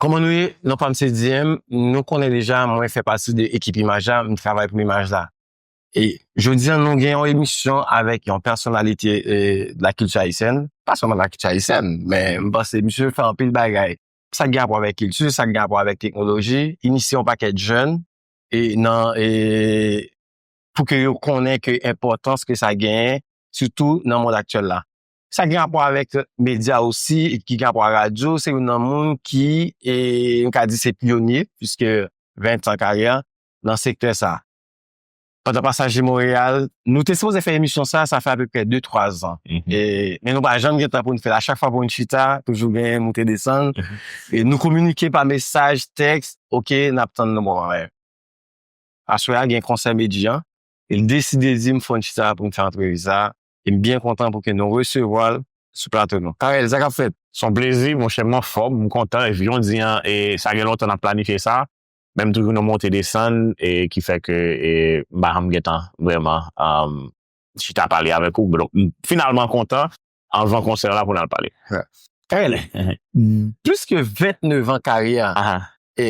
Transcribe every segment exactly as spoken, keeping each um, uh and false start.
Kòman nou ye? Non pa m se D M, nou konnen deja, mwen fè pati de ekip imaj la, m travay pou imaj la. E jodi a, nou gen yon emisyon avèk yon pèsonalite e, de la kilti ayisyèn, pa sèlman de la kilti ayisyèn, men m panse misye fè anpil bagay. Sa gen rapò avèk kilti, sa gen rapò avèk teknoloji, inisye yon pakèt jèn e nan e, pou ke yo konnen ke enpòtans ke sa genyen, sitou nan mond aktyèl la. Sa gen rapò avèk medya osi, ki gen rapò a radyo, se youn nan moun ki, e, m ka di se pyonye, piske ven tan karyè nan sektè sa. Pandan pasaj li Monreyal, nou te sipoze fè emisyon sa, sa fè apeprè de twa zan. E, men nou pa janm gen tan pou n fè l. A chak fwa pou n chita, toujou gen moute desann. E nou kominike pa mesaj, tèks, oke, n ap tann nou bon. Aswè a gen konsè Medji an, e l deside di m fò n chita pou n fè antrevi sa, e m byen kontan pou ke nou resevwa l sou plato nou. Carel, sa k ap fèt? Se yon plezi, monchè, m anfòm, m kontan, epi jan w di an, e sa gen lontan n ap planifye sa, men m toujou nan monte desann, e ki fè ke e, m pa janm gentan vrèman um, chita pale avèk ou. Donk, m finalman kontan, anvan konsè la pou n al pale. Carel, plis ke vennnev an karyè, e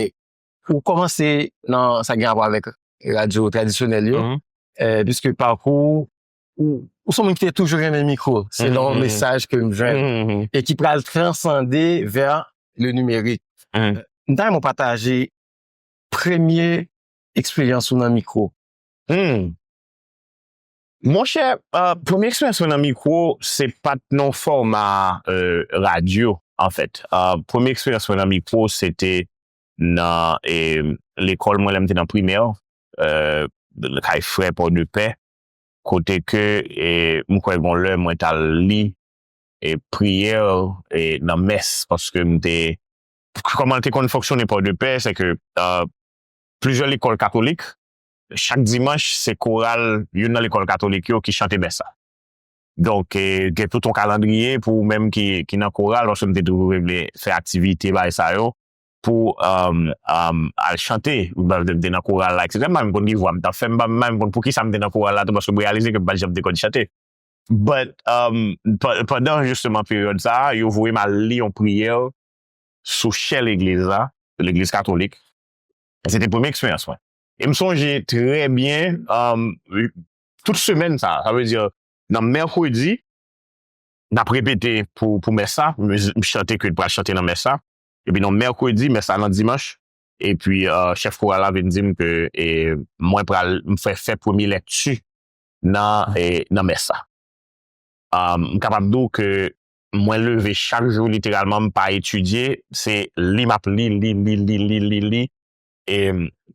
ou kòmanse nan sa gen rapò avèk radyo tradisyonèl yo, e, piske pakou ou, ou se yon moun ki te toujou renmen mikwo, selon mesaj ke m jwenn, e ki pral transande vè le nimerik. M ta renmen w pataje premye eksperyans ou nan mikwo. Hmm. Monchè, uh, premye eksperyans mwen nan mikwo, se pa t nan fòma uh, radyo, anfèt. Uh, premye eksperyans mwen nan mikwo, se te nan e, lekòl mwen lè m te nan primè, uh, kay frè Pòdepè, kote ke e, m kwè gon lè mwen t al li e, priyè e, nan mès, paske m te, kòman l te konn fonksyone Pòdepè, se ke uh, plizyè lekòl katolik, chak dimanch, se koral youn nan lekòl katolik yo ki chante mès la. Donk, e, gen tout yon kalandriye pou ou menm ki, ki nan koral, paske m te toujou vle fè aktivite bagay sa yo, pou um, um, al chante, m te nan koral la, etsetera. M pa menm konn ki vwa m t ap fè, m pa menm konn pou ki sa m te nan koral la tou, paske m reyalize ke m pa t janm te konn chante. But, um, pandan jisteman peryòd sa a, yo voye m al li yon priyè sou chè legliz la, legliz katolik. E se te premye eksperyans mwen. E m sonje trè byen, um, tout semèn sa, sa vle di, nan mèkredi, n ap repete pou, pou mès sa, m chante ke pral chante nan mès sa. Epi nan mèkredi, mès la nan dimanch. Epi uh, chèf koral la vin di m ke e, mwen pral m fè, fè premye lèkti nan, e, nan mès sa. Um, m kapab di w ke mwen leve chak jou literalman, m pa etidye, se li m ap li, li, li, li, li, li, li, e,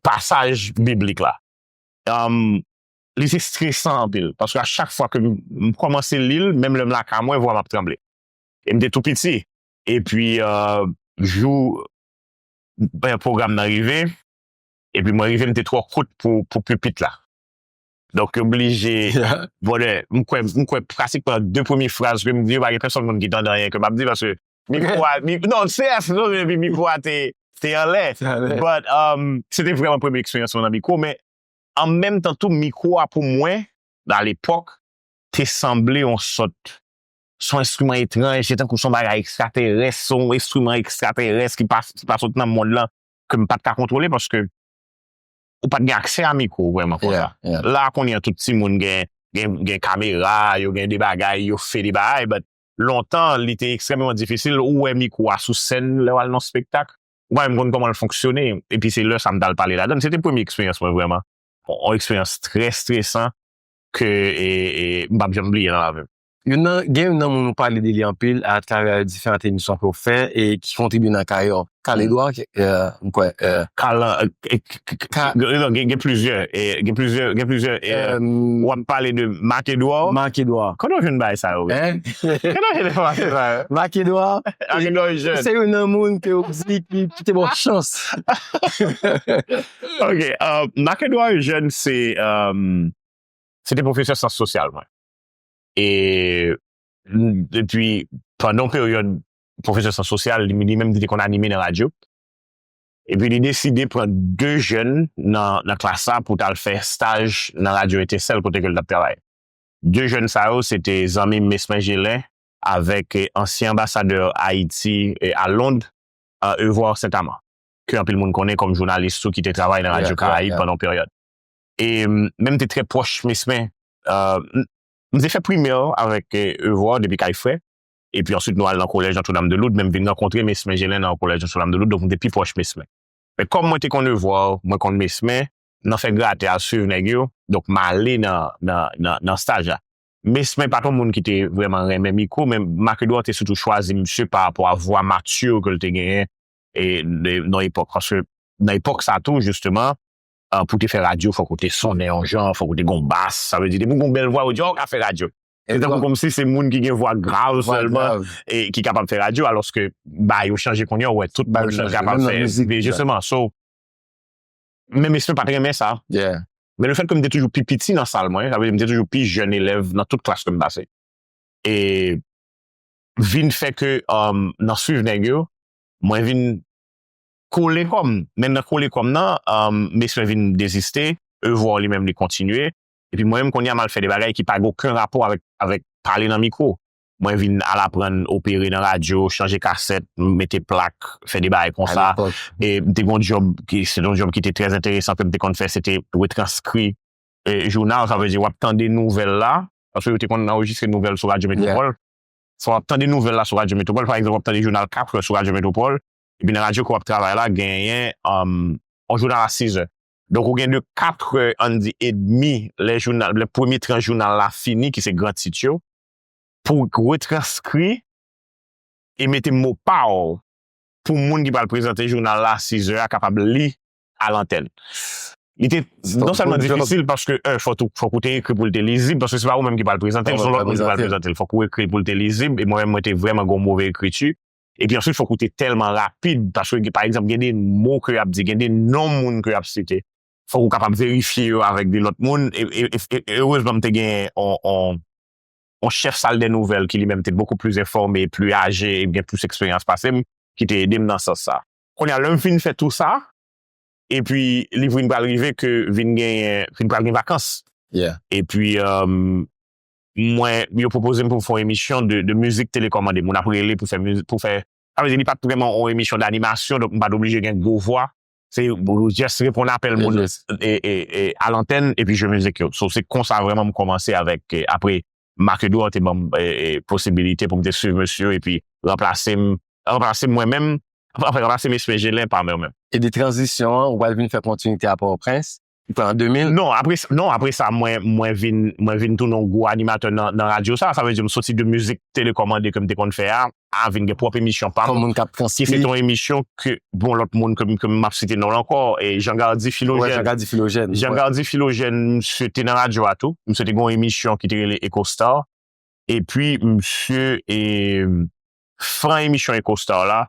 pasaj biblik la. Um, li te stresan anpil, paske a chak fwa ke m, m kòmanse li l, menm lè m lakay mwen, vwa m ap tranble. E m te tou piti. Epi, uh, jou pwogram nan rive, epi mwen rive, m te twò kout pou, pou pipit la. Donk, yo oblije, brother, m kwè, m kwè pratikman de premye fraz ke m di yo, pa gen pèsonn moun ki tande anyen ke m ap di, paske mikwo a, mi, non, C S, non, epi mikwo a te, te anlè. But, um, se te vrèman premye eksperyans mwen nan mikwo, men an menm tan tou, mikwo a pou mwen, a lepòk, te sanble yon sòt, se yon enstriman etranj, se tankou se yon bagay ekstraterès, se yon enstriman ekstraterès ki pa, ki pa sot nan mond lan, ke m pa t ka kontwole, paske ou pa t gen aksè a mikwo vrèman konsa. La, kounye a, tout timoun gen, gen, gen kamera, yo gen de bagay, yo fè de bagay, but lontan, li te ekstrèmeman difisil, ou wè mikwo a sou sèn lè w al nan spektak, ou pa menm konn kòman l fonksyone, epi se lè sa m t al pale ladan l. Se te premye eksperyans mwen vrèman. Yon eksperyans trè stresan ke e, e, m p ap janm bliye nan lavi m. Youn nan, gen youn nan moun ou pale de li anpil atravè diferan emisyon ke w fè e ki kontribye nan karyè w. Carl Edouard, m kwè. Carl, gen plizyè, gen plizyè, gen plizyè, w ap pale de Marc Edouard. Marc Edouard. Kote w jwenn bagay sa yo? Kote w jwenn bagay sa yo? Marc Edouard. Marc Edouard Eugène. Se youn nan moun ke w di ki, ki te ba w chans. Ok, Marc Edouard Eugène, se, se te pwofesè syans sosyal mwen. E epi, pandan yon peryòd, pwofesè syans sosyal, li, li menm, li te konn anime nan radyo. Epi, li deside pran de jèn nan, nan klas la pou t al fè staj nan radyo Etensèl kote ke l t ap travay. De jèn sa yo, se te zanmi m Mesmer Gelin avèk, e, ansyen anbasadè Ayiti, e, a Lond, uh, Evoir Saint-Amand, ke anpil moun konnen kòm jounalis tou ki te travay nan Radyo Karayib pandan yon peryòd. E m, men m te trè pwòch Mesmen. Uh, m, m te fè primè avèk eh, Evoir depi kay frè. Epi answit nou al nan kolèj Notre-Dame de Lourdes, men m vin rankontre Mesmen Gelin nan kolèj Notre-Dame de Lourdes, donk m te pi pwòch Mesmen. Men kòm mwen te konn Evoir, mwen konn Mesmen, nan fè gratè al swiv nèg yo, donk m ale nan, nan, nan, nan staj la. Mesmen pa t yon moun ki te vrèman renmen mikwo, men Marc Edouard te sitou chwazi misye pa rapò a vwa mature ke l te genyen e, de, nan epòk. Paske nan epòk sa tou, jisteman, uh, pou te fè radyo, fòk ou te sonnen yon jan, fòk ou te gon bas. Sa vle di, depi ou gon bèl vwa, ou di, oh, ou ka fè radyo. Se tankou kòmsi se moun ki gen vwa grav sèlman e ki kapab fè radyo, alòske bagay yo chanje kounye a, ou wè tout moun kapab fè. Men jisteman, so, men Mesmen pa t renmen sa. Men le fèt ke m te toujou pi piti nan sal mwen, sa vle di m te toujou pi jèn elèv nan tout klas ke m pase. E vin fè ke um, nan swiv nèg yo, mwen vin kole kò m. Men nan kole kò m nan, um, Mesmen vin deziste, Evoir li menm li kontinye. Epi mwen menm kounye a m al fè de bagay ki pa gen okenn rapò avèk, avèk pale nan mikwo. Mwen vin al aprann opere nan radyo, chanje kasèt, mete plak, fè de bagay konsa. E m te gen yon djòb ki, se yon djòb ki te trè enteresan ke m te konn fè, se te retranskri eh, jounal, sa vle di w ap tande nouvèl la, paske yo te konn anrejistre nouvèl sou Radyo Metropole. So w ap tande nouvèl la sou Radyo Metropole, pa egzanp, w ap tande jounal kat è sou Radyo Metropole, epi nan radyo ke w ap travay la, genyen um, yon jounal a sizè. Donk, ou gen de kat è, ann di, edmi, lè jounal, lè premye tranch jounal la fini, ki se gran tit yo, pou retranskri e mete mo pa w pou moun ki pral prezante jounal la a sizè a kapab li a lantèn. Li te non sèlman difisil paske, un, fòk ou, fòk ou te ekri pou l te lizib, paske se pa ou menm ki pral prezante l, se yon lòt moun ki pral prezante l. Fòk ou ekri l pou l te lizib, e mwen menm, mwen te vrèman gen yon move ekriti. Epi answit, fòk ou te tèlman rapid, paske, pa egzanp, gen de mo ke y ap di, gen de non moun ke y ap site. Fòk ou kapab verifye yo avèk de lòt moun. E, e, e, e erezman, m te gen yon, yon, yon chèf sal dè nouvèl ki li menm te bokou pli enfòme, pli aje, e gen plis eksperyans pase m, ki te ede m nan sans sa. Kounye a, lè m fin fè tou sa, epi li vin pral rive ke vin gen, vin pral gen vakans. Epi, um, mwen, yo pwopoze m pou m fè yon emisyon de, de mizik telekòmande. Moun ap rele pou fè mizik, pou fè, sa vle di, li pa t vrèman yon emisyon danimasyon, donk m pa t oblije gen gwo vwa. Se jis reponn apèl moun e, e, e, a lantèn, epi jwe mizik yo. So, se konsa vrèman m kòmanse avèk, e, apre, Marc Edouard te ban m, e, e, posibilite pou m te swiv mesye yo, epi ranplase m, ranplase m mwen menm, anfen, ranplase Mesmen Gelin pa mwen menm. E de tranzisyon an, ou pral vin fè kontinite a Pòtoprens, ou pran an de mil? Non, apre, non, apre sa, mwen, mwen vin, mwen vin tounen yon gwo animatè nan, nan radyo sa. Sa vle di, m soti de mizik telekòmande ke m te konn fè a, a vin gen pwòp emisyon pa m, ki se yon emisyon ke, bon, lòt moun ke, ke m ap site non l ankò, e Jean Gardy Philogène. Jean Gardy Philogène, misye te nan radyo a tou. Misye te gen yon emisyon ki te rele Echo Star. Epi, misye, e, fran emisyon Echo Star la,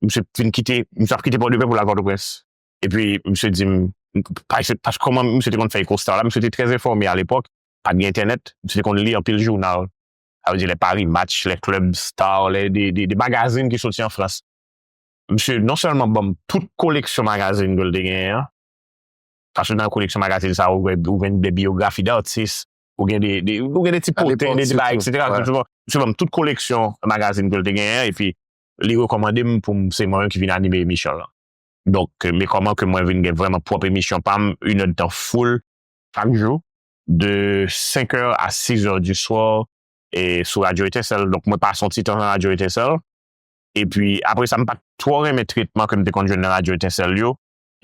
misye fin kite, misye ap kite Pòtoprens pou l al Pòtoprens. Epi, misye di m, pa, se, pas, kòman misye te konn fè Echo Star la, misye te trè enfòme a lepòk, pa t gen entènèt, misye te konn li anpil jounal. Sa vle di, lè Paris Match, lè Club Star, lè de, de, de magazin ki soti an Frans. Misye non sèlman ban m tout koleksyon magazin ke l te genyen an, paske nan koleksyon magazin sa, ou gen, ou gen de biyografi datis, ou gen de, de, ou gen de ti pòtrè, de ti bagay, etsetera. Misye ban m tout koleksyon magazin ke l te genyen an, epi li rekòmande m pou m, se mwen menm ki vin anime emisyon lan. Donk, men kòman ke mwen vin gen vrèman pwòp emisyon pa m, inèdtan full, chak jou, de senk è a sis è di swa, e sou Radyo Etensèl. Donk, mwen pase yon ti tan nan Radyo Etensèl. Epi, apre sa, m pa t twò renmen tretman ke m te konn jwenn nan Radyo Etensèl yo.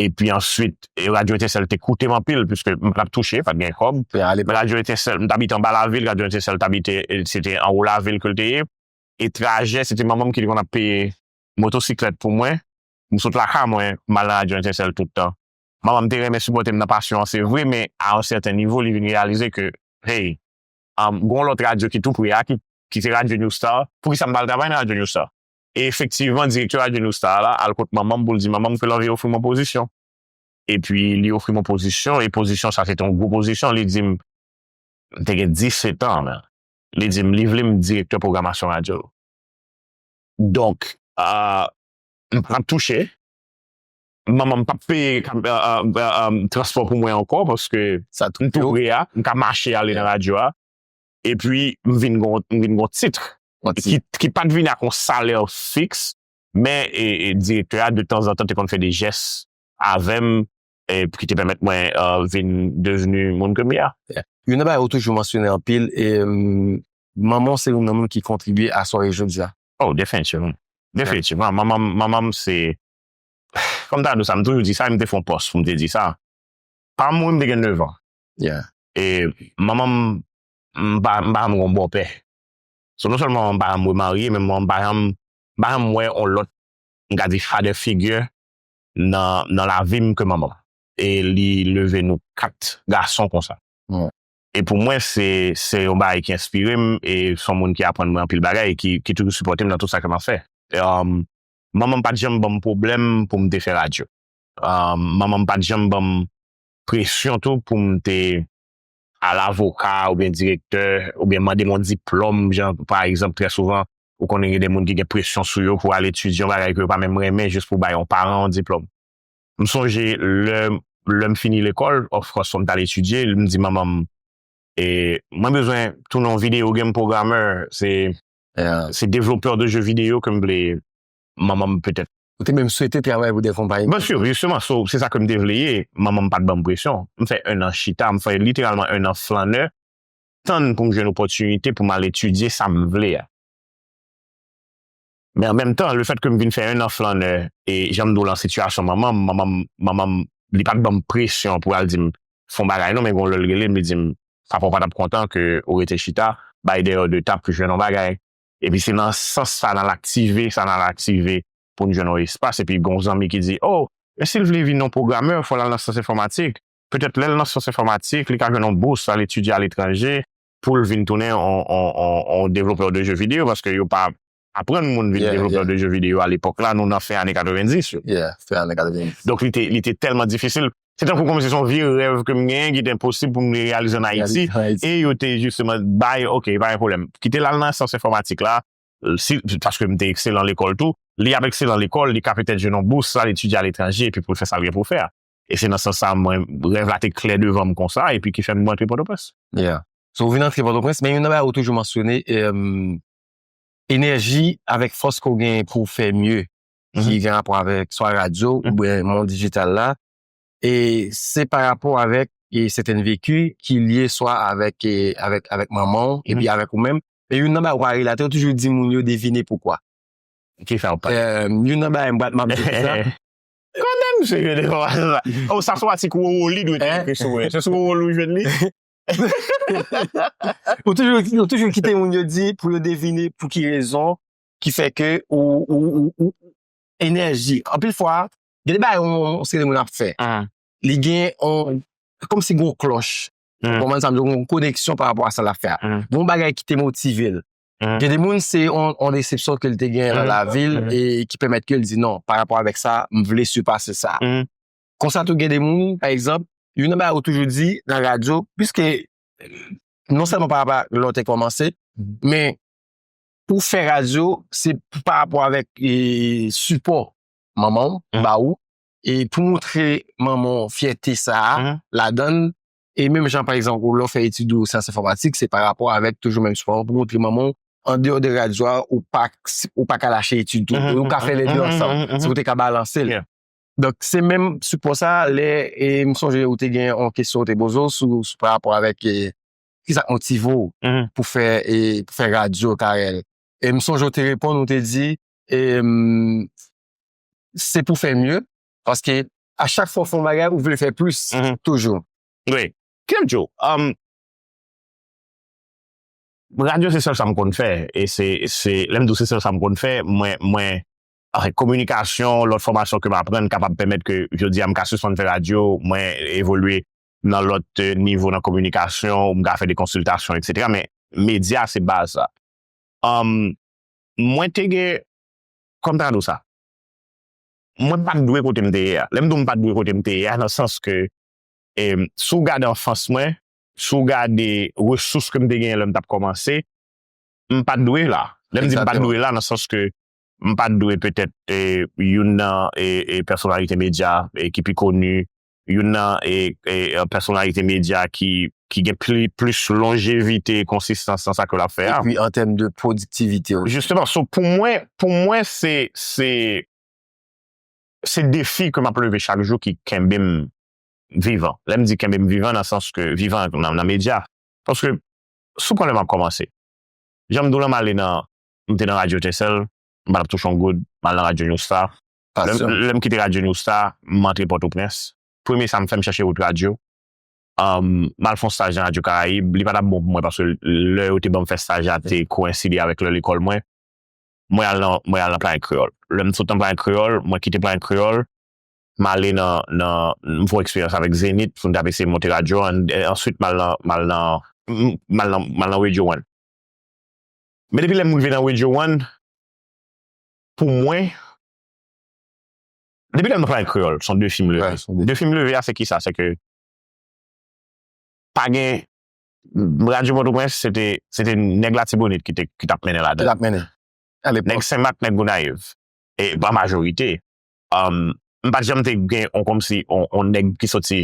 Epi answit, e, Radyo Etensèl te koute m anpil, piske m pa t ap touche, pa t gen kòb. Radyo Etensèl, m t abite anba lavil, Radyo Etensèl t abite, e, se te anwo lavil ke l te ye. E trajè, se te manman m ki te konn ap peye motosiklèt pou mwen. M sot lakay mwen, m al nan Radyo Etensèl tout tan. Manman m te renmen sipòte m nan pasyon an, se vre, men a yon sèten nivo, li vin reyalize ke, hey, um, gon lòt radyo ki tou pre a, ki, ki se Radyo New Star. Poukisa m pa al travay nan Radyo New Star? E efektivman, direktè Radyo New Star la al kot manman m pou l di manman m ke l anvi ofri m yon pozisyon. Epi, li ofri m yon pozisyon, e pozisyon sa, se te yon gwo pozisyon. Li di m, m te gen disèt an, men. Li di m, li vle m direktè pwogramasyon radyo. Donk, ah, m p ap touche. Manman m p ap peye, ah, ah, ah, transpò pou mwen ankò, paske m tou pre a, m ka mache ale nan radyo a. Epi, m vin gon, m vin gon tit ki, ki pa t vin ak yon salè fiks, Men e, e, direktè a, de tanzantan, te konn fè de jès avè m, e, ki te pèmèt mwen uh, vin devni moun ke m ye a. Youn nan bagay ou toujou mansyone anpil, e, manman w se youn nan moun ki kontribye a sa w ye jodi a. Oh, definitivman. Definitivman. Manman manman m se, kòm ta di sa, m toujou di sa, m te fè yon pòs pou m te di sa. Pa m, mwen, m te gen nèf an. E manman m, m pa m pa janm gen yon bòpè. So non sèlman manman m pa janm remarye, men manman m pa janm m pa janm wè yon lòt, m ka di, father figure nan nan lavi m ke manman m. E li leve nou kat gason konsa. E pou mwen, se se yon bagay ki enspire m, e se yon moun ki aprann mwen anpil bagay, e ki ki toujou sipòte m nan tout sa ke m ap fè. Manman m pa t janm ban m pwoblèm pou m te fè radyo. Manman m pa t janm ban m presyon tou pou m te al avoka oubyen direktè, oubyen mande m yon diplòm, jan pa egzanp, trè souvan, ou konnen gen de moun ki gen presyon sou yo pou al etidye yon bagay ke yo pa menm renmen, jis pou bay yon paran yon diplòm. M sonje lè lè m fini lekòl, of course, fò m t al etidye, m di manman m, e mwen bezwen tounen yon video game programmer, se se développeur de jeux vidéo ke m vle manman m petèt. Ou te menm swete travay pou de konpayi? Byen si, jisteman, so, se sa ke m te vle ye. Manman m pa t ban m presyon. M fè enn an chita, m fè literalman enn an flannè, tann pou m jwenn opòtinite pou m al etidye sa m vle a. Men an menm tan, lefèt ke m vin fè enn an flannè, e jan m di w lan sitiyasyon manman m, manman m, manman m, li pa t ban m presyon pou al di m, fè yon bagay non, men gen yon lè l rele m, li di m, papa w pa t ap kontan ke ou rete chita, bay dèyè w de tap pou jwenn yon bagay. Epi se nan sans sa n al aktive, sa n al aktive pou n jwenn yon espas. Epi gen yon zanmi ki di, oh, men si l vle vin yon pwogramè, fò l al nan syans enfòmatik. Petèt lè l nan syans enfòmatik, li ka jwenn yon bous, al etidye aletranje, pou l vin tounen yon, yon, yon, yon devlopè de jeux vidéo, paske yo pa aprann moun vin devlopè de jeux vidéo a lepòk la, nou nan fen ane katrevenndis yo. Yeah, fen ane katrevenndis. Donk li te, li te tèlman difisil. Se tankou kòmsi se yon vye rèv ke m genyen ki te enposib pou m reyalize ann Ayiti. E yo te jisteman bay, ok, pa gen pwoblèm. Kite l al nan syans enfòmatik la, si, paske m te ekselan lekòl tou, li ap ekselan lekòl, li ka petèt jwenn yon bous, l al etidye aletranje, epi pou l fè sa l gen pou l fè a. E se nan sans sa, mwen, rèv la te klè devan m konsa, epi ki fè m antre Pòtoprens. Yeah. So, ou vin antre Pòtoprens, men youn nan bagay ou toujou mansyone, enèji avèk fòs ke w genyen pou w fè mye, ki gen rapò avèk swa radyo oubyen mond dijital la, e se pa rapò avèk e sèten veki ki lye swa avèk e avèk avèk manman w epi avèk ou menm. E youn nan bagay ou pa relate, ou toujou di moun yo devine poukwa. Ki fè w pa? Youn nan bagay m pral m ap di sa. Konnen m se yo de konpansyon sa. Oh, sa se yon atik Roro li dwe te ekri sou mwen. Se sou Roro li w jwenn li? Ou toujou ou toujou kite moun yo di pou yo devine pou ki rezon ki fè ke ou ou ou ou enèji. Anpil fwa, gen de bagay yon seri de moun ap fè. Li gen yon kòmsi gen yon klòch. Ou konprann sa m di w, yon koneksyon pa rapò a sa l ap fè a. Gen yon bagay ki te motive l. Gen de moun se yon, yon desepsyon ke l te gen nan lavi l e ki pèmèt ke l di non, pa rapò avèk sa, m vle sipase sa. Konsa tou gen de moun, pa egzanp, youn nan bagay ou toujou di nan radyo, piske non sèlman pa rapò a lè w te kòmanse, men pou fè radyo, se pa rapò avèk e, sipò manman w ba ou, e pou montre manman w fyète sa a ladan l, e menm jan pa egzanp ou lè w fè etid ou syans enfòmatik, se pa rapò avèk toujou menm sipò pou montre manman w andeyò de radyo a, ou pa ou pa ka lache etid ou, ou ka fè lè de ansanm, si ou te ka balanse l. Donk se menm sipò sa a, lè e m sonje ou te gen yon kesyon ou te poze w sou sou pa rapò avèk e kisa k motive w pou fè e pou fè radyo Karèl. E m sonje w te reponn, ou te di e se pou fè mye, paske a chak fwa w fè yon bagay, ou vle fè plis toujou. Wi. Kite m di w, radyo se sèl sa m konn fè. E se, se, lè m di w se sèl sa m konn fè, mwen, mwen, anfen, kominikasyon, lòt fòmasyon ke m aprann kapab pèmèt ke jodi a m ka sispann fè radyo, mwen evolye nan lòt nivo nan kominikasyon, ou m ka fè de konsiltasyon, etsetera. Men medya se baz la. Mwen te gen, kòm ta di w sa, mwen pa t dwe kote m te ye a. Lè m di w m pa t dwe kote m te ye a, nan sans ke si w gade anfans mwen, si w gade resous ke m te genyen lè m t ap kòmanse, m pa t dwe la. Lè m di m pa t dwe la, nan sans ke m pa t dwe petèt youn nan pèsonalite medya ki pi koni, youn nan e, e, e, pèsonalite medya ki, ki gen pli, plis lonjevite e konsistans nan sa ke l ap fè a. Epi an tèm de pwodiktivite osi. Jisteman, so pou mwen, pou mwen, se, se, se defi ke m ap leve chak jou ki kenbe m vivan. Lè m di kenbe m vivan nan sans ke vivan nan, nan medya. Paske, sou pwen lè m ap kòmanse. Jan m di w lan, m ale nan, m te nan Radyo Etensèl, m pa t ap touche yon goud, m al nan Radyo New Star. Lè m, lè m kite Radyo New Star, m antre Pòtoprens. Premye sa m fè, m chèche wout radyo. Um, m al fè yon staj nan Radyo Karayib. Li pa t ap bon pou mwen paske lè yo te ban m fè staj la te koenside avèk lè lekòl mwen. Mwen al nan, mwen al nan Playen Kreyòl. Lè m sot nan Playen Kreyòl, mwen kite Playen Kreyòl, m ale nan, nan, m fè yon eksperyans avèk Zenith pou n t ap eseye monte radyo an. E answit, m al nan, m al nan, m, m al nan, m al nan Radio One. Men depi lè m rive nan Radio One, pou mwen, depi lè m nan Playen Kreyòl, se yon defi m leve. Defi m leve a, se kisa? Se ke pa gen, Radyo Pòtoprens, se te, se te nèg Latibonit ki te, ki t ap mennen ladan. Ki t ap mennen. Alepòk. Nèg Senmak, nèg Gonayiv. E pa majorite. Um, m pa t janm te gen on kòmsi on, on nèg ki soti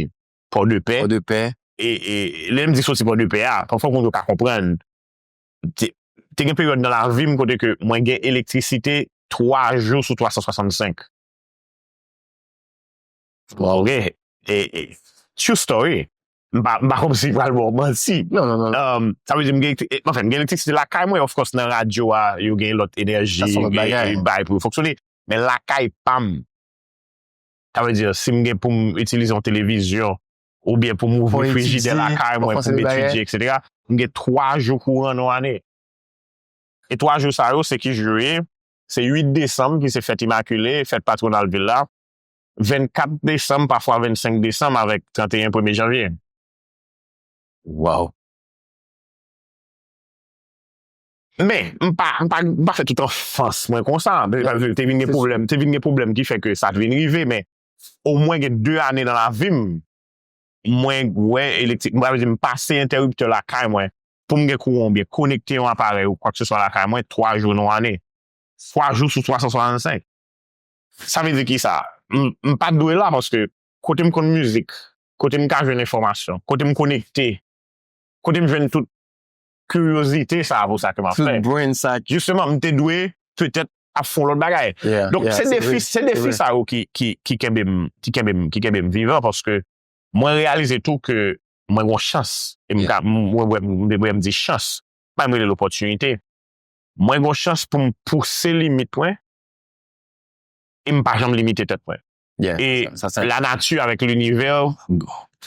Pòdepè. Pòdepè. E, e lè m di soti Pòdepè a, fòk moun yo ka konprann. Te, te gen peryòd nan lavi m kote ke mwen gen elektrisite twa jou sou twa san swasannsenk. Wow. Ok. E, e, true story. M pa, m pa kòmsi pral ba w manti. Non, non, non. Um, sa vle di m gen, e, anfen, m gen elektrisite lakay mwen, of course, nan radyo a, yo gen lòt enèji, bay pou yo fonksyone. Men lakay pa m, sa vle di, si m gen pou m itilize yon televizyon, oubyen pou m ouvri frijidè lakay mwen, pou m etidye, etsetera, m gen twa jou kouran nan ane. E twa jou sa yo, se ki jou yo ye? Se uit desanm, ki se fèt Imakile, fèt patwonal vil la. Vennkat desanm, pafwa vennsenk desanm, avèk tranteyen premye janvye. Wow. Men, m pa, m pa, m pa fè tout anfans mwen konsa. Te vin gen pwoblèm, te vin gen pwoblèm ki fè ke sa te vin rive, men omwen gen de ane nan lavi m, mwen wè elektrik, m pa vle di m pase entèriptè lakay mwen pou m gen kouran oubyen konekte yon aparèy ou kwakseswa lakay mwen twa jou nan ane. Twa jou sou twa san swasannsenk. Sa vle di kisa? M, m pa t dwe la paske kote m konn mizik, kote m ka jwenn enfòmasyon, kote m konekte, kote m jwenn tout kiryozite sa a pou sa ke m ap fè. Tout brain sa. Jisteman, m te dwe petèt ap fè yon lòt bagay. Donk, se defi, se defi sa yo ki, ki, ki kenbe m, ki kenbe m, ki kenbe m vivan paske mwen reyalize tou ke mwen gen yon chans. E m ka, mwen, mwen, mwen, m di chans. Pa m rele l opòtinite. Mwen gen yon chans pou m pouse limit mwen e m pa janm limite tèt mwen. E lanati avèk linivè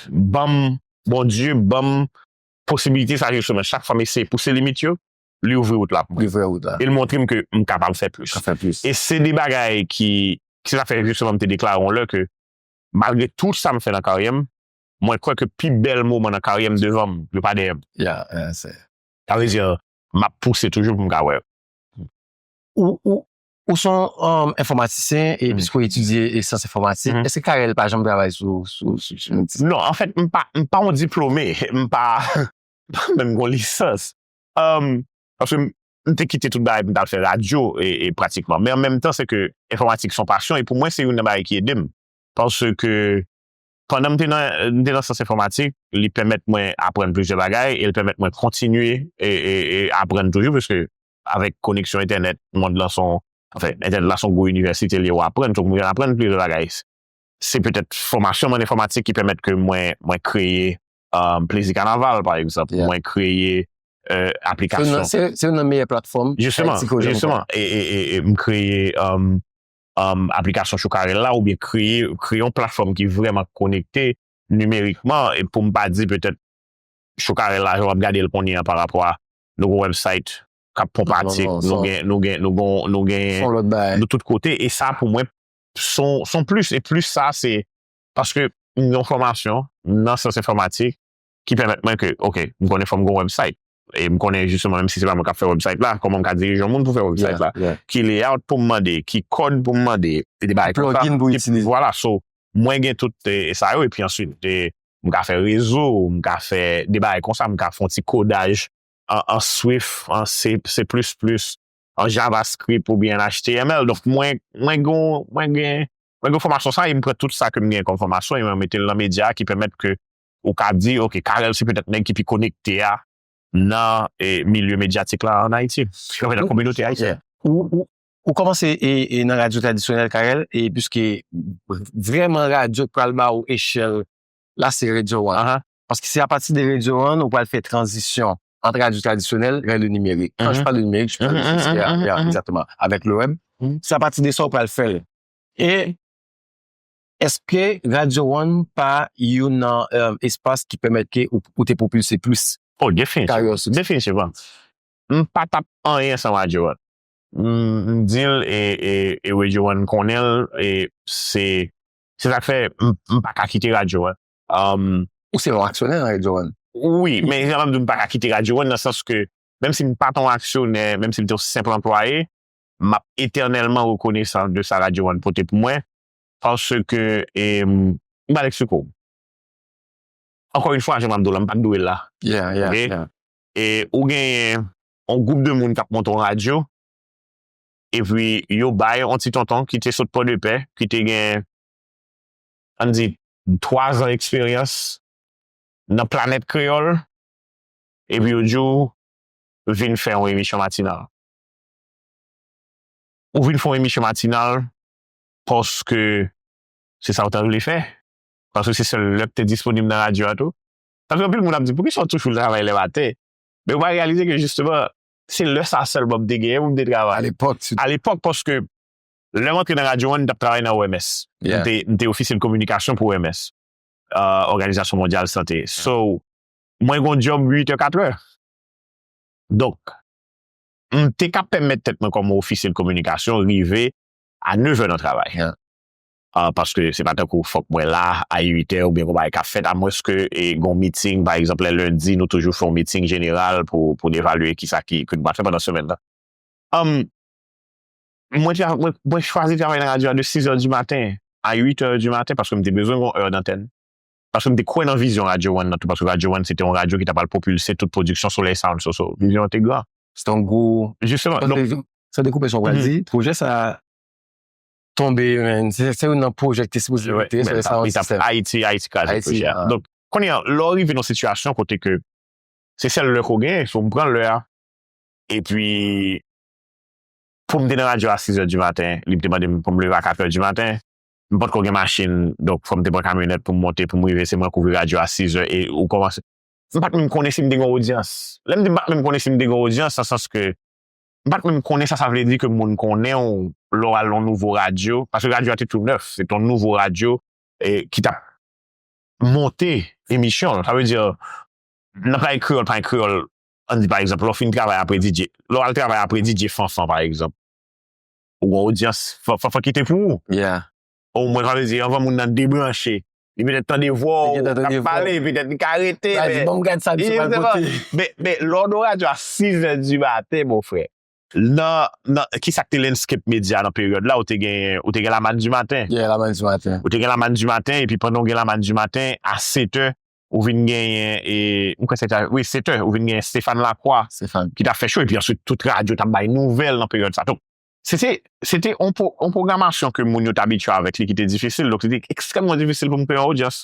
ban m, Bondye ban m posibilite sa, jisteman, chak fwa m eseye pouse limit yo, li ouvri wout la pou mwen. Li ouvri wout la. E l montre m ke m kapab fè plis. Ka fè plis. E se de bagay ki, se sa fè jisteman m te deklare yon lè ke malgre tout sa m fè nan karyè m, mwen kwè ke pi bèl moman nan karyè m devan m, yo pa dèyè m. Ya, ya, se. Sa vle di, m ap pouse toujou pou m ka wè. Ou, ou, ou se yon um, enfòmatisyen e piske w etidye e syans enfòmatik, èske Carel pa janm travay sou, sou, sou, sou moun ti? Non, anfèt, m pa, m pa yon diplome, m pa, m pa menm gon lisans. Um, paske m, m te kite tout bagay pou m t al fè radyo e, e pratikman. Men an menm tan, se ke enfòmatik se yon pasyon e pou mwen, se youn nan bagay ki ede m. Paske pandan m te nan, m te nan syans enfòmatik, li pèmèt mwen aprann plizyè bagay e li pèmèt mwen kontinye e, e, e aprann toujou, paske avèk koneksyon entènèt, mond lan se yon, anfen, entènèt la se yon gwo inivèsite li ye, w aprann, donk mwen aprann plizyè bagay. Se petèt fòmasyon mwen enfòmatik ki pèmèt ke mwen, mwen kreye um, Plezi Kanaval, pa egzanp, mwen kreye uh, aplikasyon. Se youn nan meyè platfòm. Jisteman, jisteman. E, e, e, e m kreye um, um, aplikasyon Chokarel la oubyen kreye, kreye yon platfòm ki vrèman konekte nimerikman e pou m pa di petèt Chokarel la, jan w ap gade l kounye a pa rapò a nou gon website k ap pon patik, nou gen, nou gen, nou gon, nou gen, nou tout kote e sa pou mwen son, son plis e plis sa se paske m gen yon fòmasyon nan syans enfòmatik ki pèmèt mwen ke, ok, m konnen fò m gon website. E m konnen jisteman, menm si se pa mwen k ap fè website la, kòman m ka dirije yon moun pou fè website la. Ki layout pou m mande, ki kòd pou m mande, e de bagay konsa. Plugin pou itilize. Vwala, so, mwen gen tout e, sa yo, epi answit, e, m ka fè rezo, m ka fè de bagay konsa, m ka fè yon ti kodaj an, an Swift, an C, C plis plis, an JavaScript oubyen an H T M L. Donk, mwen, mwen gon, mwen gen Mwen gen fòmasyon sa, e m pran tout sa ke m gen kòm fòmasyon, e mwen mete l nan medya ki pèmèt ke ou ka di, ok, Carel se petèt nèg ki pi konekte a nan e, milye medyatik la ann Ayiti, nan kominote ayisyen. Ou, ou, ou kòmanse e, e nan radyo tradisyonèl, Carel, e piske vrèman radyo k pral ba ou echèl la, se Radio One. Paske se apati de Radio One ou pral fè tranzisyon ant radyo tradisyonèl vers le numérique. Quand je parle de numérique, je parle de ce qui est, yeah, exactement, avec le web. Se apati de sa ou pral fè l. E èske Radio One pa youn nan um, espas ki pèmèt ke ou, ou te pwopilse plis Oh, definitivman. Definitivman. M pa t ap anyen san Radio One. M, m di l e, e, e Radio One konnen l, e se, se sa k fè m, m pa ka kite Radio One. Um, Ou se yon aksyonè nan Radio One. Wi, men jan m ap di w, m pa ka kite Radio One nan sans ke menm si m pa t yon aksyonè, menm si m te yon senp anplwaye, m ap etènèlman rekonesan de sa Radio One pote pou mwen, paske e, m ba l eksplike w. Ankò yon fwa, jan m ap di w la, m pa t dwe la. Yeah, yeah, Ok? yeah. E ou genyen yon gwoup de moun k ap monte yon radyo, epi yo bay yon ti tonton ki te sot Pòdepè, ki te gen, ann di, twa zan eksperyans nan planèt kreyòl, epi yo di w vin fè yon emisyon matinal. Ou vin fè yon emisyon matinal paske se sa w ta vle fè. Paske se sèl lè k te disponib nan radyo a tou. Paske anpil moun ap di, poukisa w toujou travay lè maten? Men yo pa reyalize ke jisteman, se lè sa sèlman m te genyen pou m te travay. Alepòk, Alepòk, paske lè m antre nan radyo an, m t ap travay nan O M S. M te, m te ofisye de kominikasyon pou O M S, uh, Òganizasyon Mondyal Sante. So, mwen gon djòb uit è, kat è. Donk, m te ka pèmèt tèt mwen kòm ofisye de kominikasyon rive a nèv è nan travay. Uh, paske se pa tankou fòk mwen la a uit è oubyen gon bagay k ap fèt, amwenske e gon miting, pa egzanp, lè lendi, nou toujou fè yon miting jeneral pou, pou n evalye kisa ki, ke nou pral fè pandan semèn nan. Um, mwen, tra- mwen, mwen chwazi travay nan radyo a de sis è di maten a uit è di maten paske m te bezwen yon è dantèn. Paske m te kwè nan vizyon Radio One nan tou, paske Radio One se te yon radyo ki ta pral pwopilse tout pwodiksyon Soleil Sound. So, so, vizyon an te gran. Se yon gwo... Jisteman, Sa donk, te- sa te koupe son pral di, pwojè sa tonbe, men se se youn nan pwojè ki te sipoze ouais, rete men Soleil sa, Sound li t ap System. Ayiti, Ayiti kraze Ayiti, pwojè a. ah. Donk, kounye a, lè w rive nan sitiyasyon kote ke se sèl lè ke w genyen, so m pran lè a, epi pou m te nan radyo a sis è di maten, li te mande m pou m leve a kat è di maten, m potko gen machin, donk fò m te pran kamyonèt pou m monte, pou m rive, se mwen k ouvri radyo a sis è, e ou kòmanse. M pa t menm konnen si m te gen odyans. Lè m di m pa t menm konnen si m te gen odyans, nan sans ke m pa t menm konnen sa sa vle di ke moun konnen w lè w al nan yon nouvo radyo, paske radyo a te tou nèf, se te yon nouvo radyo e, ki t ap monte emisyon l. Sa vle di, nan kay kreyòl, pa kreyòl, ann di pa egzanp, lè w fin travay apre D J, lè w al travay apre D J Fanfan, pa egzanp, ou gen odyans, Fan- Fanfan kite pou ou. Yeah. Omwen, sa vle di, anvan moun nan debranche, li petèt tande vwa w, k ap pale, petèt li ka rete, men, Bon, gad sa, misye pral pote. Men, men, lè w nan radyo a sis è di maten, mon frè, nan, nan, kisa k te landscape medya nan peryòd la, ou te gen, ou te gen Lamann di maten. Yeah, Lamann di maten. Ou te gen Lamann di maten, epi pandan w gen Lamann di maten, a sèt è, ou vin genyen, e, m kwè se ta, wi, sèt è, ou vin genyen Stéphane Lacroix, Stéphane. Ki t ap fè cho, epi answit, tout radyo t ap bay nouvèl nan peryòd sa. Donk, se te, se te yon, pro, yon pwogramasyon ke moun yo t abitye avèk li ki te difisil. Donk, se te ekstrèmman difisil pou m kreye yon odyans.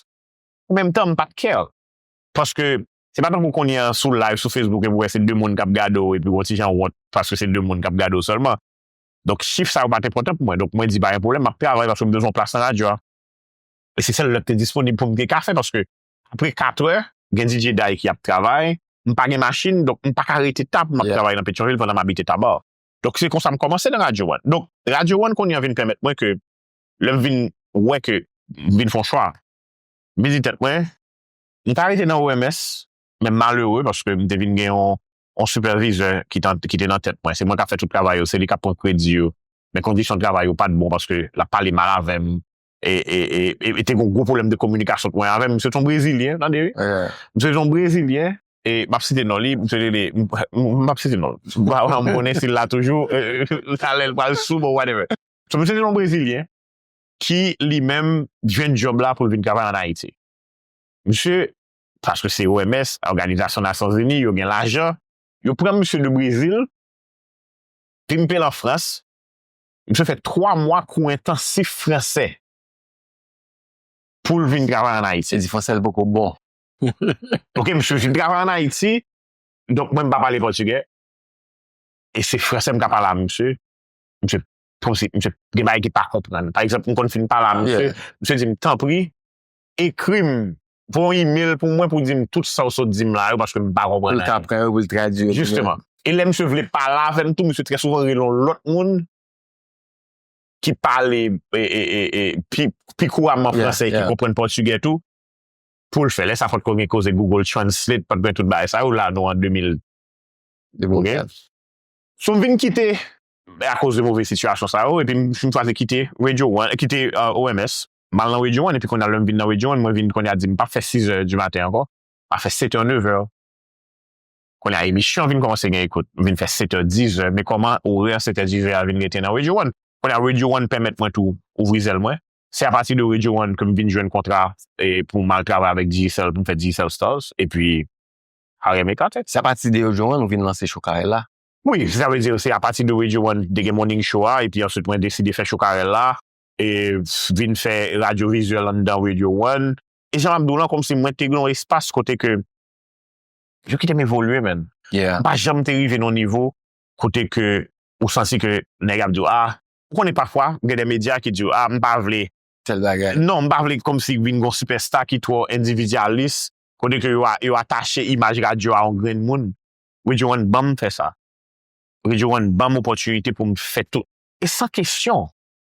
An menm tan, m pa t care. Paske, se pa tankou kounye a sou live, sou Facebook, epi w wè se de moun k ap gade w, epi w yon ti jan wont, paske se de moun k ap gade w sèlman. Donk, chif sa yo pa t enpòtan pou mwen. Donk, mwen di, pa gen pwoblèm, m ap travay paske m bezwen yon plas nan radyo a. E se sèl lè k te disponib pou m te ka fè, paske apre kat è, gen D J Day ki ap travay, m pa gen machin, donk m pa ka rete Tap, m ap travay nan Petyonvil pandan m abite Taba. Donk, se konsa m kòmanse nan Radio One. Donk, Radio One kounye a vin pèmèt mwen ke, lè m vin wè ke m vin fè yon chwa, m vin di tèt mwen, m ka rete nan O M S, men malere, paske m te vin gen yon, yon sipèvizè ki, tan- ki te nan tèt mwen. Se mwen k ap fè tout travay yo, se li k ap pran kredi yo. Men kondisyon travay yo pa t bon paske l ap pale mal avè m. E, e, e, e, e te gen yon gwo pwoblèm de kominikasyon ant mwen avè l. Misye se yon Brezilyen, tande, wi. Misye se yon Brezilyen, e m ap site non li, misye rele, m, m, m ap site non l. M pa m konnen si l la toujou, e, e, talè l pral sou mwen, whatever. So, misye se yon Brezilyen ki, li menm, jwenn djòb la pou l vin travay ann Ayiti. Misye, paske se O M S, Òganizasyon Nasyonzini, yo gen lajan, yo pran misye de Brezil, pimpe l an Frans, misye fè twa mwa kou entansif fransè. pou l vin travay ann Ayiti. Se di fransè l poko bon. Ok, misye vin travay ann Ayiti, donk mwen m pa pale pòtigè, e se fransè m ka pale a misye, misye, kòmsi, misye gen bagay ki pa konprann. Pa egzanp, m konn fin pale a misye, misye di m, tanpri, ekri m, voye yon imèl pou mwen pou di m tout sa w sot di m la yo, paske m pa konprann anyen. Pou l ka pran yo, pou l tradui yo. Jisteman. E lè misye vle pale avè m tou, misye trè souvan rele yon lòt moun ki pale e, e, e, e, pi, pi kouramman fransè, ki konprann pòtigè tou, pou l fè. Lè sa fòk gen koze Google Translate, pa t gen tout bagay sa yo, la nou an de mil. Ok? So, m vin kite, akoz de move sitiyasyon sa yo, epi m, m chwazi kite Radio One, kite uh, O M S, m al nan Radio One, epi kounye a lè m vin nan Radio One, mwen vin kounye a di m p ap fè sis è di maten ankò, m ap fè sèt è, nèf è. Kounye a emisyon vin kòmanse gen ekout, m vin fè sèt è, dis è, men kòman orè sèt è, dis è a vin rete nan Radio One? Kounye a Radio One pèmèt mwen tou ouvri zèl mwen. Se apati de Radio One ke m vin jwenn kontra e pou m al travay avèk Digicel, pou m fè Digicel Stars, epi Harry Mekate. Se apati de Radio One ou vin lanse Show Karèl la? Wi, sa vle di se apati de Radio One te gen Morning Show a, epi answit mwen deside fè Show Karèl la, e vin fè radyo vizyèl anndan Radio One. E jan m ap di w lan, kòmsi mwen te gen yon espas kote ke yo kite m evolye, man. M pa janm te rive nan yon nivo kote ke ou santi ke nèg ap di w, ah, ou konnen pafwa, gen de medya ki di w, ah, m pa vle tèl bagay. Non, m pa vle kòmsi vin gon sipèsta ki twò endividyalis, kote ke yo, a- yo atache imaj radyo a yon grenn moun. Radio One ban m fè sa. Radio One ban m opòtinite pou m fè tout. E san kesyon.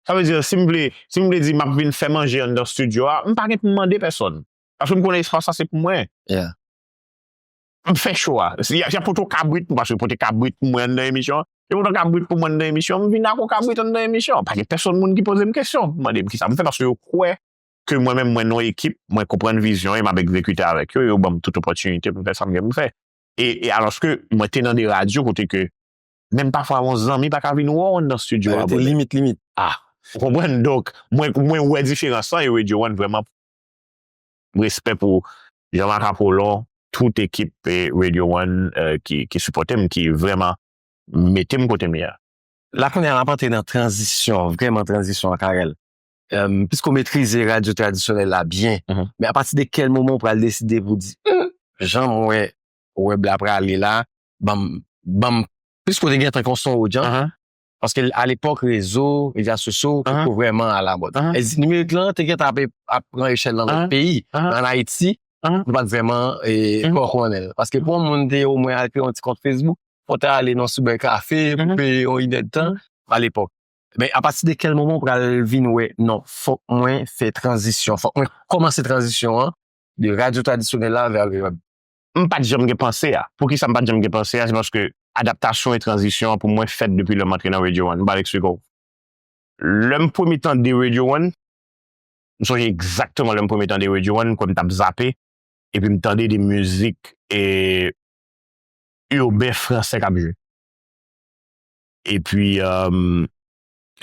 Sa vle di, si m vle, si m vle di m ap vin fè manje anndan estidyo a, m pa gen pou m mande pèsonn. Paske m konnen espas sa se pou mwen. M fè cho a. Si y a, y a pote yon kabrit pou, paske pote kabrit pou mwen anndan emisyon. Yo pote yon kabrit pou mwen anndan emisyon, m vin ak yon kabrit anndan emisyon. Pa gen pèsonn moun ki poze m kesyon, mande m kisa m fè, paske yo kwè ke mwen menm, mwen nan yon ekip, mwen konprann vizyon e m ap egzekite avèk yo, yo ban m tout opòtinite pou m fè sa m gen pou m fè. E, e alòske mwen te nan de radyo kote ke menm pafwa yon zanmi pa ka vin wè w anndan estidyo a, brother. Limit, limit. Ah, ou konprann? Donk, mwen, mwen wè diferans lan e Radio One vrèman respè pou Jean-Marc Apollon, tout ekip e Radio One eh, ki, ki sipòte m, ki vrèman mete m kote m ye a. La kounye a n ap antre nan tranzisyon, vrèman tranzisyon an, Carel. Em, piske w metrize radyo tradisyonèl la byen, men apati de kèl moman w pral deside pou di, hmm, jan mwen wè web la prale la, ban m, ban m, piske w te gentan konn se yon odjans, paske alepòk rezo, medya sosyo, poko vrèman alamòd. E nimerik lan te gentan ap, ap pran echèl nan lòt peyi, men ann Ayiti, nou pa t vrèman eh, poko konnen l. Paske pou yon moun te omwen al kreye yon ti kont Facebook, fò w te ale nan sibèkafe pou peye yon inèdtan alepòk. Men apati de kèl moman w pral vin wè, non, fòk mwen fè tranzisyon, fòk mwen kòmanse tranzisyon an de radyo tradisyonèl la vè le web? M pa t janm gen panse a. Poukisa m pa t janm gen panse a? Se paske adaptasyon e tranzisyon an pou mwen fèt depi lè m antre nan Radio One. M pral eksplike w. Lè m premye tande Radio One, m sonje egzakteman lè m premye tande Radio One, m kwè m t ap zape, epi m tande de mizik e iben fransè k ap jwe. Epi, um,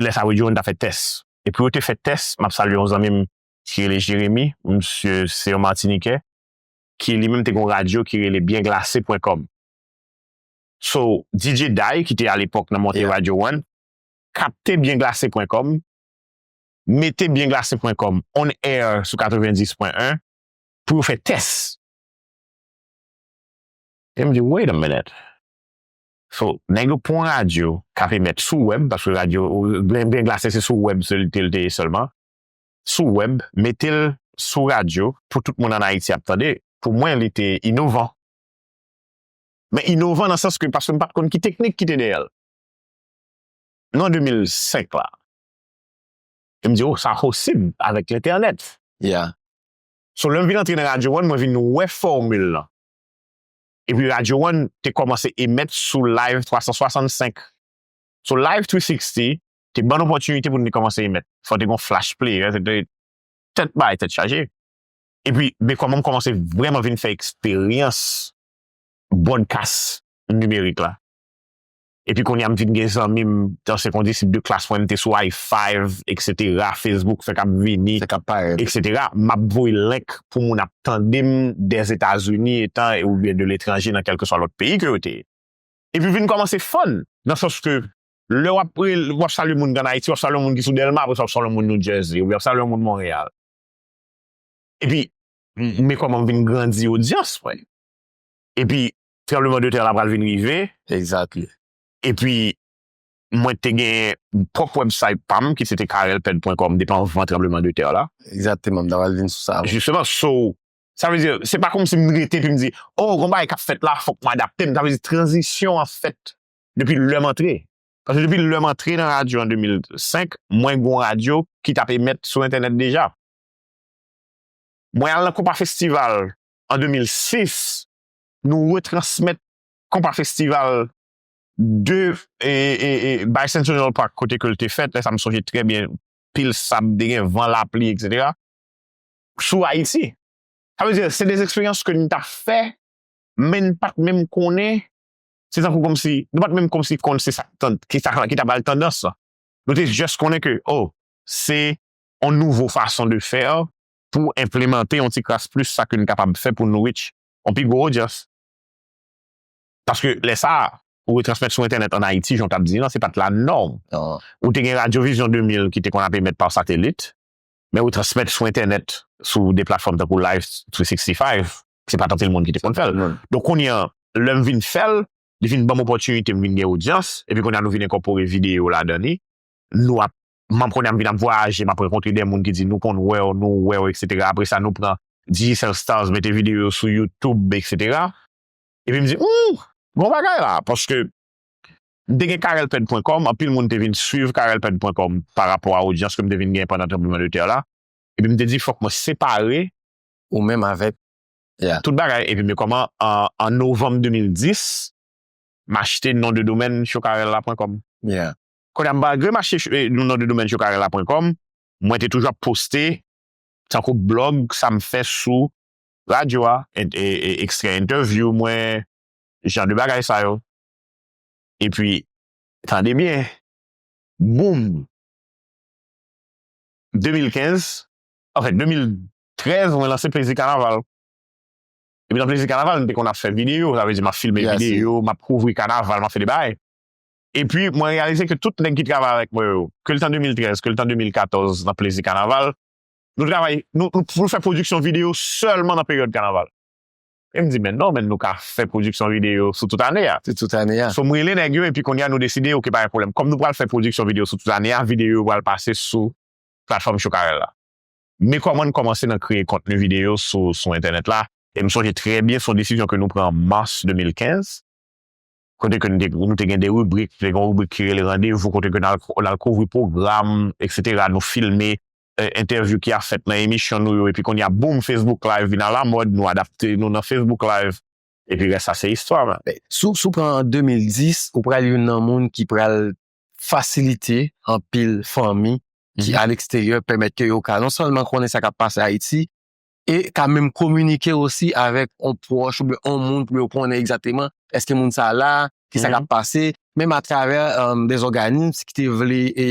lè sa yo, yo t ap fè tès. Epi yo te fè tès, m ap salye yon zanmi m ki rele Jeremi, misye se yon Matinikè, ki li menm te gen yon radyo ki rele byen glase pwen kòm. So, D J Day, ki te alepòk nan monte Radio One, kapte byen glase pwen kòm, mete byen glase pwen kòm on air sou katrevenndis pwen en pou yo fè tès. E m di, wait a minute. So, nèg yo pran radyo k ap emèt sou web, paske radyo, byen, byen glase se sou web se l te, l te ye sèlman. Sou web, mete l sou radyo pou tout moun ann Ayiti ap tande. Pou mwen, li te inovan. Men inovan nan sans ke, paske m pa t konn ki teknik ki te dèyè l. Nou an de mil senk la. E m di, oh, sa posib avèk lentènèt. So, lè m vin antre nan Radio One, mwen vin wè fòmil lan. Epi Radio One te kòmanse emèt sou Live twa san swasannsenk. So, Live three sixty te ban n opòtinite pou n te kòmanse emèt. Fò te gen yon flash player, se te tèt bay, tèt chaje. Epi, men kòman m kòmanse vrèman vin fè eksperyans broadcast nimerik la. Epi kounye a m vin gen zanmi m, ansyen kondisip de klas mwen, m te sou i five, etsetera, Facebook fèk ap vini, etsetera. M ap voye link pou moun ap tande m dèzetazini etan oubyen de letranje nan kèlkeswa lòt peyi ke yo te ye. Epi vin kòmanse fun, nan sans ke lè w ap, w ap salye moun ki ann Ayiti, w ap salye yon moun ki sou Dèlma, apre sa w ap salye yon moun New Jersey, oubyen w ap salye yon moun Monreyal. Epi, m- men kòman m vin grandi odyans mwen. Epi, tranbleman de tè la pral vin rive. Exactly. Epi, mwen te gen pwòp website pa m ki se te carelped point com depi anvan tranbleman de tè la. Exactement, m ta pral vin sou sa. Justement, so, sa vle di, se pa kòmsi m rete epi m di, oh, gon bagay k ap fèt la, fòk m adapte m. Sa vle di, tranzisyon an fèt depi lè m antre. Paske depi lè m antre nan radyo an de mil senk, mwen gon radyo ki t ap emèt sou entènèt deja. Mwen al nan Konpa Festival an de mil sis, nou retransmèt Konpa Festival de e, e, e, Bicentennial Park kote ke l te fèt, lè sa m sonje trè byen, pil sab, te gen van, lapli, etsetera, sou Ayiti. Sa vle di, se de eksperyans ke n t ap fè, men n pa t menm konnen, se tankou kòmsi, nou pa t menm kòmsi konn se sa k tan- ki sa ki ta ba l tandans la. Nou te just konnen ke, oh, se yon nouvo fason de fè pou enplemante yon ti kras plis sa ke n kapab fè pou nou reach yon pi gwo odyans. Paske lè sa a, ou retransmèt sou entènèt an Ayiti, jan w t ap di lan, se pa t la nòm. Non. Ou te gen Radyo Vizyon de mil ki te konn ap emèt pa satelit, men ou transmèt sou entènèt, sou de platfòm tankou Live three sixty-five, se pa t anpil moun ki te konn fè l. Non. Donk, kounye a, lè m vin fè l, li vin ban m opòtinite, m vin gen odyans, epi kounye a nou vin enkòpore videyo ladan li. Nou ap, m ap kounye a m vin ap vwayaje, m ap rankontre de moun ki di nou konn wè w, nou wè w, etsetera. Apre sa, nou pran Digicel Stars, mete videyo sou YouTube, etsetera. Epi m di, hmm, gon bagay la, paske m te gen carelped point com, anpil moun te vin swiv carelped point com pa rapò a odyans ke m te vin gen pandan tranbleman de tè la. Epi m te di, fòk mwen separe Ou menm avèk. Yeah. tout bagay. Epi men kòman, an, an novanm de mil dis, m achte non de domèn chokarella point com. Yeah. Kounye a, malgre m achte ch- eh, non de domèn chokarella point com, mwen te toujou ap poste tankou blòg, sa m fè sou radyo a, e- e- e- ekstrè entèvyou mwen, jan de bagay sa yo. Epi, tande byen, boum! de mil kenz, anfen, de mil trèz, mwen lanse Plezi Kanaval. Epi nan Plezi Kanaval, m te konn ap fè videyo, sa vle di m ap filme Yeah, I see. videyo, m ap kouvri kanaval, m ap fè de bagay. Epi, mwen reyalize ke tout nèg ki travay avèk mwen yo, ke l t an de mil trèz, ke l t an de mil katòz nan Plezi Kanaval, nou travay, nou, nou, nou fè pwodiksyon videyo sèlman nan peryòd kanaval. E m di, men non, men nou ka fè pwodiksyon videyo sou tout ane a. Se tout ane a. So, m rele nèg yo, epi kounye a, nou deside, oke, pa gen pwoblèm. Kòm nou pral fè pwodiksyon videyo sou tout ane a, videyo yo pral pase sou platfòm Chokarella. Men kòman n kòmanse nan kreye kontni videyo sou, sou entènèt la. E m sonje trè byen, se yon desizyon ke nou pran an mas de mil kenz. Kote ke nou te, nou te gen de ribrik, te gen yon ribrik ki rele Randevou, kote ke n al, n al kouvri pwogram, etsetera. Nou filme, eh, entèvyou ki ap fèt nan emisyon nou yo, epi kounye a, boum, Facebook Live vin alamòd, nou adapte nou nan Facebook Live, epi rès la se istwa, man. Si w si w pran an de mil dis, ou pral youn nan moun ki pral fasilite anpil fanmi ki Mhm. aleksteryè, pèmèt ke yo ka non sèlman konnen sa k ap pase Ayiti, e ka menm kominike osi avèk yon pwòch oubyen yon moun pou yo konnen egzakteman èske moun sa a la, ki sa k ap pase, menm atravè um, de zòganis ki te vle e,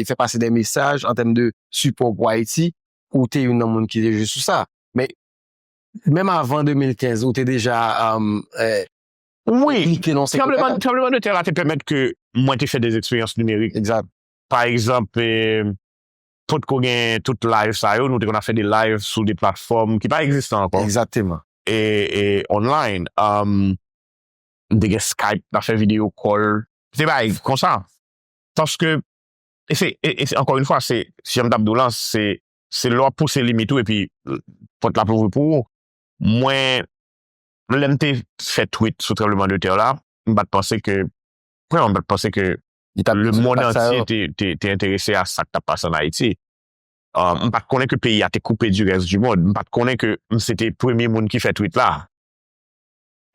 fè pase de mesaj an tèm de sipò pou Ayiti, ou te youn nan moun ki te jwe sou sa. Men, menm avan de mil kenz, ou te deja um, eh, Wi, implike nan sekè tranbleman, a. Tranbleman de tè la te pèmèt ke mwen te fè de eksperyans nimerik. Egzakt. Pa egzanp, eh, potko gen tout live sa yo, nou te konn ap fè de live sou de platfòm ki pa egziste ankò. Egzakteman. E, e online. Um, m te gen Skype, n ap fè video call. Se bagay konsa. Paske, e se, e, e se, ankò yon fwa, se, si jan m t ap di w lan, se, se lè w ap pouse limit ou epi pòt la ap louvri pou ou. Mwen, lè m te fè tweet sou tranbleman de tè la, m pa t panse ke, vrèman, m pa t panse ke Li t ap le di monde bagay sa antye yo. te, te, te enterese a sa k t ap pase an Ayiti. Uh, m pa t konnen ke peyi a te koupe du reste du monde. M pa t konnen ke m se te premye moun ki fè tweet la.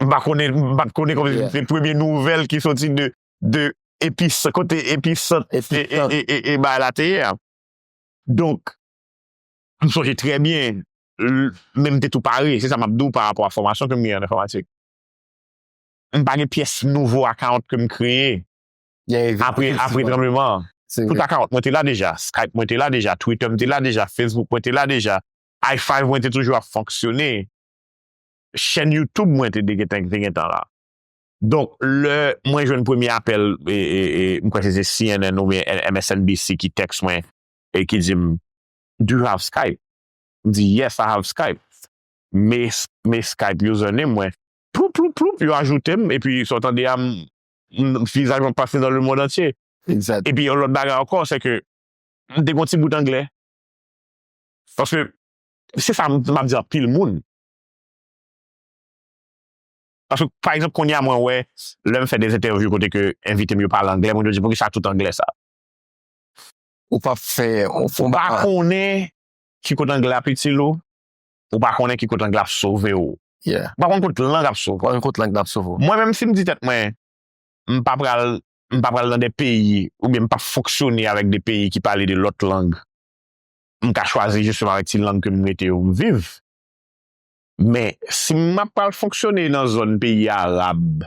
M pa konnen, m pa t konnen kòm se Yeah. te premye nouvèl ki soti de, de epis, kote episant e, e, Episant. e, e, e bagay la te ye a. Donk, m sonje trè byen, l- men m te tou pare, se sa m ap di w pa rapò a fòmasyon ke m gen an enfòmatik. M pa gen pyès nouvo account ke m kreye Yeah, apre, apre efektivman. Tranbleman an. Se Tout vre. account mwen te la deja. Skype mwen te la deja. Twitter m te la deja. Facebook mwen te la deja. i five mwen te toujou ap fonksyone. Chèn YouTube mwen te, te gentan, te gentan la. Donk, lè mwen jwenn premye apèl, e, e, e, m kwè se, se C N N oubyen M S N B C ki tèks mwen e ki di m, "Do you have Skype?" M di, "Yes, I have Skype." Me, me Skype username mwen. Ploup, ploup, ploup, yo ajoute m, epi sa w tande a, m, m, vizaj mwen pase dans le monde entier. Exact. Epi yon lòt bagay ankò, se ke m te gon ti bout anglè. Paske se sa m, m ap di anpil moun. Paske, pa egzanp, kounye a mwen wè, lè m fè de entèvyou kote ke envite m yo pale anglè, moun yo di, "Poukisa tout anglè sa?" Ou pa fè, ou Ou pa konnen ki kote anglè ap itil ou, ou pa konnen ki kote anglè ap sove ou. Yeah. Ou pa konn kote lang ap sove. Ou pa konn kote lang ap sove. Mwen menm si m di tèt mwen, m pa pral, m pa pral nan de peyi, oubyen m pa fonksyone avèk de peyi ki pale de lòt lang, m ka chwazi jisteman avèk ti lang ke m rete yo m viv. Men, si m ap pral fonksyone nan zòn peyi arab,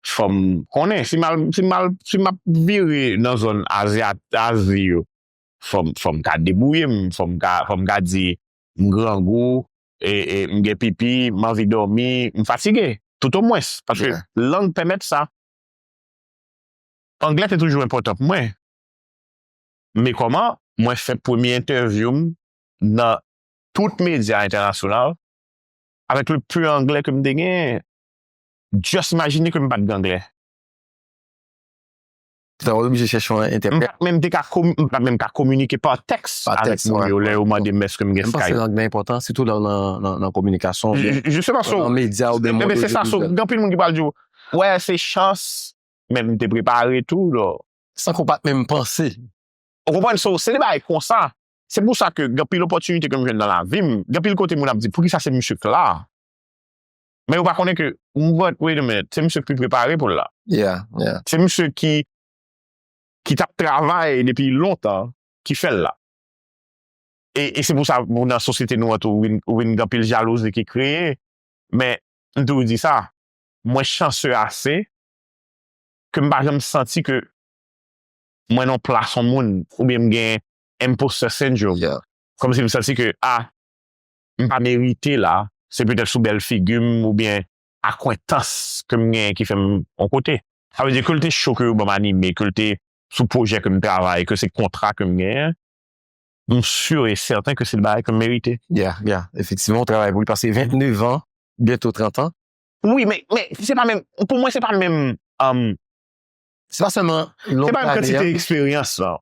fò m konnen. Si m al, si m al, si m ap vire nan zòn Azi, Azi yo, fò m, fò m ka debouye m, fò m ka, fò m ka di, "M grangou, e, e, m gen pipi, m anvi dòmi, m fatige." Toutomwens, paske lang pèmèt sa. Anglè te toujou enpòtan pou mwen. Men kòman mwen fè premye entèvyou m nan tout medya entènasyonal avèk le peu anglè ke m te genyen. Just imajine ke m pa t gen anglè. Ou ta oblije chèche yon M entèprèt. pa t menm te ka komi-, m pa t menm ka kominike pa tèks Pa avèk tèks, moun wè, yo wè. Lè yo mande m èske m gen M panse Skype. Lang nan enpòtan, sitou nan, nan, nan, nan kominikasyon, oubyen Ju- Jisteman, so, nan medya, oubyen men, mond men se sa, so, odyovizèl. gen anpil moun ki pral di w, "Wè, se chans, men m te prepare tou, lò." San ke w pa t menm panse. Ou konprann? So, se de bagay konsa. Se pou sa ke gen anpil opòtinite ke m jwenn nan lavi m. Gen anpil kote moun ap di, "Poukisa se misye k la?" Men yo pa konnen ke, "But wait a minute, se misye k pi prepare pou l la." Yeah, yeah. Se misye ki, ki t ap travay depi lontan, ki fè l la. E, e se pou sa, nan sosyete nou an tou, ou vin, ou vin gen anpil jalouzi ki kreye. Men, m toujou di sa, mwen chanse ase ke m pa janm santi ke mwen nan plas yon moun, oubyen m gen imposter syndrome. Yeah. Kòmsi m santi ke, a, m pa merite la, se petèt sou bèl figi m oubyen akwentans ke m genyen ki fè m yon kote. Sa vle di ke l te cho ke yo ban m anime, ke l te sou pwojè ke m travay, ke se kontra ke m genyen, m si e sèten ke se de bagay ke m merite. Yeah, yeah. Efektivman, ou travay pou li pase vennèf an, byento trant an. Wi, men, men se pa menm, pou mwen, se pa menm, um, Se pa sèlman se pa menm kantite eksperyans lan.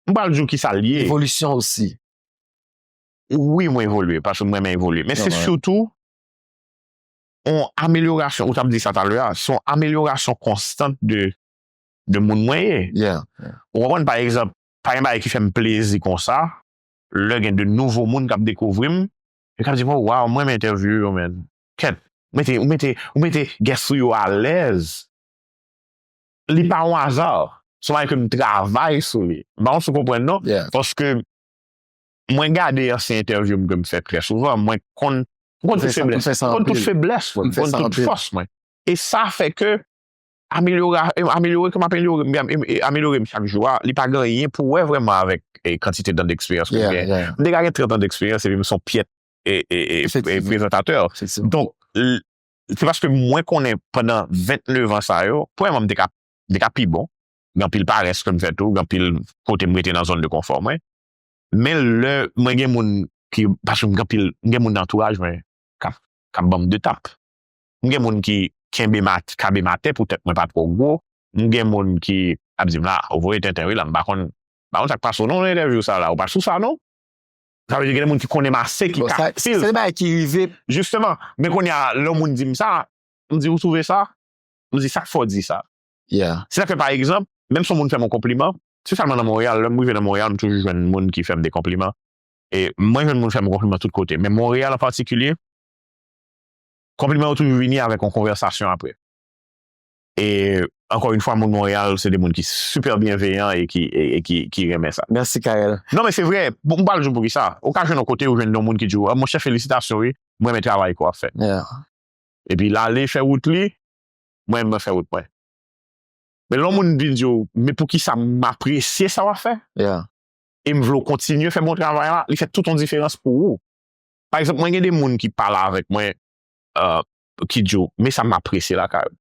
M pral di w ki sa l ye. Evolisyon osi. Wi, mwen evolye, paske mwen renmen evolye. Men se Ouais. sitou yon amelyorasyon, ou t ap di sa talè a, se yon amelyorasyon konstant de, de moun mwen ye. Yeah. Ou konprann, pa egzanp, pa gen bagay ki fè m plezi konsa, lè gen de nouvo moun k ap dekouvri m, e k ap di, "Oh, wow, mwen renmen entèvyou yo, man." Kèt, ou mete, ou mete, ou mete guest ou yo alèz. Li pa yon aza. Se yon bagay ke m travay sou li. M pa konn si w konprann, non? Yeah. Paske mwen gade ansyen entèvyou m ke m fè trè souvan, mwen konn, m konn tout feblès. M konn tout feblès mwen. M konn tout fòs mwen. E sa fè ke amelyora, amelyore ke m amelyore, m amelyore m chak jou a, li pa gen anyen pou wè vrèman avèk, eh, kantite dan deksperyans ke m Yeah, gen. Yeah. M te ka gen trant an deksperyans epi m se yon pyèt e, e, e, e Efektivman. Prezantatè. Efektivman. Donk, l- se paske mwen konnen pandan vennèf an sa yo, premyèman, m te ka, m te ka pi bon. Gen anpil parès ke m fè tou, gen anpil kote m rete nan zòn de konfò mwen. Men lè mwen gen moun ki, paske m gen anpil, m gen moun nan antouraj mwen k ap, k ap ban m de tap. M gen moun ki kenbe m at-, kabe m atè poutèt mwen pa twò gwo. M gen moun ki ap di m la, "Ou voye tenten wi la, m pa konn, m pa konn sa k pase w non nan entèvyou sa la, ou pa t sou sa non." Sa vle di gen de moun ki konnen m ase, ki Bon, ka sa, fil. Se de bagay ki rive. Jisteman, men kounye a, lè yon moun di m sa, m di, "Ou twouve sa?" M di, "Sa k fè w di sa?" Yeah. Se sa k fè, pa egzanp, menm si yon moun fè m yon konpliman, se sèlman nan Monreyal, lè m rive nan Monreyal, m toujou jwenn moun ki fè m de konpliman. E mwen jwenn moun fè m konpliman tout kote. Men Monreyal an patikilye, konpliman yo toujou vini avèk yon konvèsasyon apre. E ankò yon fwa, moun Monreyal, se de moun ki sipè byenveyan e ki, e, e ki, ki renmen sa. Mèsi, Carel. Non, men se vre. Bon, m pral di w poukisa. Ou ka jwenn yon kote, ou jwenn yon moun ki di w, "Ah, monchè, felisitasyon, wi. Mwen renmen travay ke w ap fè." Yeah. Epi l ale fè wout li, mwen, mwen fè wout mwen. Men lè yon moun vin di w, "Men poukisa m apresye sa w ap fè?" Yeah. E m vle w kontinye fè bon travay la, li fè tout yon diferans pou ou. Pa egzanp, mwen gen de moun ki pale avèk mwen, euh, ki di w, "Men sa m apresye lakay ou."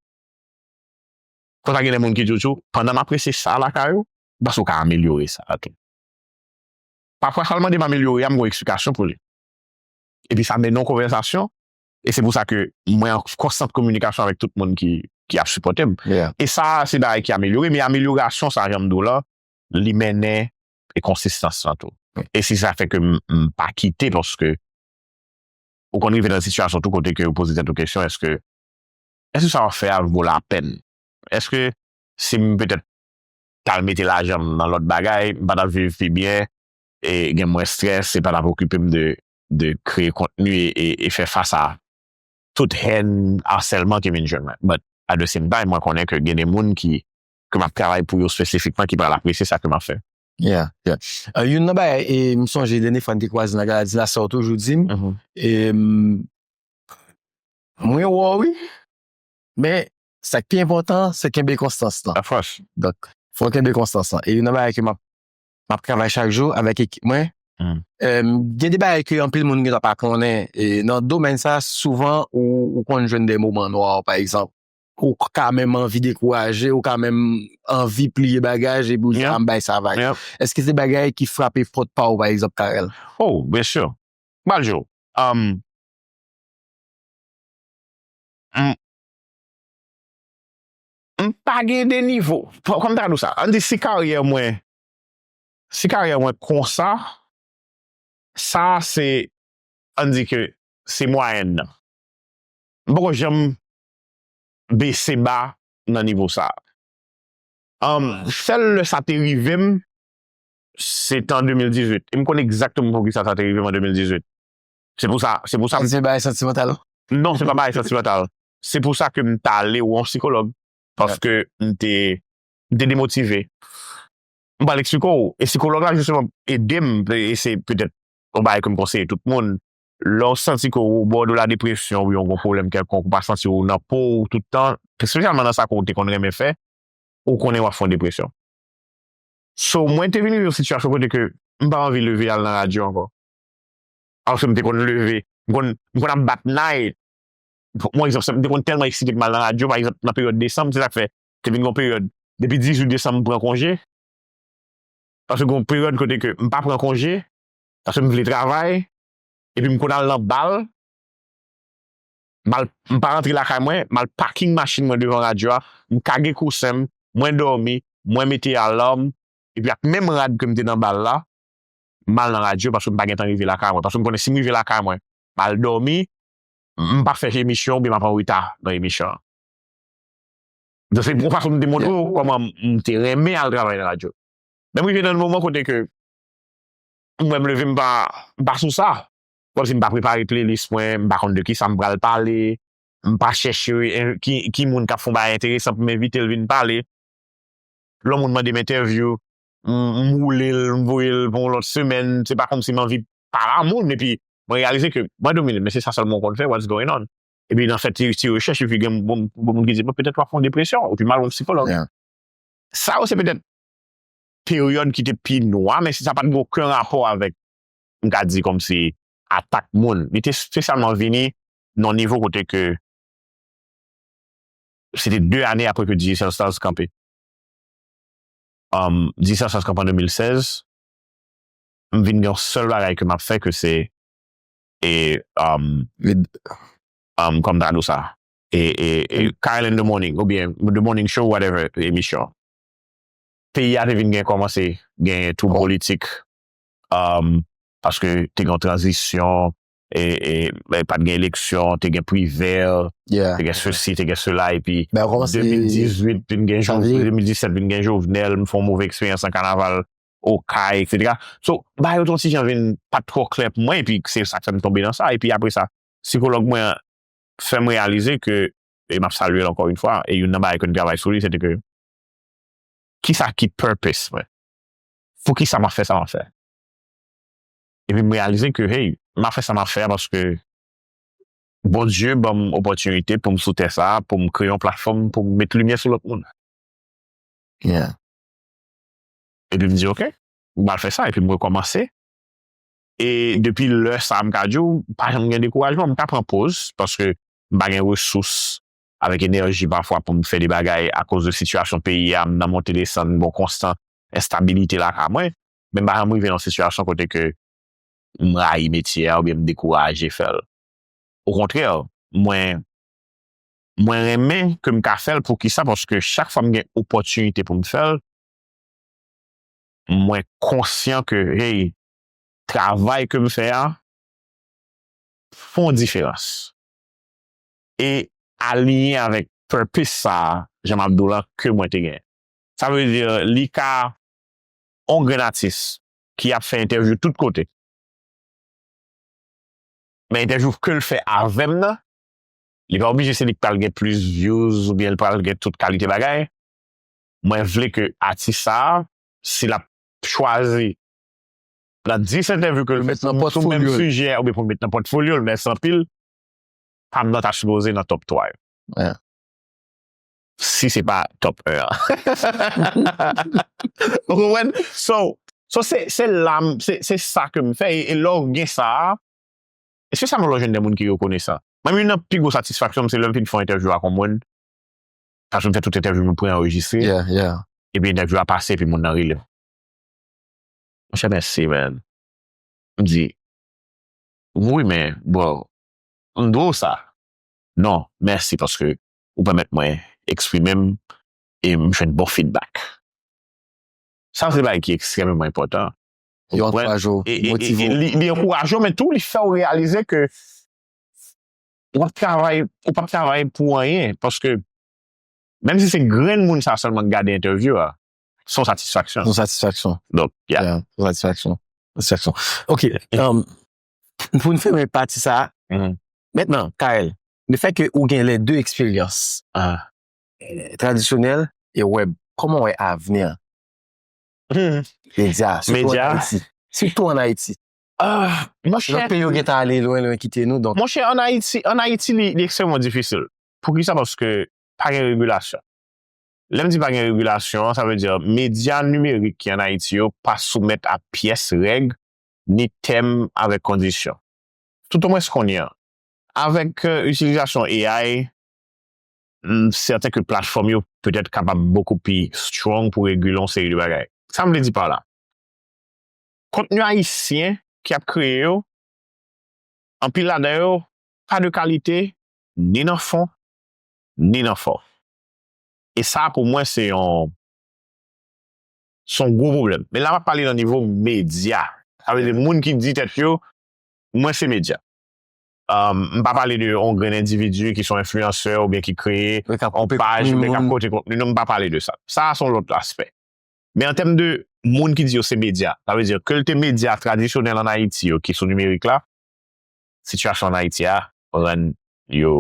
Konsa gen de moun ki di w tou, "Pandan m apresye sa lakay ou, m panse w ka amelyore sa a tou." Pafwa, sa l mande m amelyore a, m gen yon eksplikasyon pou li. Epi sa mennen yon konvèsasyon, e se pou sa ke mwen an konstant kominikasyon avèk tout moun ki, ki ap sipòte m. Yeah. E sa, se bagay ki amelyore, men amelyorasyon sa, jan m di w la, li mennen e konsistans lan tou. E se sa fè ke m, m pa kite, paske ou konn rive nan sitiyasyon tou kote ke ou poze tèt ou kesyon, èske, èske sa w ap fè a vo lapèn? Èske si m petèt t al mete lajan m nan lòt bagay, m pa t ap viv pi byen, e gen mwens strès, e pa t ap okipe m de, de kreye kontni e, e, e fè fas a tout hèn, asèlman ki vin jwenn mwen. But at the same time, mwen konnen ke gen de moun ki, ke m ap travay pou yo espesifikman ki pral apresye sa ke m ap fè. Yeah, yeah. Uh, youn nan bagay, e m sonje dènye fwa n te kwaze nan gala di la, sa w toujou di m, e m, mwen wè w wi, men sa k pi enpòtan, se kenbe konstans lan. Of course. Donk, fò w kenbe konstans lan. E youn nan bagay ke m ap, m ap travay chak jou avèk ekip mwen. Um, gen de bagay ke anpil moun gentan pa konnen. E nan domèn sa, souvan, ou, ou konn jwenn de moman nwa, pa egzanp. Ou ka menm anvi dekouraje, ou ka menm anvi pliye bagaj, epi ou di, Yeah. "A, m bay sa vag." Yeah. Èske se bagay ki frape pòt pa w, pa egzanp, Carel? Oh, byen si. M pral di w. Um, m, m pa gen de nivo. Kòm ta di w sa, ann di si karyè mwen, si karyè mwen konsa, sa se, ann di ke se mwayèn nan. M poko janm bese ba nan nivo sa. Um, sèl lè sa te rive m, se te an de mil dizuit. E m konn egzakteman poukisa sa te rive m an de mil dizuit. Se pou sa, se pou sa. Se bagay santimantal? Non, se pa bagay santimantal. Se pou sa ke m t ale wè yon sikològ. Paske m te, m te demotive. M pral eksplike w. E sikològ la, jisteman, ede m, e se petèt yon bagay ke m konseye tout moun. Lè w santi ke w bò de la depresyon, ou yon gwo pwoblèm kèlkonk, ou pa santi w nan po w tout tan, espesyalman nan sa ke w te konn renmen fè, ou konnen w ap fè yon depresyon. So, mwen te vin rive yon sitiyasyon kote ke m pa anvi leve al nan radyo ankò. Alòske m te konn leve, m konn, m konn ap bat night. Bon, egzanp, m te konn tèlman eksite pou m al nan radyo, pa egzanp, nan peryòd desanm, se sa k fè, te vin yon peryòd, depi dizuit desanm, m pran konje. Paske gen yon peryòd kote ke m pa pran konje, paske m vle travay, epi m konn al nan bal, m al, m pa rantre lakay mwen, m al paking machin mwen devan radyo a, m kage kousen m, mwen dòmi, mwen mete alam, epi ak menm rad ke m te nan bal la, m al nan radyo paske m pa gentan rive lakay mwen. Paske m konnen si m rive lakay mwen, m al dòmi, m p ap fè emisyon oubyen m ap an reta nan emisyon an. Donk, se yon fason m te montre w kòman m te renmen al travay nan radyo. Men m rive nan yon moman kote ke m wè m leve, m pa, m pa sou sa. Kòmsi m pa prepare playlist mwen, m pa konn de kisa m pral pale, m pa chèche en- ki, ki moun k ap fè yon bagay enteresan pou m envite l vin pale. Lè yon moun mande m entèvyou, m, m woule l, m voye l pou yon lòt semèn, se pa kòmsi m anvi pale a moun, epi mwen reyalize ke mwen domine, men se sa sèlman w konn fè, what's going on? Epi nan fè ti, ti rechèch, epi gen bon, bon moun ki di, bon, petèt w ap fè yon depresyon, epi m al wè yon sikològ. Yeah. Sa yo se petèt peryòd ki te pi nwa, men si sa pa t gen okenn rapò avèk, m ka di kòmsi, atak moun. Li te espesyalman vini nan yon nivo kote ke se te de ane apre ke Digicel Stars kanpe. Um, Digicel Stars kanpe an de mil sèz, m vin gen yon sèl bagay ke m ap fè ke se, e, um, um, kòm ta di w sa, e, e, e Carel in the Morning, oubyen The Morning Show, whatever, emisyon. Peyi a te vin gen kòmanse gen twou politik, um, paske te gen yon tranzisyon, e, e, e pa t gen eleksyon, te gen Privert, Yeah. te gen sesi, te gen sela, epi Ben, w kòmanse de mil dizuit, vin gen Jo- Janvye. de mil disèt, vin gen Jovenel, m fè yon move eksperyans nan kanaval Okay, et cetera. So, bagay yo t yon ti jan vin pa t twò klè pou mwen, epi se sa k fè m tonbe nan sa. Epi apre sa, sikològ mwen an fè m reyalize ke, e m ap salye l ankò yon fwa, e youn nan bagay ke n travay sou li, se te ke, kisa ki purpose mwen? Poukisa m ap fè sa m ap fè? Epi m reyalize ke, hey, m ap fè sa m ap fè a paske Bondye ban m opòtinite pou m sou tè sa a, pou m kreye yon platfòm, pou m met limyè sou lòt moun. Yeah. Epi m di, ok, m pral fè sa, epi m rekòmanse. E depi lè sa a, m ka di w, pa janm gen dekourajman, m ka pran poz, paske m pa gen resous avèk enèji pafwa pou m fè de bagay akoz de sitiyasyon peyi a, m nan monte desann, bon, konstan enstabilite lakay mwen. men m pa janm rive nan sitiyasyon kote ke m rayi metye a oubyen m dekouraje fè l. Okontrè, mwen, mwen renmen ke m ka fè l. Poukisa? Paske chak fwa m gen opòtinite pou m fè l, mwen konsyan ke, hey, travay ke m fè a fè yon diferans. E aliyen avèk purpose sa a, jan m ap di w la, ke mwen te gen. Sa vle di, li ka yon grenn atis ki ap fè entèvyou tout kote. Men entèvyou ke l fè avè m nan, li pa oblije se li k pral gen plis views oubyen l pral gen tout kalite bagay. Mwen vle ke atis sa a, si l ap chwazi nan dis entèvyou ke l fè sou menm sijè oubyen pou l met nan pòtfolyo l, mèsi anpil, pa m nan ta sipoze nan top twa yo. Si se pa top en an. Ou konprann? So, so se, se la m, se, se sa ke m fè. E, e lè w gen sa a, espesyalman lè w jwenn de moun ki rekonesan. Mwen, youn nan pi gwo satisfaksyon m, se lè m fin fè yon entèvyou ak yon moun, paske m fè tout entèvyou m pre-anrejistre, epi entèvyou a pase, epi moun nan rele m. Monchè, mèsi, man. M di, wi, men, bro, m dwe w sa. Non, mèsi paske ou pèmèt mwen eksprime m e m jwenn bon feedback. Sa se bagay ki ekstrèmeman enpòtan. Li ankouraje w, li motive w. Li, li ankouraje w, men tou li fè w reyalize ke w ap travay, ou p ap travay pou anyen, paske menm si se grenn moun sa sèlman k gade entèvyou a, se yon satisfaksyon. Se yon satisfaksyon. Donk, yeah. Yeah, se yon satisfaksyon. Satisfaksyon. Ok, um, pou n fèmen pati sa, mentnan, Carel, le fè ke ou gen lè de eksperyans, eh, tradisyonèl e wèb, kòman w wè avni an? Medya, sitou an Ayiti. Sitou an Ayiti. Ah, monchè. Lòt peyi yo gentan ale lwen, lwen kite nou, donk. Monchè, an Ayiti, an Ayiti, li, li ekstrèmman difisil. Poukisa? Paske pa gen regilasyon. Lè m di pa gen regilasyon, sa vle di medya nimerik ki an Ayiti yo pa soumèt a pyès règ, ni tèm avèk kondisyon. Toutomwens kounye a, avèk, eh, itilizasyon A I, m sèten ke platfòm yo petèt kapab bokou pi strong pou regile yon seri de bagay. Sa m vle di pa la? Kontni ayisyen ki ap kreye yo, anpil ladan yo pa de kalite, ni nan fon, ni nan fòm. E sa, pou mwen, se yon, se yon gwo pwoblèm. Men la, m ap pale nan nivo medya. Sa vle di, moun ki di tèt yo, mwen se medya. Um, m pa pale de yon grenn endividi ki se yon enfliyansè oubyen ki kreye yon paj oubyen k ap pote kontni. Non, m pa pale de sa. Sa, se yon lòt aspè. Men an tèm de moun ki di yo se medya, sa vle di ke l te medya tradisyonèl an Ayiti yo ki sou nimerik la, sitiyasyon an Ayiti a rann yo,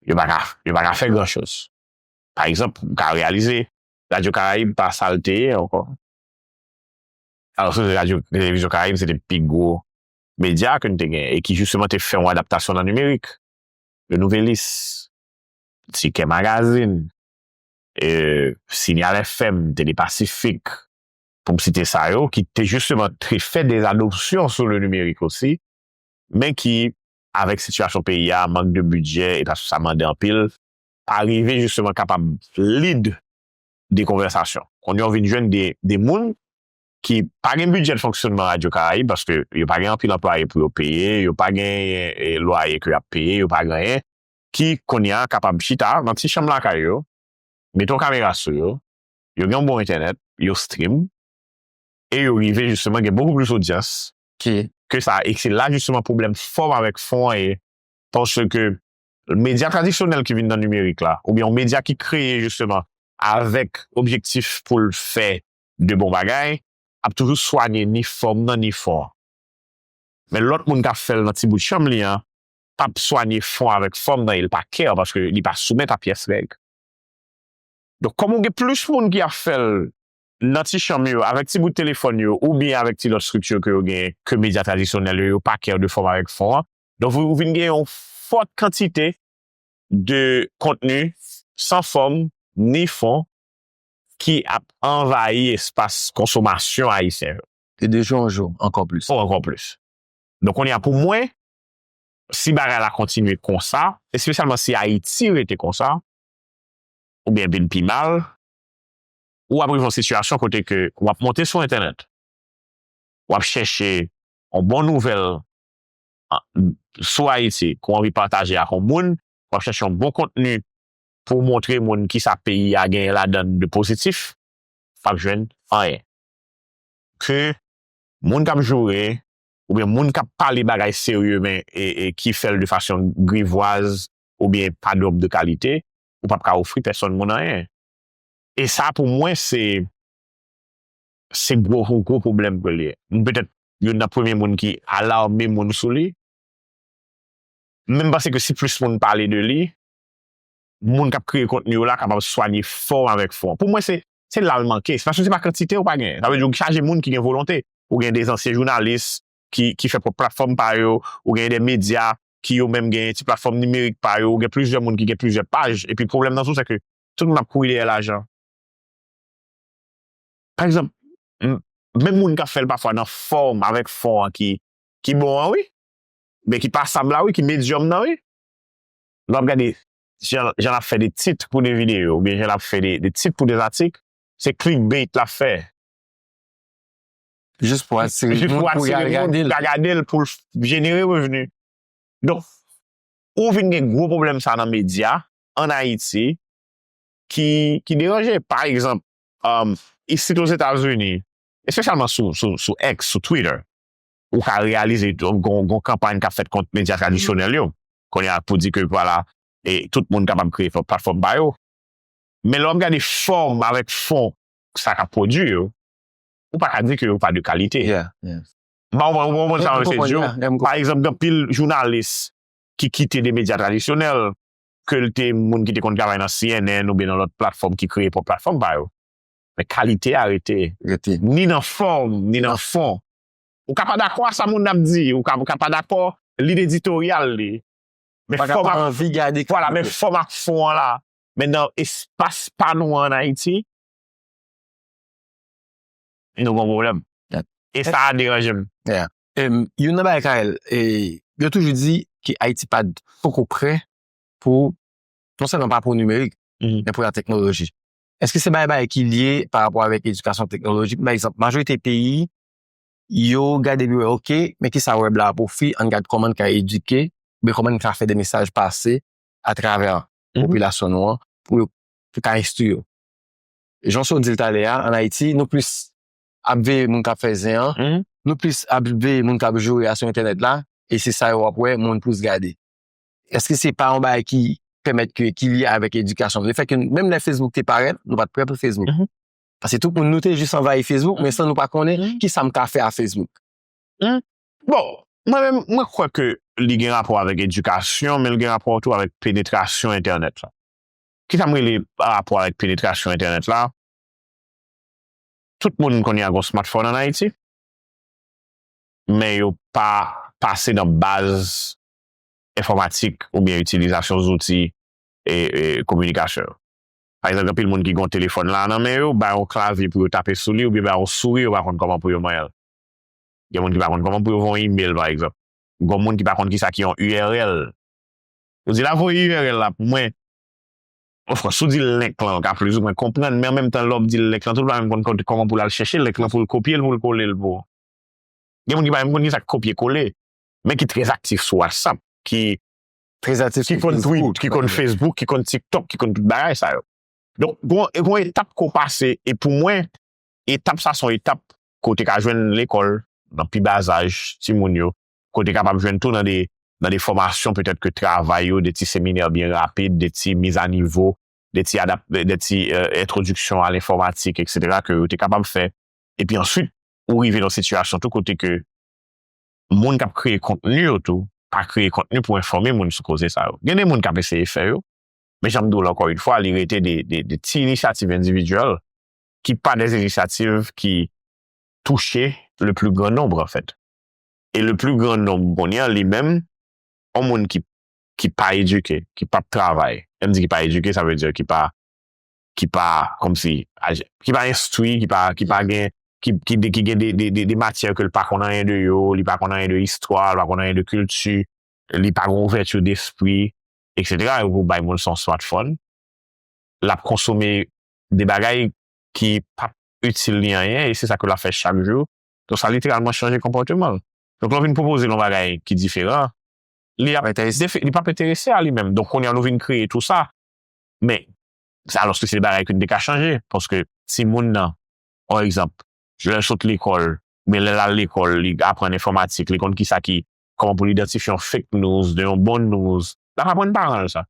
yo pa ka, yo pa ka fè gran choz. Pa egzanp, ou ka reyalize, Radyo Karayib pa sa l te ye ankò. Alòske Radyo Televizyon Karayib se te pi gwo medya ke n te gen e ki jisteman te fè yon adaptasyon nan nimerik. Le Nouvelliste, Tikè Magazine, eh, Signal F M, Télé Pacifique, pou m site sa yo, ki te jisteman te fè de adopsyon sou le nimerik osi, men ki, avèk sitiyasyon peyi a, mank de bidjè, e paske sa mande anpil, pa rive jisteman kapab lead de konvèsasyon. Kounye a w vin jwenn de, de moun ki pa gen bidjè de fonksyonman Radyo Karayib, paske yo pa gen anpil anplwaye pou yo peye, yo pa gen, eh, lwaye ke y ap peye, yo pa gen anyen, ki kounye a kapab chita nan ti chanm lakay yo, mete yon kamera sou yo, yo gen yon bon entènèt, yo stream, e yo rive jisteman gen bokou plis odyans ke, ke sa. E se la jisteman pwoblèm fòm avèk fon an ye, paske medya tradisyonèl ki vin nan nimerik la, oubyen yon medya ki kreye jisteman avèk objektif pou l fè de bon bagay, ap toujou swanye ni fòm nan ni fon an. Men lòt moun k ap fè l nan ti bout chanm li an, p ap swanye fon avèk fòm nan, e l pa care paske li pa soumèt a pyès règ. Donk, kòm ou gen plis moun ki ap fè l nan ti chanm yo, avèk ti bout telefòn yo, oubyen avèk ti lòt estrikti ke yo genyen, ke medya tradisyonèl yo, yo pa care de fòm avèk fon an. Donk, ou, ou vin gen yon fòt kantite de kontni san fòm ni fon ki ap anvayi espas konsomasyon ayisyen yo. E de jou an jou, ankò plis. Oh, ankò plis. Donk, kounye a, pou mwen, si bagay la kontinye konsa, espesyalman si Ayiti rete konsa, oubyen vin pi mal, ou ap rive yon sitiyasyon kote ke w ap monte sou entènèt, w ap chèche yon bon nouvèl sou Ayiti ke w anvi pataje ak yon moun, w ap chèche yon bon kontni pou w montre moun kisa peyi a genyen ladan l de pozitif, w p ap jwenn anyen. Ke moun k ap joure, oubyen moun k ap pale bagay serye, men e, e ki fè l de fason grivwaz oubyen pa dòb de kalite, ou p ap ka ofri pèsonn moun anyen. E sa, pou mwen, se, se gwo, gwo pwoblèm ke l ye. M petèt youn nan premye moun ki alame moun sou li. Men m panse ke si plis moun pale de li, moun k ap kreye kontni yo la kapab swanye fòm avèk fon. Pou mwen, se, se la l manke. Se paske se pa kantite ou pa genyen. Sa vle di ou chaje moun ki gen volonte. Ou gen de zansyen jounalis ki, ki fè pwòp platfòm pa yo, ou gen de medya ki yo menm gen ti platfòm nimerik pa yo, ou gen plizyè moun ki gen plizyè paj, epi pwoblèm nan tou, se ke tout moun ap kouri dèyè lajan. Pa egzanp, m- menm moun k ap fè l pafwa nan fòm avèk fon an ki, ki bon an, wi, men ki pasab la, wi, ki medyòm nan, wi. Lè w ap gade jan, jan l ap fè de tit pou de videyo, oubyen jan l ap fè de, de tit pou de atik, se clickbait l ap fè. Jis pou atire moun pou y al gade l. Ka gade l pou l jenere revni. Donk, ou vin gen gwo pwoblèm sa nan medya, ann Ayiti, ki, ki deranje. Pa egzanp, um, isit Ozetazini, espesyalman sou, sou, sou X, sou Twitter, ou ka reyalize gon, gon kanpay k ap fèt kont medya tradisyonèl yo. Kounye a, pou di ke, vwala, e tout moun kapab kreye platfòm pa yo. Men lè w ap gade fòm avèk fon sa k ap pwodui yo, ou pa ka di ke yo pa de kalite. Yeah, yeah. Ba ou konprann sa M mwen se konprann, di yo. yeah, yeah, m konprann. Pa egzanp, gen anpil jounalis ki kite de medya tradisyonèl, ke l te moun ki te konn travay nan C N N oubyen nan lòt platfòm ki kreye pwòp platfòm pa yo. Men kalite a rete. Rete. Ni nan fòm, ni nan fon. Ou ka pa dakò a sa moun nan ap di, ou ka, ou ka pa dakò lide editoryal li. Men Pa ka fòm pa ak, anvi gade. vwala, men fòm ak fon an la, men nan espas pa nou an Ayiti, nou gen pwoblèm. Yeah. E sa a deranje m. Em, youn nan bagay, Carel, e, yo toujou di ke Ayiti pa t poko prè pou, non sèlman pa pou nimerik, Mhm. men pou la teknoloji. Èske se bagay, bagay ki lye pa rapò avèk edikasyon teknolojik? Pa egzanp, majorite peyi, yo gade epi yo wè, oke, men kisa wèb la ap ofri, ann gad kòman n ka edike, oubyen kòman n ka fè de mesaj pase atravè Mhm. popilasyon nou an, pou yo pou ka enstwi yo. Jan w di l talè a, ann Ayiti, nou plis ap veye moun k ap fè zen an, Mhm. nou plis ap veye moun k ap joure a sou entènèt la, e se sa yo w ap wè, moun plis gade. Èske se pa yon bagay ki pèmèt ke, ki lye avèk edikasyon? Lefètke menm lè Facebook te parèt, nou pa t prè pou Facebook. Mhm. Paske tout moun nou te jis anvayi Facebook, men san nou pa konnen Mhm. kisa m ka fè a Facebook. Bon, mwen menm, mwen kwè ke li gen rapò avèk edikasyon, men li gen rapò tou avèk penetrasyon entènèt la. Kisa m rele rapò avèk penetrasyon entènèt la? Tout moun kounye a gen smartphone ann Ayiti, men yo pa pase nan baz enfòmatik oubyen itilizasyon zouti e, e kominikasyon yo. Pa egzanp, gen anpil moun ki gen yon telefòn la nan men yo, ba yo yon klavye pou yo tape sou li, oubyen ba yo yon souri, yo pa konn kòman pou yo manyen l. Gen moun ki pa konn kòman pou yo voye yon email, pa egzanp. Gen moun ki pa konn kisa ki yon U R L. Ou di l ap voye U R L la pou mwen. Of course, si w di l link lan, l ka plizoumwen konprann, men an menm tan, lè w ap di l link lan, tout pa menm konn kòman pou l al chèche link lan, pou l kopye l, pou l kole l pou ou. Gen moun ki pa menm konn kisa k kopye kole, men ki trè aktif sou WhatsApp, ki Trè aktif ki sou konn Facebook, Twitter, ki konn pa Facebook, ki konn TikTok, ki konn tout bagay sa yo. Donk, gon, gon etap ke w pase, e pou mwen, etap sa se yon etap kote w ka jwenn lekòl, nan pi ba zaj, timoun yo, kote w kapab jwenn tou nan de, nan de fòmasyon, petèt ke travay yo, de ti seminè byen rapid, de ti mizanivo, de ti adap-, de ti, euh, entwodiksyon a lenfòmatik, etsetera, ke yo te kapab fè. Epi answit, ou rive nan sitiyasyon tou kote ke moun k ap kreye kontni yo tou, pa kreye kontni pou enfòme moun sou koze sa yo. Gen de moun k ap eseye fè yo, men jan m di w la ankò yon fwa, li rete de, de, de ti inisyativ endividyèl ki pa de inisyativ ki touche le plus grand nombre, en fait. E le plus grand nombre, kounye a, li menm, yon moun ki, ki pa edike, ki p ap travay. Lè m di ki pa edike, sa vle di ki pa, ki pa, kòmsi, aje-, ki pa enstwi, ki pa, ki pa gen, ki, ki, de- ki gen de, de, de, de matyè ke l pa konn anyen de yo, li pa konn anyen de istwa, li pa konn anyen de kilti, li pa gen ouvèti despri, etsetera. Yo pou bay moun sa yon smartphone, l ap konsome de bagay ki p ap itil li anyen, e se sa ke l ap fè chak jou, Donk, sa literalman chanje konpòteman l. Donk, lè w vin pwopoze l yon bagay ki diferan, li ap defi-, li p ap enterese a li menm. Donk, kounye a, nou vin kreye tou sa. Men, se alòske se de bagay ke n te ka chanje. Paske timoun nan, pa egzanp, lè l sot lekòl, men lè l al lekòl, li aprann enfòmatik, li konn kisa ki, kòman pou l idantifye yon fake news de yon bon news. L ap aprann paran l sa.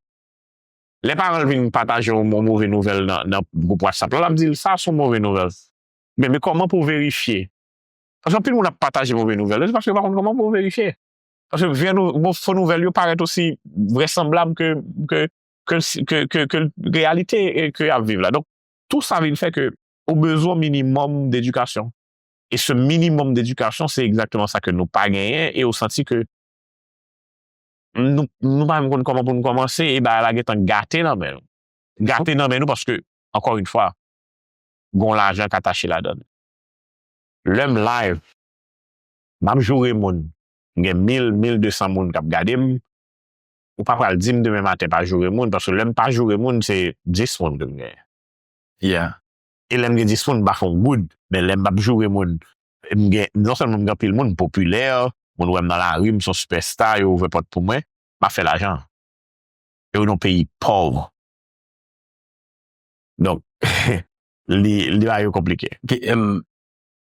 Lè paran l vin pataje yon, yon move nouvèl nan, nan gwoup WhatsApp la, l ap di l, "Sa se yon move nouvèl." Men, men kòman pou w verifye? Paske anpil moun ap pataje move nouvèl yo, se paske yo pa konn kòman pou yo verifye. Paske vrè nou, bon, fo nouvèl yo parèt osi vrèsanblab ke, ke, ke, ke, ke, ke reyalite, eh, ke y ap viv la. Donk, tou sa vin fè ke ou bezwen yon minimòm dedikasyon. E se minimòm dedikasyon, se egzakteman sa ke nou pa genyen, e ou santi ke nou, nou pa menm konn kòman pou nou kòmanse, e bagay la gentan gate nan men nou. Gate nan men nou paske, ankò yon fwa, gon lajan k atache ladan l. Lè m live, m ap joure moun. M gen mil, mil de san moun k ap gade m. Ou pa pral di m demen maten pa joure moun, paske lè m pa joure moun, se dis moun ke m genyen. Yeah. E lè m gen dis moun, m pa fè yon goud. Men lè m ap joure moun, m gen, non sèlman m gen anpil moun, m popilè, moun wè m nan lari, m se yon sipèsta, yo ouvè pòt pou mwen, m ap fè lajan. E nou nan yon peyi pòv. Donk, li, li ba yo konplike. Ok, em,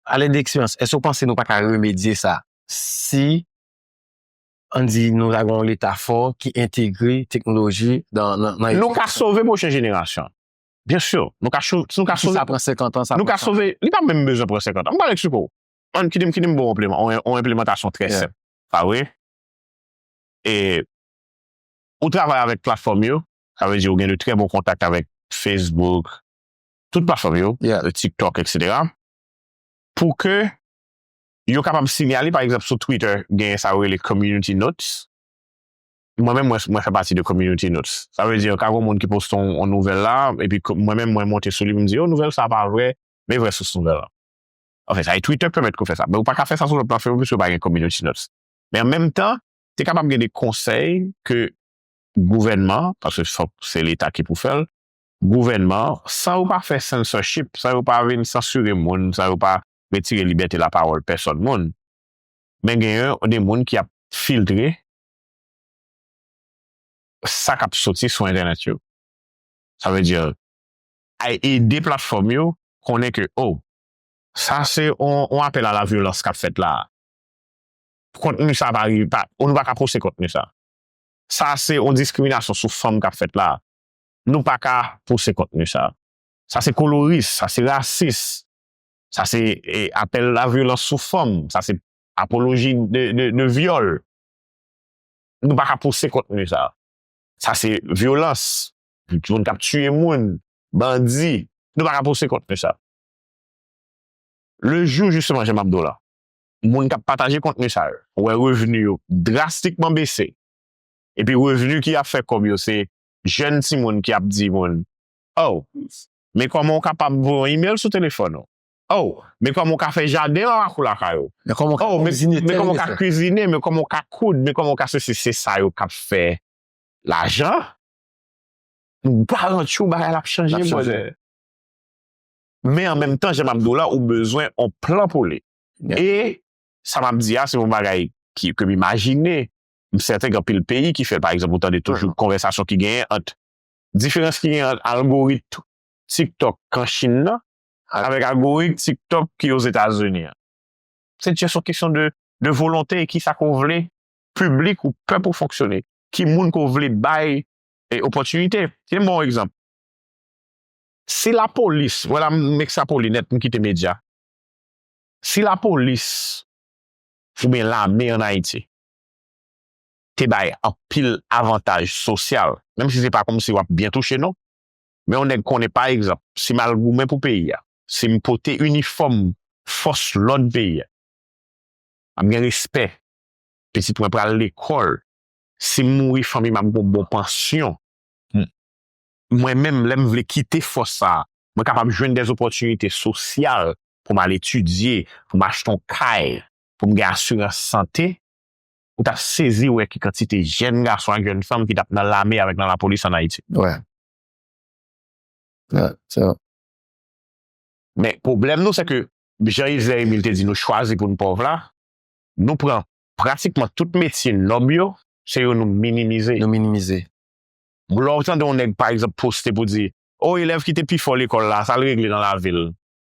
a lèd de eksperyans, èske w panse nou pa ka remedye sa si, ann di, nou ta gen yon leta fò ki entegre teknoloji nan, nan, nan... Nou ka sove pwochen jenerasyon. Byen si, nou ka, nou ka sove. Sa pran senkant an, sa pran... Nou ka sove, li pa menm bezwen pran senkant an. M pral eksplike w. Ann, kite m, kite m ba w yon enpliman-, yon, yon enplimantasyon trè senp. Sa vre? E ou travay avèk platfòm yo, sa vle di ou gen de trè bon kontak avèk Facebook, tout platfòm yo, euh, TikTok, et cetera. Pou ke yo kapab sinyale, pa egzanp, sou Twitter, gen sa yo rele community notes. Mwen menm, mwen, mwen fè pati de community notes. Sa vle di, ka gen moun ki poste yon, yon nouvèl la, epi ko-, mwen menm, mwen monte sou li, m di, "Oh, nouvèl sa pa vrè, men vrè sous nouvèl la." Anfen, sa e Twitter k pèmèt ke w fè sa. Men ou pa ka fè sa sou lòt platfòm yo, piske yo pa gen community notes. Men an menm tan, te kapab gen de konsèy ke gouvènman, paske fòk se leta ki pou fè l, gouvènman, san yo pa fè censorship, san yo pa vin sansire moun, san yo pa retire libète lapawòl pèsòn moun, men genyen de moun ki ap filtre sa k ap soti sou entènèt yo. Sa vle di, ay ede platfòm yo konnen ke, oh, sa se on, on apèl a la vyolans k ap fèt la. Kontni sa pa, pa, nou pa ka poste kontni sa. Sa se on diskriminasyon sou fanm k ap fèt la. Nou pa ka poste kontni sa. Sa se koloris, sa se rasis. Sa se, e, apèl la vyolans sou fanm. Sa se apoloji de, de, de vyòl. Nou pa ka poste kontni sa. Sa se vyolans. Moun k ap tiye moun, bandi. Nou pa ka poste kontni sa. Le jou, jisteman, jan m ap di w la, moun k ap pataje kontni sa yo, ou wè revni yo drastikman bese, epi revni ki ap fè kòb yo, se jèn timoun ki ap di moun, "Oh, men kòman w kapab voye yon imèl sou telefòn ou? Oh, men kòman w ka fè jaden anrakou lakay ou? Oh, men, men kòman w ka kwizine, men kòman w ka koud, men kòman w ka sesi?" Se sa yo k ap fè lajan. M garanti w bagay la ap chanje, brother. Men an menm tan, jan m ap di w la, ou bezwen on plan pou li. E sa m ap di a, se yon bagay ki, ke m imajine. M sèten gen anpil peyi ki fè l. Pa egzanp, ou tande toujou konvèsasyon ki genyen ant, diferans ki genyen ant algorit TikTok k an Chin nan avèk algorit TikTok ki Ozetazini an. Se just yon kesyon de, de volonte e kisa ke w vle, piblik ou pèp ou fonksyone. Ki moun ke w vle bay, e, opòtinite. Kite m ba w yon egzanp. Si lapolis, vwala m ekstrapole nèt, m kite medya. Si lapolis oubyen lame ann Ayiti te bay anpil avantaj sosyal, menm si se pa kòmsi w ap byen touche non, men yon nèg konnen, pa egzanp, si m al goumen pou peyi a, si m pote inifòm fòs lòd peyi a, m ap gen respè, pitit mwen pral lekòl, si m mouri, fanmi m ap gen yon bon pansyon. Mwen menm, lè m vle kite fòs sa a, mwen kapab jwenn dè opòtinite sosyal pou m al etidye, pou m achte yon kay, pou m gen asirans sante, ou t ap sezi wè ki kantite jèn gason ak jèn fanm ki t ap nan lame avèk nan lapolis ann Ayiti. Wè. Wè, se vre. Men pwoblèm nou, se ke jan Ezer Emile te di nou chwazi pou n pòv la, nou pran pratikman tout metye nòb yo, se yo nou minimize. Nou minimize. Lè w tande yon nèg, pa egzanp, poste pou di, o, elèv ki te pi fò lekòl la, sa l regle nan lavi l?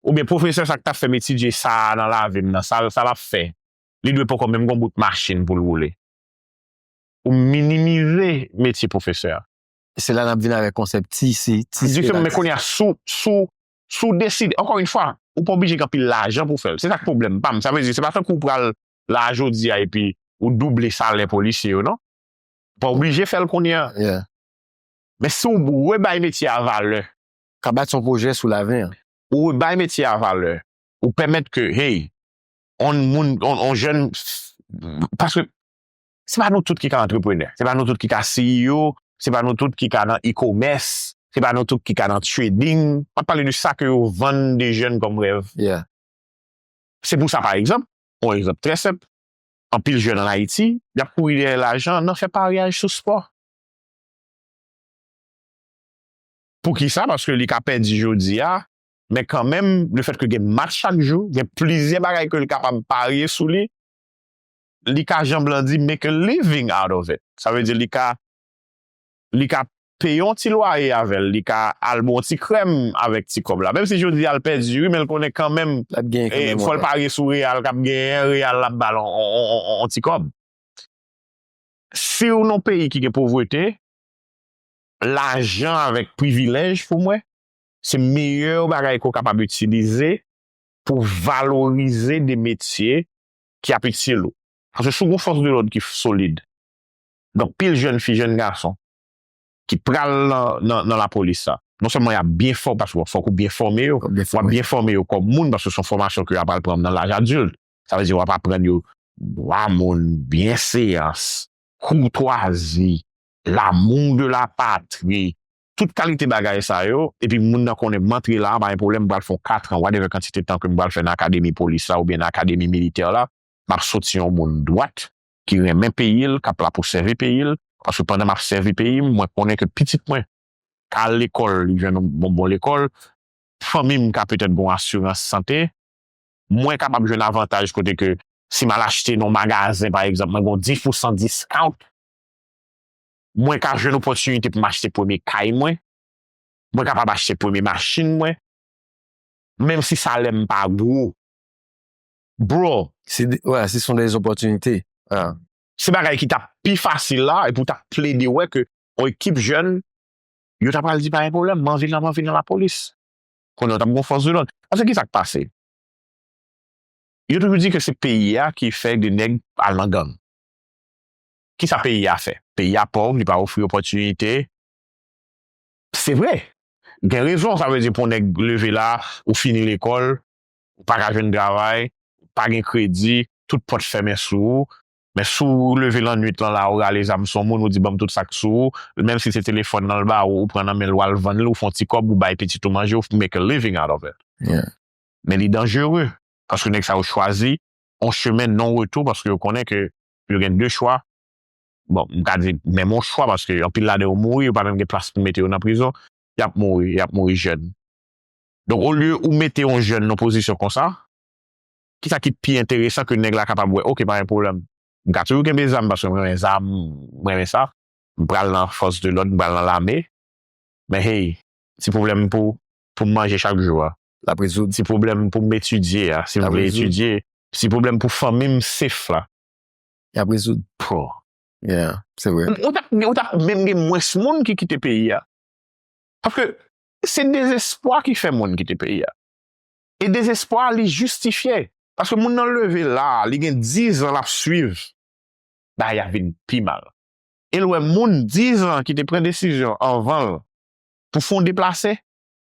Oubyen pwofesè sa k t ap fè m etidye sa a nan lavi m nan, sa, sa l ap fè? Li dwe poko menm gon bout machin pou l woule. Ou minimize metye pwofesè a. Se la n ap vin avèk konsèp ti si, ti si. Egzakteman, men kounye a, sou, sou, sou deside, ankò yon fwa, ou pa oblije gen anpil lajan pou fè l. Se sa k pwoblèm pa m. Sa vle di, se pa tankou ou pral la jodi a epi ou double salè polisye yo, non. Ou pa oblije fè l kounye a. Yeah. Men si w rebay metye a valè, Ka bati yon pwojè sou laven an. Ou rebay metye a valè, ou pèmèt ke, hey, on moun, on, on jèn, paske se pa nou tout ki ka antreprenè, se pa nou tout ki ka C E O, se pa nou tout ki ka nan e-commerce, se pa nou tout ki ka nan trading. M ap pale de sa ke yo vann de jèn kòm rèv. Yeah. Se pou sa, pa egzanp, yon egzanp trè senp, anpil jèn ann Ayiti, y ap kouri dèyè lajan nan fè paryaj sou spò. Poukisa? Paske li ka pèdi jodi a, men kanmenm, lefètke gen match chak jou, gen plizyè bagay ke li kapab parye sou li, li ka, jan blan di, make a living out of it. Sa vle di li ka, li ka peye yon ti lwaye avè l, li ka al bwè yon ti krèm avèk ti kòb la. Menm si jodi a l pèdi, wi, men l konnen kanmenm, L ap genyen kanmenm. Fò l parye sou reyal k ap genyen, reyal l ap ba l yon ti kòb. Si w nan yon peyi ki gen povrete, lajan avèk privilèj, pou mwen, se meyè bagay ke w kapab itilize pou valorize de metye ki ap itil ou. Paske si w gen yon fòs de lòd ki solid, gen anpil jèn fi, jèn gason ki pral nan, nan, nan lapolis la, non sèlman y ap byen fò, paske fòk ou byen fòme yo, w ap byen fòme yo kòm moun, paske se yon fòmasyon ke y ap al pran nan laj adilt. Sa vle di w ap aprann yo dwa moun, byenveyans, koutwazi, l'amour de la patrie, tout kalite bagay sa yo, epi moun nan konnen m antre la, pa gen pwoblèm, m pral fè yon katran, whatever kantite tan ke m pral fè nan akademi polis la oubyen nan akademi militè la, m ap soti yon moun dwat, ki renmen peyi l, k ap la pou sèvi peyi l, paske pandan m ap sèvi peyi m, mwen konnen ke pitit mwen ka al lekòl, li jwenn yon bon, bon lekòl, fanmi m ka petèt gen yon asirans sante, mwen kapab jwenn avantaj kote ke si m al achte nan yon magazen, pa egzanp, mwen gen yon dis pousan discount, mwen ka jwenn opòtinite pou m achte premye kay mwen, mwen kapab achte premye machin mwen, menm si salè m pa gwo. Bro, Se de- ouais, ce sont des opportunités. Ah. se bagay ki t ap pi fasil la, epi w t ap plede wè ke yon ekip jèn, yo ta pral di pa gen pwoblèm, m anvi nan, m anvi nan lapolis. Konnen w t ap gen yon fòs de lòd. Paske ki sa k pase? Yo toujou di ke se peyi a ki fè de nèg al nan gang. Ki sa peyi a fè? Peyi a pòv, li pa ofri opòtinite. Se vre. Gen rezon, sa vle di pou yon nèg leve la, ou fini lekòl, ou pa ka jwenn travay, ou pa gen kredi, tout pòt fèmen sou ou. Men si w leve lannwit lan la, ou rale zam sou yon moun, ou di ban m tout sa k sou ou, menm si se telefòn nan l ba ou, ou pran nan men l, w al vann li, ou fè yon ti kòb, ou bay pitit ou manje, ou make a living out of it. Yeah. Men li danjere, paske nèg sa yo chwazi yon chemen non retou, paske yo konnen ke yo gen de chwa. Bon, m ka di menm yon chwa, paske anpil ladan yo mouri, yo pa menm gen plas pou mete yo nan prizon, y ap mouri, y ap mouri jèn. Donk, olye ou mete yon jèn nan pozisyon konsa, ki sa ki pi enteresan ke nèg la kapab wè, oke, pa gen pwoblèm. M ka toujou kenbe zam, paske mwen renmen zam, mwen renmen sa. M pral nan fòs de lòd, m pral nan lame. Men hey, ti pwoblèm pou, pou m manje chak jou a. L ap rezoud. Ti pwoblèm pou m etidye a, si m L ap vle rezoud. Etidye. Ti pwoblèm pou fanmi m safe la. L ap rezoud. Bro. Yeah, se vre. Ou t ap, ou t ap menm gen mwens moun ki kite peyi a. Paske se dezespwa ki fè moun kite peyi a. E dezespwa li jistifye. Paske moun nan leve la, li gen diz an l ap swiv. Bagay ap vin pi mal. E l wè moun diz an ki te pran desizyon anvan l pou fè yon deplase,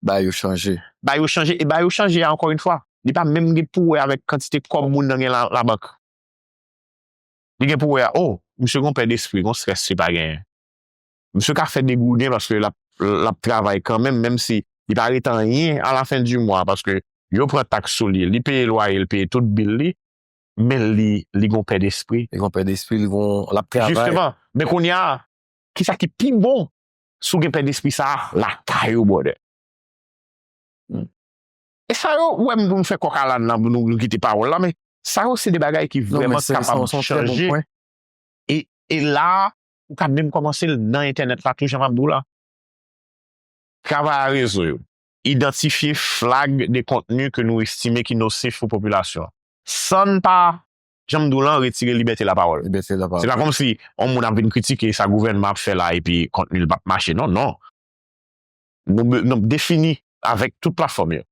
Ba yo chanje. Ba yo chanje, e ba yo chanje a, ankò yon fwa, li pa menm gen pou wè avèk kantite kòb moun nan gen la, labank. Li gen pou wè a, oh, misye gon pè despri, gon strès li pa genyen. Misye ka fè degouden paske l ap, l ap travay kanmenm, menm si li pa rete anyen a la fen di mwa, paske yo pran taks sou li, li peye lwaye, li peye tout bil li, men li, li gon pè despri. Li gon pè despri, li gon, l ap travay. Jisteman. Men kounye a, ki sa ki pi bon si w gen pè despri sa a lakay ou, brother? Hmm. Sa yo, ou wè m, m fè kòk a làn nan, nou, nou kite pawòl la, men sa yo se de bagay ki vrèman kapab chanje. E, e la, ou ka menm kòmanse l nan entènèt la tou, jan m ap di w la. Travay a rezo yo. Idantifye flag de kontni ke nou estime ki nosif pou popilasyon an. San n pa, jan m di w lan, retire libète lapawòl. Libète lapawòl. Se pa kòmsi yon moun ap vin kritike sa gouvènman ap fè la epi kontni l p ap mache. Non, non. Nou, nou defini avèk tout platfòm yo.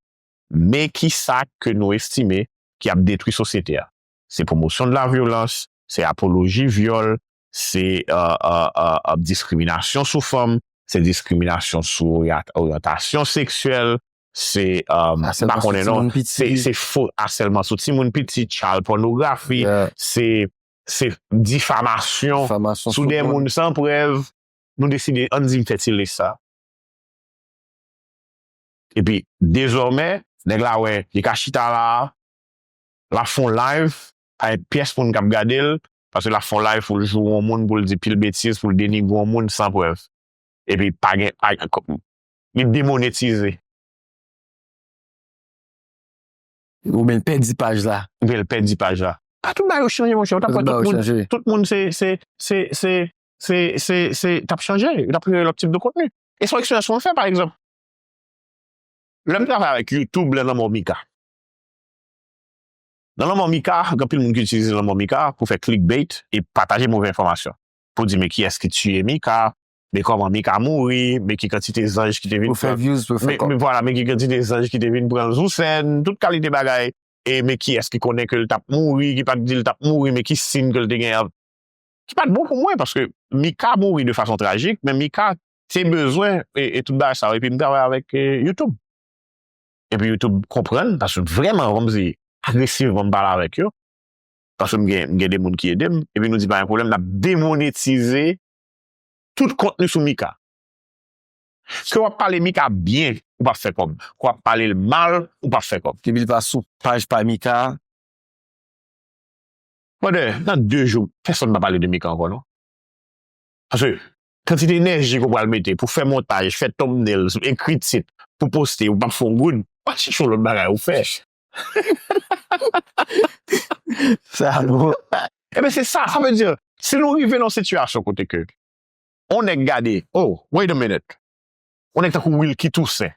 Men ki sa ke nou estime ki ap detwi sosyete a. Se pwomosyon de la vyolans, se apoloji vyòl, se euh, euh, euh, euh, diskriminasyon sou fanm, se diskriminasyon sou orya- oryantasyon seksyèl, se euh, m pa konnen non, se se fo asèlman sou timoun piti, child pornography, se se difamasyon sou de moun san prèv. Nou deside, ann di m fè ti lis sa. Epi, dezòmè, nèg la wè, li ka chita la, l ap fè yon live, pa gen pyès moun k ap gade l, paske l ap fè yon live pou l joure yon moun, pou l di pil betiz, pou l denigre yon moun san prèv. Epi, pa gen, pa, li demonetize. Oubyen l pèdi paj la. Oubyen l pèdi paj la. Pa tout bagay yo chanje, monchè. Ou t ap wè tout moun, tout moun se, se, se, se, se, se, se t ap chanje. Yo t ap kreye lòt tip de kontni. E se yon eksperyans mwen fè, pa egzanp. Lè m travay avèk YouTube, lè nan mò Mika. Nan lanmò Mika, gen anpil moun ki itilize lanmò Mika pou fè clickbait e pataje move enfòmasyon. Pou di, men kiyès ki tiye Mika, men kòman Mika mouri, men ki kantite zanj ki te vin pran. Pou fè views, pou fè kòb. Men vwala, men ki kantite zanj ki te vin pran l sou sèn, tout kalite bagay. E men kiyès ki konnen ke l t ap mouri, ki pa t di l t ap mouri, men ki siy ke l te gen, ki pa t bon pou mwen, paske Mika mouri de fason trajik, men Mika te bezwen e, e tout bagay sa yo, epi m travay avèk e, YouTube. Epi YouTube konprann, paske vrèman, kòmsi agresivman m pale avèk yo, paske m gen, m gen de moun ki ede m, epi nou di pa gen pwoblèm, n ap demonetize tout kontni sou Mika. Ke w ap pale Mika byen, ou p ap fè kòb. Ke w ap pale l mal, ou p ap fè kòb. Epi l pa sou paj pa Mika. Brother, nan de jou, pèsonn pa pale de Mika ankò, non. Paske kantite enèji ke w pral mete pou fè montaj, fè thumbnails, ekri tit, pou poste, ou p ap fè yon goud, w al chèche yon lòt bagay ou fè. Sa bon. Ebyen, se sa, sa vle di, si nou rive nan yon sitiyasyon kote ke yon nèg gade, oh, wait a minute. Yon nèg tankou Wilky Toussaint.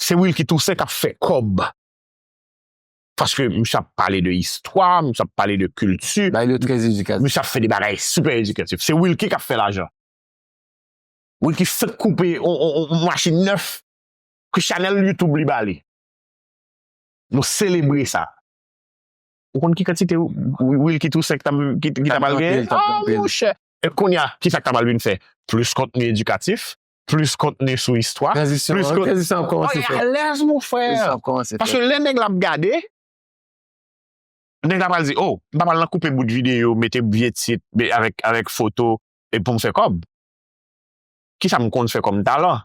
Se Wilky Toussaint k ap fè kòb. Paske misye ap pale de istwa, misye ap pale de kilti. Bagay yo trè edikatif. Misye ap fè de bagay sipè edikatif. Se Wilky k ap fè lajan. Wilky fèk koupe on, on, on machin nèf ke chanèl YouTube li ba li. Nou selebre sa. Ou konn ki kantite Wi- Wilky Toussaint ki ta, ki, ki ta pral genyen? Ah, monchè! E kounye a, ki sa k ta pral vin fè? Plis kontni edikatif, plis kontni sou istwa, tranzisyon, plis kontni. Tranzisyon ap kòmanse fèt. Alèz, mon frè! Tranzisyon ap kòmanse fèt. Paske lè nèg la ap gade, nèg la pral di, oh, m pa pral nan koupe bout videyo, mete vye tit, avèk, avèk foto, e pou m fè kòb. Kisa m konn fè kòm talan?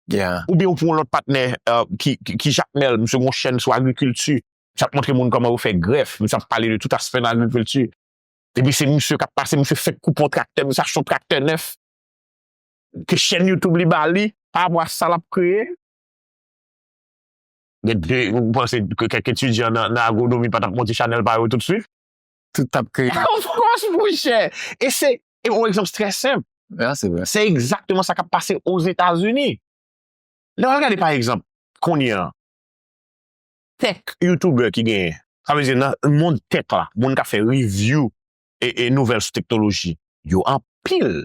Oubyen ou pran yon lòt patnè euh, ki, ki, ki Jakmèl, misye gen yon chèn sou agrikilti. Misye ap montre moun kòman yo fè grèf, misye ap pale de tout aspè nan agrikilti. Epi se misye k ap pase, misye fèk koupe yon traktè, misye achte yon traktè nèf. Ke chèn YouTube li ba li, pa rapò a sa l ap kreye. Gen de, ou panse ke kèk etidyan nan, nan agwonomi pa t ap monte chanèl pa yo toutswit? Tout t ap kreye. Of course, monchè! E se, e yon egzanp trè senp. Ah, se vre. Se egzakteman sa k ap pase Ozetazini. Lè w al gade, pa egzanp, kounye a, tech YouTuber ki genyen, sa vle di nan mond tech la, moun k ap fè review e, e nouvèl sou teknoloji, yo anpil.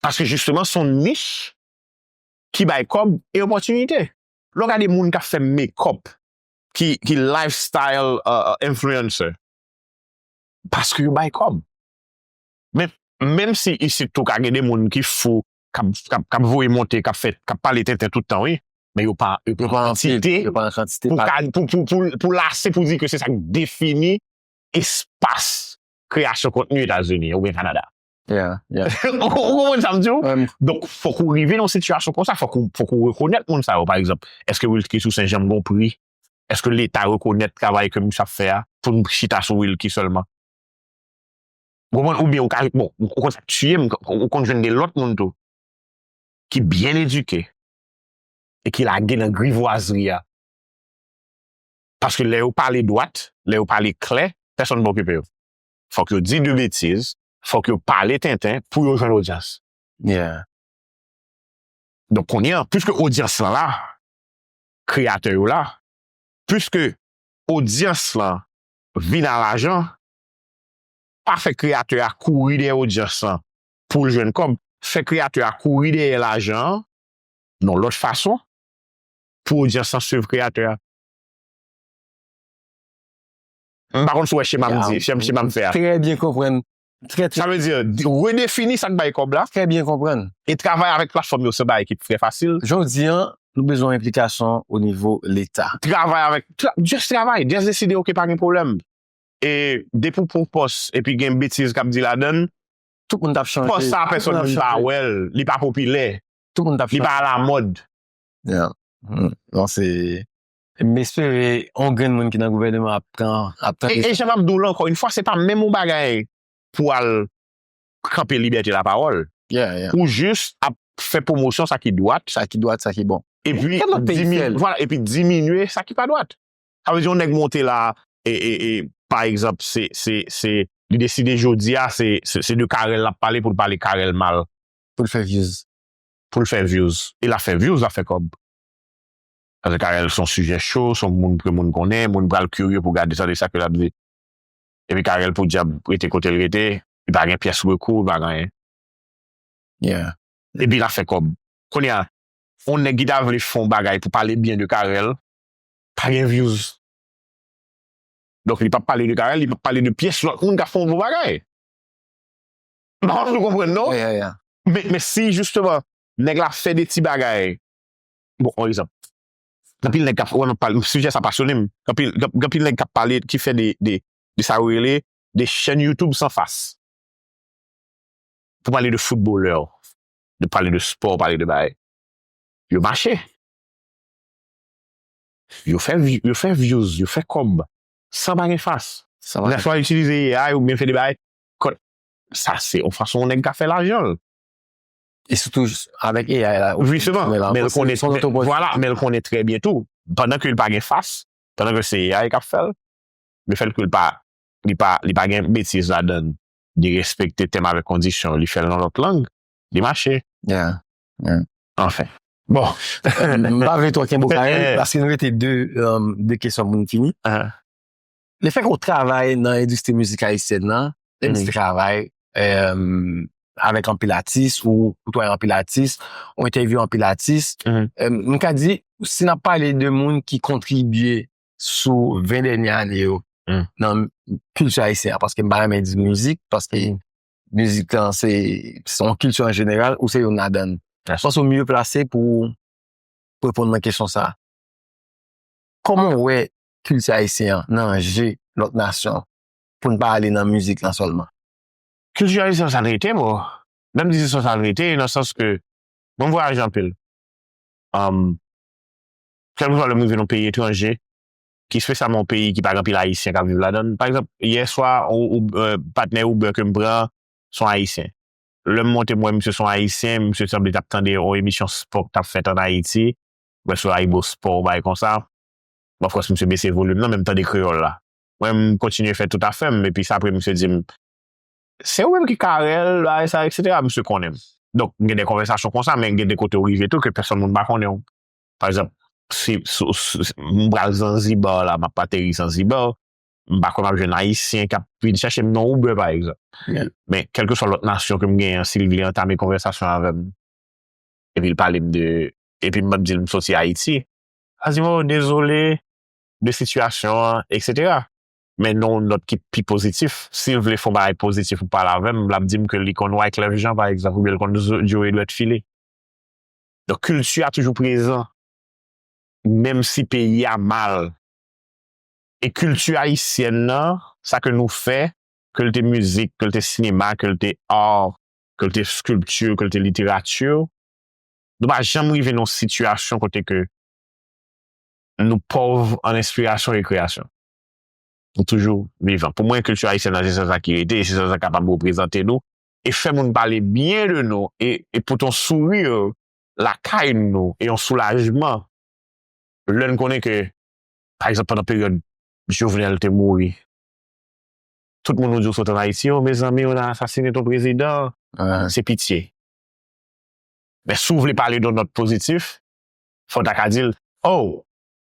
Paske jisteman, se yon nich ki bay kòb e opòtinite. Lè w gade moun k ap fè makeup, ki, ki lifestyle euh, euh, influencer, paske yo bay kòb. Men, menm si isit tou ka gen de moun ki fou, k ap, k ap, k ap voye monte, k ap fè, k ap pale tenten tout tan, wi. Men yo pa, yo pa nan kantite pou, pou, pou, pou, pou lase pou di ke se sa k defini espas kreyasyon kontni Etazini oubyen Kanada. Ou konprann sa m di w? Donk, fòk ou rive nan yon sitiyasyon konsa, fòk ou, fòk ou rekonèt moun sa yo, pa egzanp. Èske Wilky Toussaint janm gen yon pri? Èske Leta rekonèt travay ke misye ap fè a pou n chita sou Wilky sèlman? Ou konprann? Oubyen ou ka, bon, ou konn sa k tiye m, ou konn jwenn de lòt moun tou ki byen edike, e ki lage nan grivwazri a. Paske lè yo pale dwat, lè yo pale klè, pèsonn pa okipe yo. Fòk yo di de betiz, fòk yo pale tenten pou yo jwenn odyans. Yeah. Donk, kounye a, piske odyans lan la, kreyatè yo la, piske odyans lan vin a lajan, pa fè kreyatè a kouri dèyè odyans lan pou l jwenn kòb, fè kreyatè a kouri dèyè lajan an nan lòt fason pou odyans lan swiv kreyatè a. M pa konn si w wè chema m di, chema m fè a. Trè byen konprann. Trè, trè. Sa vle di, redefini sa k bay kòb la. Trè byen konprann. E travay avèk platfòm yo se bagay ki trè fasil. Jodi an, nou bezwen enplikasyon o nivo Leta. Travay avèk, tra, just travay, just deside, oke, pa gen pwoblèm. E depi w pran pòs epi gen betiz k ap di ladan l, tout moun t ap chanje. Pòs sa, pèsonn moun pa wè l, li pa popilè, Tout moun t ap li chanje. Pa alamòd. Yeah. Hmm. Non, se. M espere yon grenn moun ki nan gouvènman ap pran, ap tande. E, e jan m ap di w la, ankò yon fwa, se pa menm yon bagay pou al kanpe libète lapawòl. Yeah, yeah. Ou jis ap fè pwomosyon sa ki dwat. Sa ki dwat, sa ki bon. Epi, kèl lòt peyi fè l? Vwala, epi diminye sa ki pa dwat. Sa vle di yon nèg monte la, e, e, e, pa egzanp, se, se, se, li deside jodi a, se, se, se de Carel l ap pale pou l pale Carel mal. Pou l fè views. Pou l fè views. E l ap fè views, l ap fè kòb. Paske Carel se yon sijè cho, se yon moun ke moun konnen, moun pral kirye pou gade, tande sa ke l ap di. Epi Carel pou dyab rete kote l rete, li pa gen pyès rekou, li pa gen anyen. Yeah. Epi l ap fè kòb. Kounye a, yon nèg ki ta vle fè yon bagay pou pale byen de Carel, pa gen views. Donk, li p ap pale de Carel, li p ap pale de pyès lòt moun k ap fè yon bon bagay. M pa konn si w konprann, non? Yeah, yeah. Men, men si, jisteman, nèg la fè de ti bagay, bon, yon egzanp. Gen anpil nèg k ap, wè, m ap pale, sijè sa pasyonnen m. Gen anpil, gen, gen anpil nèg k ap pale, ki fè de, de, de sa yo rele, de chèn YouTube san fas. Pou pale de foutbolè, de pale de spò, pale de bagay. Yo mache. Yo fè, vi- yo fè views, yo fè kòb, san pa gen fas. Sa va. Lè swa itilize A I oubyen fè de bagay, kò-, sa se yon fason yon nèg ka fè lajan l. E sitou avèk A I la. Jisteman, men l konnen, men, vwala, men l konnen trè byen tou. Pandan ke l pa gen fas, pandan ke se A I k ap fè l, lefètke l pa, li pa, li pa gen betiz ladan l, li respekte tèm avèk kondisyon, li fè l nan lòt lang, li mache. Yeah. Anfen. Bon. M pa vle twò kenbe w kare, paske nou rete de, um, de kesyon pou nou fini. Ah. Lefètke w travay nan endistri mizik ayisyèn nan, lè m di travay, um, avèk anpil atis, ou ou travay anpil atis, ou entèvyou anpil atis, Mhm. um, m ka di, si n ap pale de moun ki kontribye sou ven dènye ane yo Mm. nan kilti ayisyen an, paske m pa renmen di mizik, paske mizik lan se, se yon kilti an jeneral, ou se youn ladan l. Yes. Panse w mye plase pou, pou reponn nan kesyon sa a. Kòman w wè kilti ayisyen an nan je lòt nasyon, pou n pa ale nan mizik lan sèlman? Kilti ayisyen sa l rete, bro. Menm di se sa l rete, nan sans ke mwen vwayaje anpil. Um, kèlkeswa lè m rive nan peyi etranje, ki espesyalman yon peyi ki pa gen anpil ayisyen k ap viv ladan l. Pa egzanp, yè swa, ou, ou, euh, patnè Uber ke m pran, se yon ayisyen. Lè m monte, m wè misye se yon ayisyen, misye sanble t ap tande yon emisyon spò k t ap fèt ann Ayiti, mwen sou Aibo Sport, bagay konsa. Mwen fòs misye bese volim nan, men m tande kreyòl la. Mwen, m kontinye fè tout afè m, epi sa apre misye di m, se ou menm ki Carel, bagay sa, etsetera, misye konnen m. Donk, gen de konvèsasyon konsa, men gen de kote ou rive tou ke pèsonn moun pa konnen w. Pa egzanp, si, si, si, si m pral Zanzibar la, m ap ateri Zanzibar, m pa kwè m ap jwenn ayisyen k ap vin chèche m nan Uber, pa egzanp. Yeah. Men, kèlkeswa lòt nasyon ke m genyen an, si l vle antame konvèsasyon avè m, epi l pale m de, epi m di l m soti Ayiti, l ap di m, oh, dezole de sitiyasyon an, etsetera. Men nan yon nòt ki pi pozitif, si l vle fè yon bagay pozitif pou pale avè m, l ap di m ke li konn Wyclef Jean, pa egzanp, oubyen l konn Zo- Joe Edouard Philly. Donk, kilti a toujou prezan, menm si peyi a mal. E kilti ayisyèn nan, sa ke nou fè, ke l te mizik, ke l te sinema, ke l te art, ke l te skilpti, ke l te literati, nou pa janm rive nan yon sitiyasyon kote ke nou pòv an enspirasyon e kreyasyon. Nou toujou vivan. Pou mwen, kilti ayisyèn nan, se sèl sa ki rete, e se sèl sa k kapab reprezante nou, e fè moun pale byen de nou, e, e pote yon souri lakay nou e yon soulajman lè n konnen ke, pa egzanp, pandan peryòd Jovenel te mouri, tout moun nou di w sot ann Ayiti, oh, mezanmi, on a assassiné ton président. Se pitye. Men si w vle pale de yon nòt pozitif, fò w ta ka di l, oh,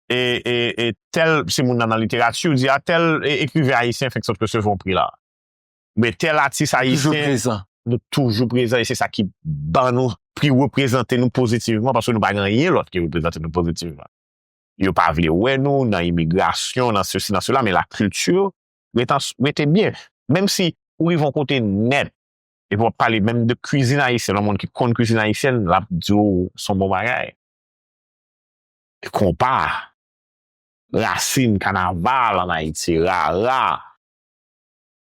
e, e, e tèl, si moun nan nan literati, w di a tèl e, ekriven ayisyen fèk sot resevwa yon pri la. Men tèl atis ayisyen, nou toujou prezan e se sa ki ban nou, ki reprezante nou pozitivman, paske nou pa gen anyen lòt ki reprezante nou pozitivman. Yo pa vle wè nou nan imigrasyon, nan sesi, nan sela, men lakilti rete byen. Menm si ou rive yon kote nèt, epi w ap pale menm de kwizin ayisyèn, yon moun ki konn kwizin ayisyèn, l ap di w se yon bon bagay. Konpa, rasin, kanaval ann Ayiti, rara.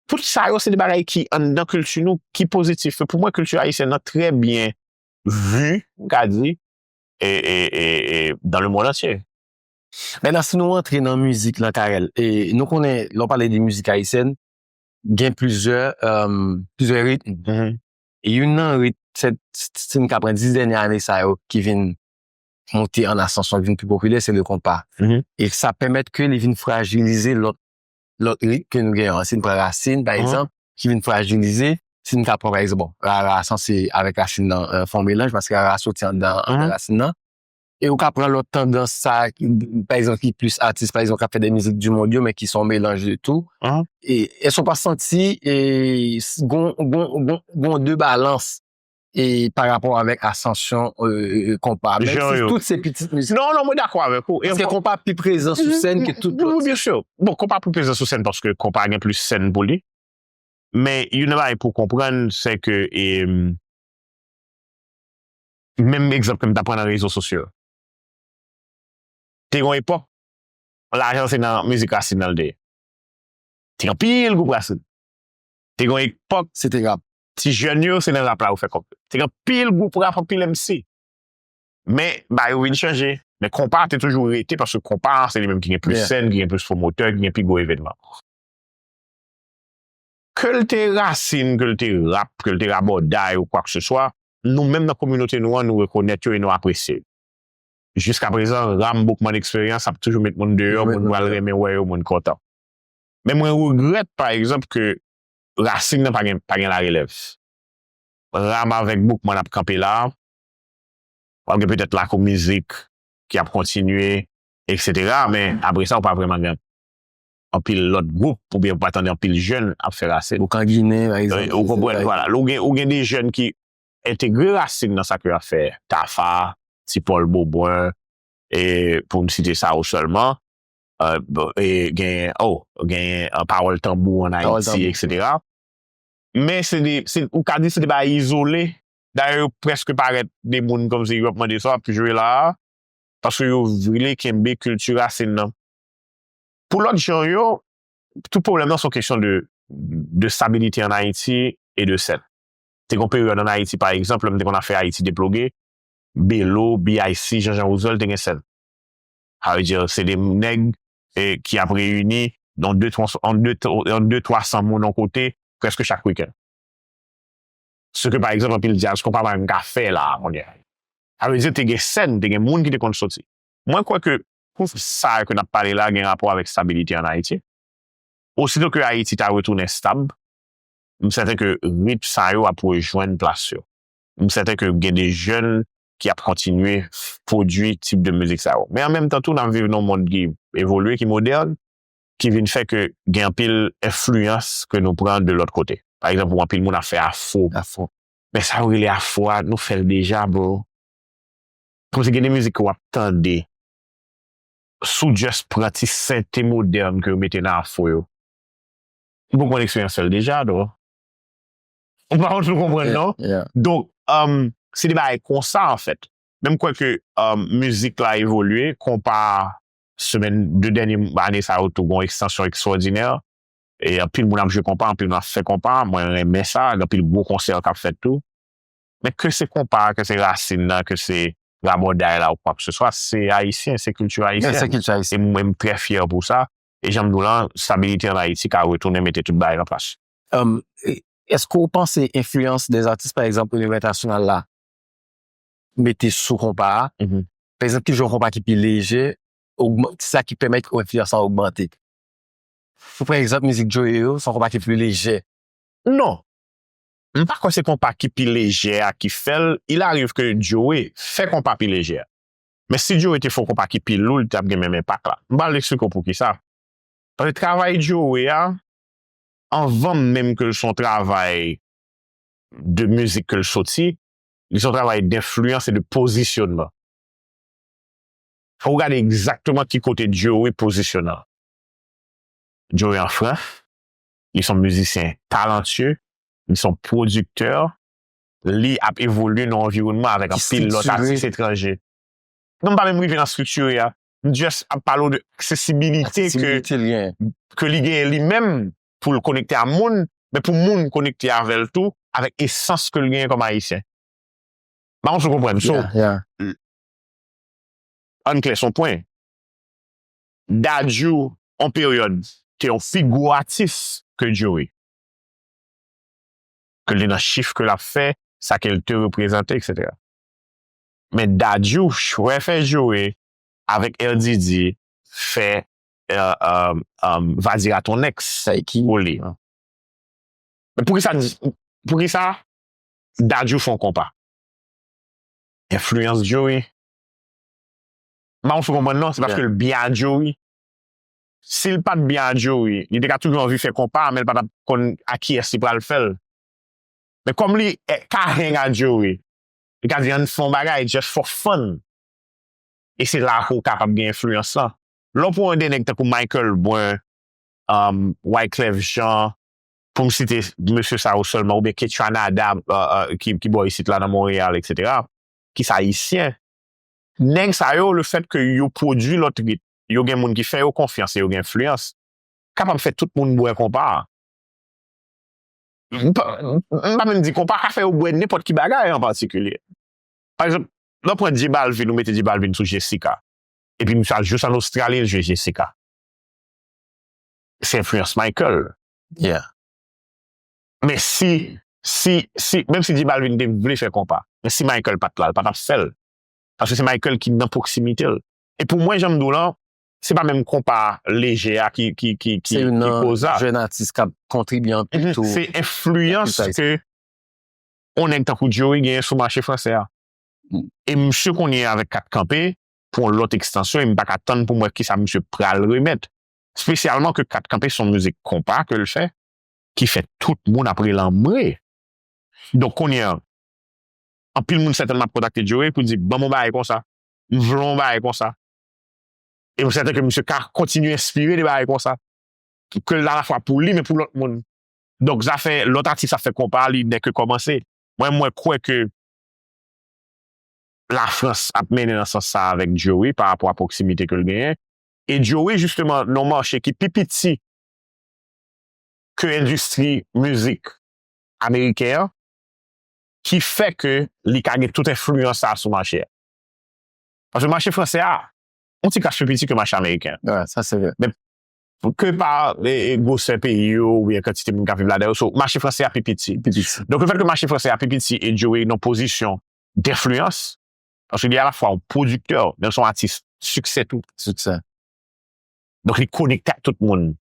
Tout sa yo se de bagay ki anndan kilti nou, ki pozitif. Pou mwen, kilti ayisyèn nan trè byen vi, m ka di, e, e, e, e, dans le monde entier. Mentnan, si nou rantre nan mizik lan, Carel, e nou konnen, lè w pale de mizik ayisyèn, gen plizyè, um, plizyè ritm. E youn nan ritm, se, si n ka pran dis dènye ane sa yo, ki vin monte an asansyon, vin pi popilè, se le konpa. E sa pèmèt ke li vin frajilize lòt, lòt ritm ke nou gen an. Si n pran rasin, pa egzanp, ki vin frajilize, si n ka pran, pa egzanp, bon, rara a sanse avèk rasin nan, euh, fè yon melanj, paske rara a soti anndan, anndan rasin nan. E ou ka pran lòt tandans sa, ki, pa egzanp, ki plis atis, pa egzanp, k ap fè de mizik du monde yo, men ki se yon melanj de tou. E èske w pa santi, e, s-, gon, gon, gon, gon de balans e pa rapò avèk asansyon, euh, konpa, menm si tout se pitit mizik. Non, non, mwen dakò avèk ou. Paske konpa pi prezan sou sèn ke tout lòt. Wi, byen si. Bon, konpa pi prezan sou sèn paske konpa gen plis sèn pou li. Men youn nan bagay pou w konprann, se ke, e, menm egzanp ke m ta pran nan rezo sosyo yo. Te gen yon epòk, lajan se nan mizik rasin nan l te ye. Te gen anpil gwoup rasin. Te gen yon epòk, se te rap. Ti jèn yo, se nan rap la yo fè kòb yo. Te gen anpil gwoup rap, anpil M C. Men, bagay yo vin chanje. Men konpa te toujou rete, paske konpa, se li menm ki gen plis sèn, ki gen plis pwomotè, ki gen pi gwo evènman. Ke l te rasin, ke l te rap, ke l te rabòday ou kwakseswa, nou menm nan kominote nou an, nou rekonèt yo e nou apresye yo. Jiskaprezan, Ram, Boukman, Eksperyans ap toujou met moun deyò, moun pral renmen wè yo, moun kontan. Men mwen regrèt, pa egzanp, ke rasin nan pa gen, pa gen larelèv. Ram avèk Boukman ap kanpe la, w ap gen petèt Lakou Mizik ki ap kontinye, etsetera. Men apre sa, ou pa vrèman gen anpil lòt gwoup, oubyen ou pa tande anpil jèn ap fè rasin. Boukan Ginen, pa egzanp. Ou konprann, vwala. Ou gen, ou gen de jèn ki entegre rasin nan sa ke y ap fè. Tafa, Ti Pòl Bobwen, e pou m site sa yo sèlman. E gen, oh, gen, e, Pawòl Tanbou ann Ayiti, etsetera. Men se de, se, ou ka di se de bagay izole. Dayè, yo prèske parèt de moun kòmsi yo ap mande sa w ap jwe la a, paske yo vle kenbe kilti rasin nan. Pou lòt jan yo, tout pwoblèm nan se yon kesyon de, de stabilite ann Ayiti e de sèn. Te gen yon peryòd ann Ayiti, pa egzanp, lè m te konn ap fè Ayiti Deploge, Belo, B I C, Jean Jean Rouzol te gen sèn. Sa vle di, se de nèg, e, ki ap reyini nan de, twa, an de, an de, twa san moun yon kote, prèske chak wikenn. Se ke, pa egzanp, anpil djaz konpa pa menm ka fè la a kounye a. Sa vle di, te gen sèn, te gen moun ki te konn soti. Mwen kwè ke pou sa ke n ap pale la gen rapò avèk stabilite ann Ayiti. Osito ke Ayiti ta retounen stab, m sèten ke ritm sa yo ap rejwenn plas yo. M sèten ke gen de jèn ki ap kontinye pwodui tip de mizik sa yo. Men an menm tan tou, n ap viv nan yon mond ki evolye, ki modèn, ki vin fè ke gen anpil enfliyans ke nou pran de lòt kote. Pa egzanp, ou anpil moun ap fè afro. Afro. Men sa yo rele afro a, nou fè l deja, bro. Kòmsi gen de mizik ke w ap tande, si w just pran ti sente modèn ke yo mete nan afro yo, ou poko konn eksperyans fè l deja, non? Ou pa konn si w konprann, non? Donk, um, se de bagay konsa, anfèt. Men m kwè ke, um, mizik la evolye, konpa, semèn, de dènye ane sa yo tou, gen yon ekstansyon ekstwòdinè. E anpil moun ap jwe konpa, anpil moun ap fè konpa, mwen renmen sa, gen anpil gwo konsè k ap fèt tou. Men ke se konpa, ke se rasin nan, ke se rabòday la ou kwakseswa, se ayisyen, se kilti ayisyen. Se kilti ayisyen. E mwen, m trè fyè pou sa. E jan m di w lan, stabilite ann Ayiti ka retounen mete tout bagay nan plas. Um, e, èske w panse enfliyans dè atis, pa egzanp, o nivo entènasyonal la, mete sou konpa a. Mhm. Pa egzanp, ki jan yon konpa ki pi lejè, ogman- sa ki pèmèt enfliyans lan ogmante. Pou pran egzanp, mizik Joey yo, se yon konpa ki pi lejè. Non. M pa kwè se konpa ki pi lejè a ki fè l. Il arrive que Joey fè konpa pi lejè a. Men si Joey te fè yon konpa ki pi lou, li t ap gen menm enpak la. M pral eksplike w poukisa. Paske travay Joey a, anvan menm ke l se yon travay de mizik ke l soti, li se yon travay denfliyans e de pozisyonman. Fò w gade egzakteman ki kote Joey pozisyone. Joey an Frans, li se yon mizisyen talantye, li se yon pwodiktè, li ap evolye nan yon anviwònman avèk Ki anpil lòt estriktiren. Atis etranje. Non, m pa menm rive nan estriktiren an. M just ap pale w de aksesibilite ke, Aksesibilite l genyen. ke li genyen li menm pou l konekte a moun, men pou moun konekte avè l tou, avèk esans ke l genyen kòm Ayisyen. M pa konn si w konprann. So, Yeah, yeah. Ann klè sou yon pwen. Dadju, yon peryòd, te yon pi gwo atis ke Joey. Ke l te nan chif ke l ap fè, sa ke l te reprezante, etsetera. Men Dadju chwa fè Joey avèk R D D fè euh, euh, euh, Vadira ton ex Sa e ki? Pou li. Men poukisa, poukisa Dadju fè yon konpa? Enfliyans Joey. M pa konn si w konprann non, se paske Yeah. l byen a Joey. Si l pa t byen a Joey, li te ka toujou anvi fè konpa, men l pa t ap konn a kiyès li pral fè l. Men kòm li eh, ka hang a Joey, li ka di ann fè yon bagay just for fun. E se la ke w kapab gen enfliyans lan. Lè w pran de nèg tankou Michael Brun, um, Wyclef Jean, pou m site mesye sa yo sèlman, oubyen Ketranada, uh, uh, ki, ki bò isit la nan Monreyal, etsetera, ki se ayisyen, nèg sa yo, le fèt ke yo pwodui lòt rit, yo gen moun ki fè yo konfyans e yo gen enfliyans, kapab fè tout moun bwè konpa a. M pa m pa menm di konpa ka fè yo bwè nenpòt ki bagay an patikilye. Pa egzanp, lè w pran J Balvin, ou mete J Balvin sou Jessica. Epi misye al jis ann Ostrali, l jwe Jessica. Se enfliyans Michael. Yeah. Men si, si, si, menm si J Balvin te vle fè konpa, men si Michael pa t la, l pa t ap fè l. Paske se Michael ki nan pwoksimite l. E pou mwen, jan m di w lan, se pa menm konpa lejè a ki, ki, ki, ki, Se youn ki nan koz la. Jèn atis k ap kontribye anpil Mhm. tou. Se enfliyans Precise. Ke yon nèg tankou Joey genyen sou mache fransè a. Mm. E misye kounye a avèk Kat Kanpe, pou yon lòt ekstansyon, e m pa ka tann pou m wè kisa misye pral remèt. Espesyalman ke Kat Kanpe se yon mizik konpa ke l fè, ki fè tout moun ap rele anmwe. Donk kounye a, anpil moun sètènman ap kontakte Joey pou di, ban m yon bagay konsa. M vle yon bagay konsa. E m sèten ke misye ka kontinye enspire de bagay konsa. Ke l alafwa pou li, men pou lòt moun. Donk, zafè lòt atis ap fè konpa, li nèk kòmanse. Mwen, mwen kwè ke Lafrans ap mennen nan sans sa avèk Joey pa rapò a pwoksimite ke l genyen. E Joey, jisteman, nan yon mache ki pi piti ke endistri mizik ameriken an, ki fè ke li ka gen tout enfliyans sa sou mache a. Paske mache fransè a, yon ti kras pi piti ke mache ameriken an. Ouais, sa se vre. Ke pa e, e, gwosè peyi yo, oubyen kantite moun k ap viv ladan yo. So, mache fransè a pi piti. Pi piti. Donk, le fèt ke mache fransè a pi piti e Joey nan pozisyon denfliyans, paske li alafwa yon pwodiktè, men l se yon atis siksè tou. Siksè. Donk, li konekte ak tout moun.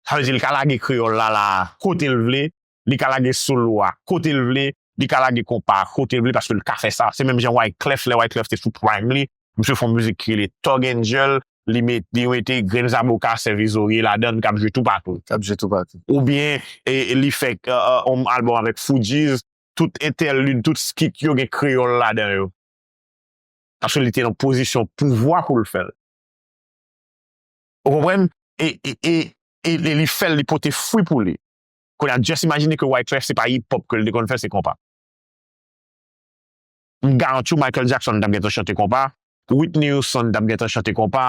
Sa vle di, li ka lage kreyòl la, la, kote l vle, li ka lage solo a, kote l vle, li ka lage konpa a, kote l vle, paske l ka fè sa. Se menm jan Wyclef, lè Wyclef te sou prime li, misye fè yon mizik ki rele Thug Angel, li met, li mete grenn zaboka, sèvi zorye ladan l, k ap jwe toupatou. K ap jwe toupatou. Oubyen, e, e li fè, e, e, yon albòm avèk Fugees, tout entèlid, tout skit yo gen kreyòl ladan yo. Paske li te nan pozisyon pouvwa pou l fè l. Ou konprann? E, e, e, e, e li fè l, li pote fwi pou li. Kounye a, just imajine ke Wyclef se pa hip hop ke l te konn fè, se konpa. M garanti w Michael Jackson t ap gentan chante konpa, Whitney Houston t ap gentan chante konpa,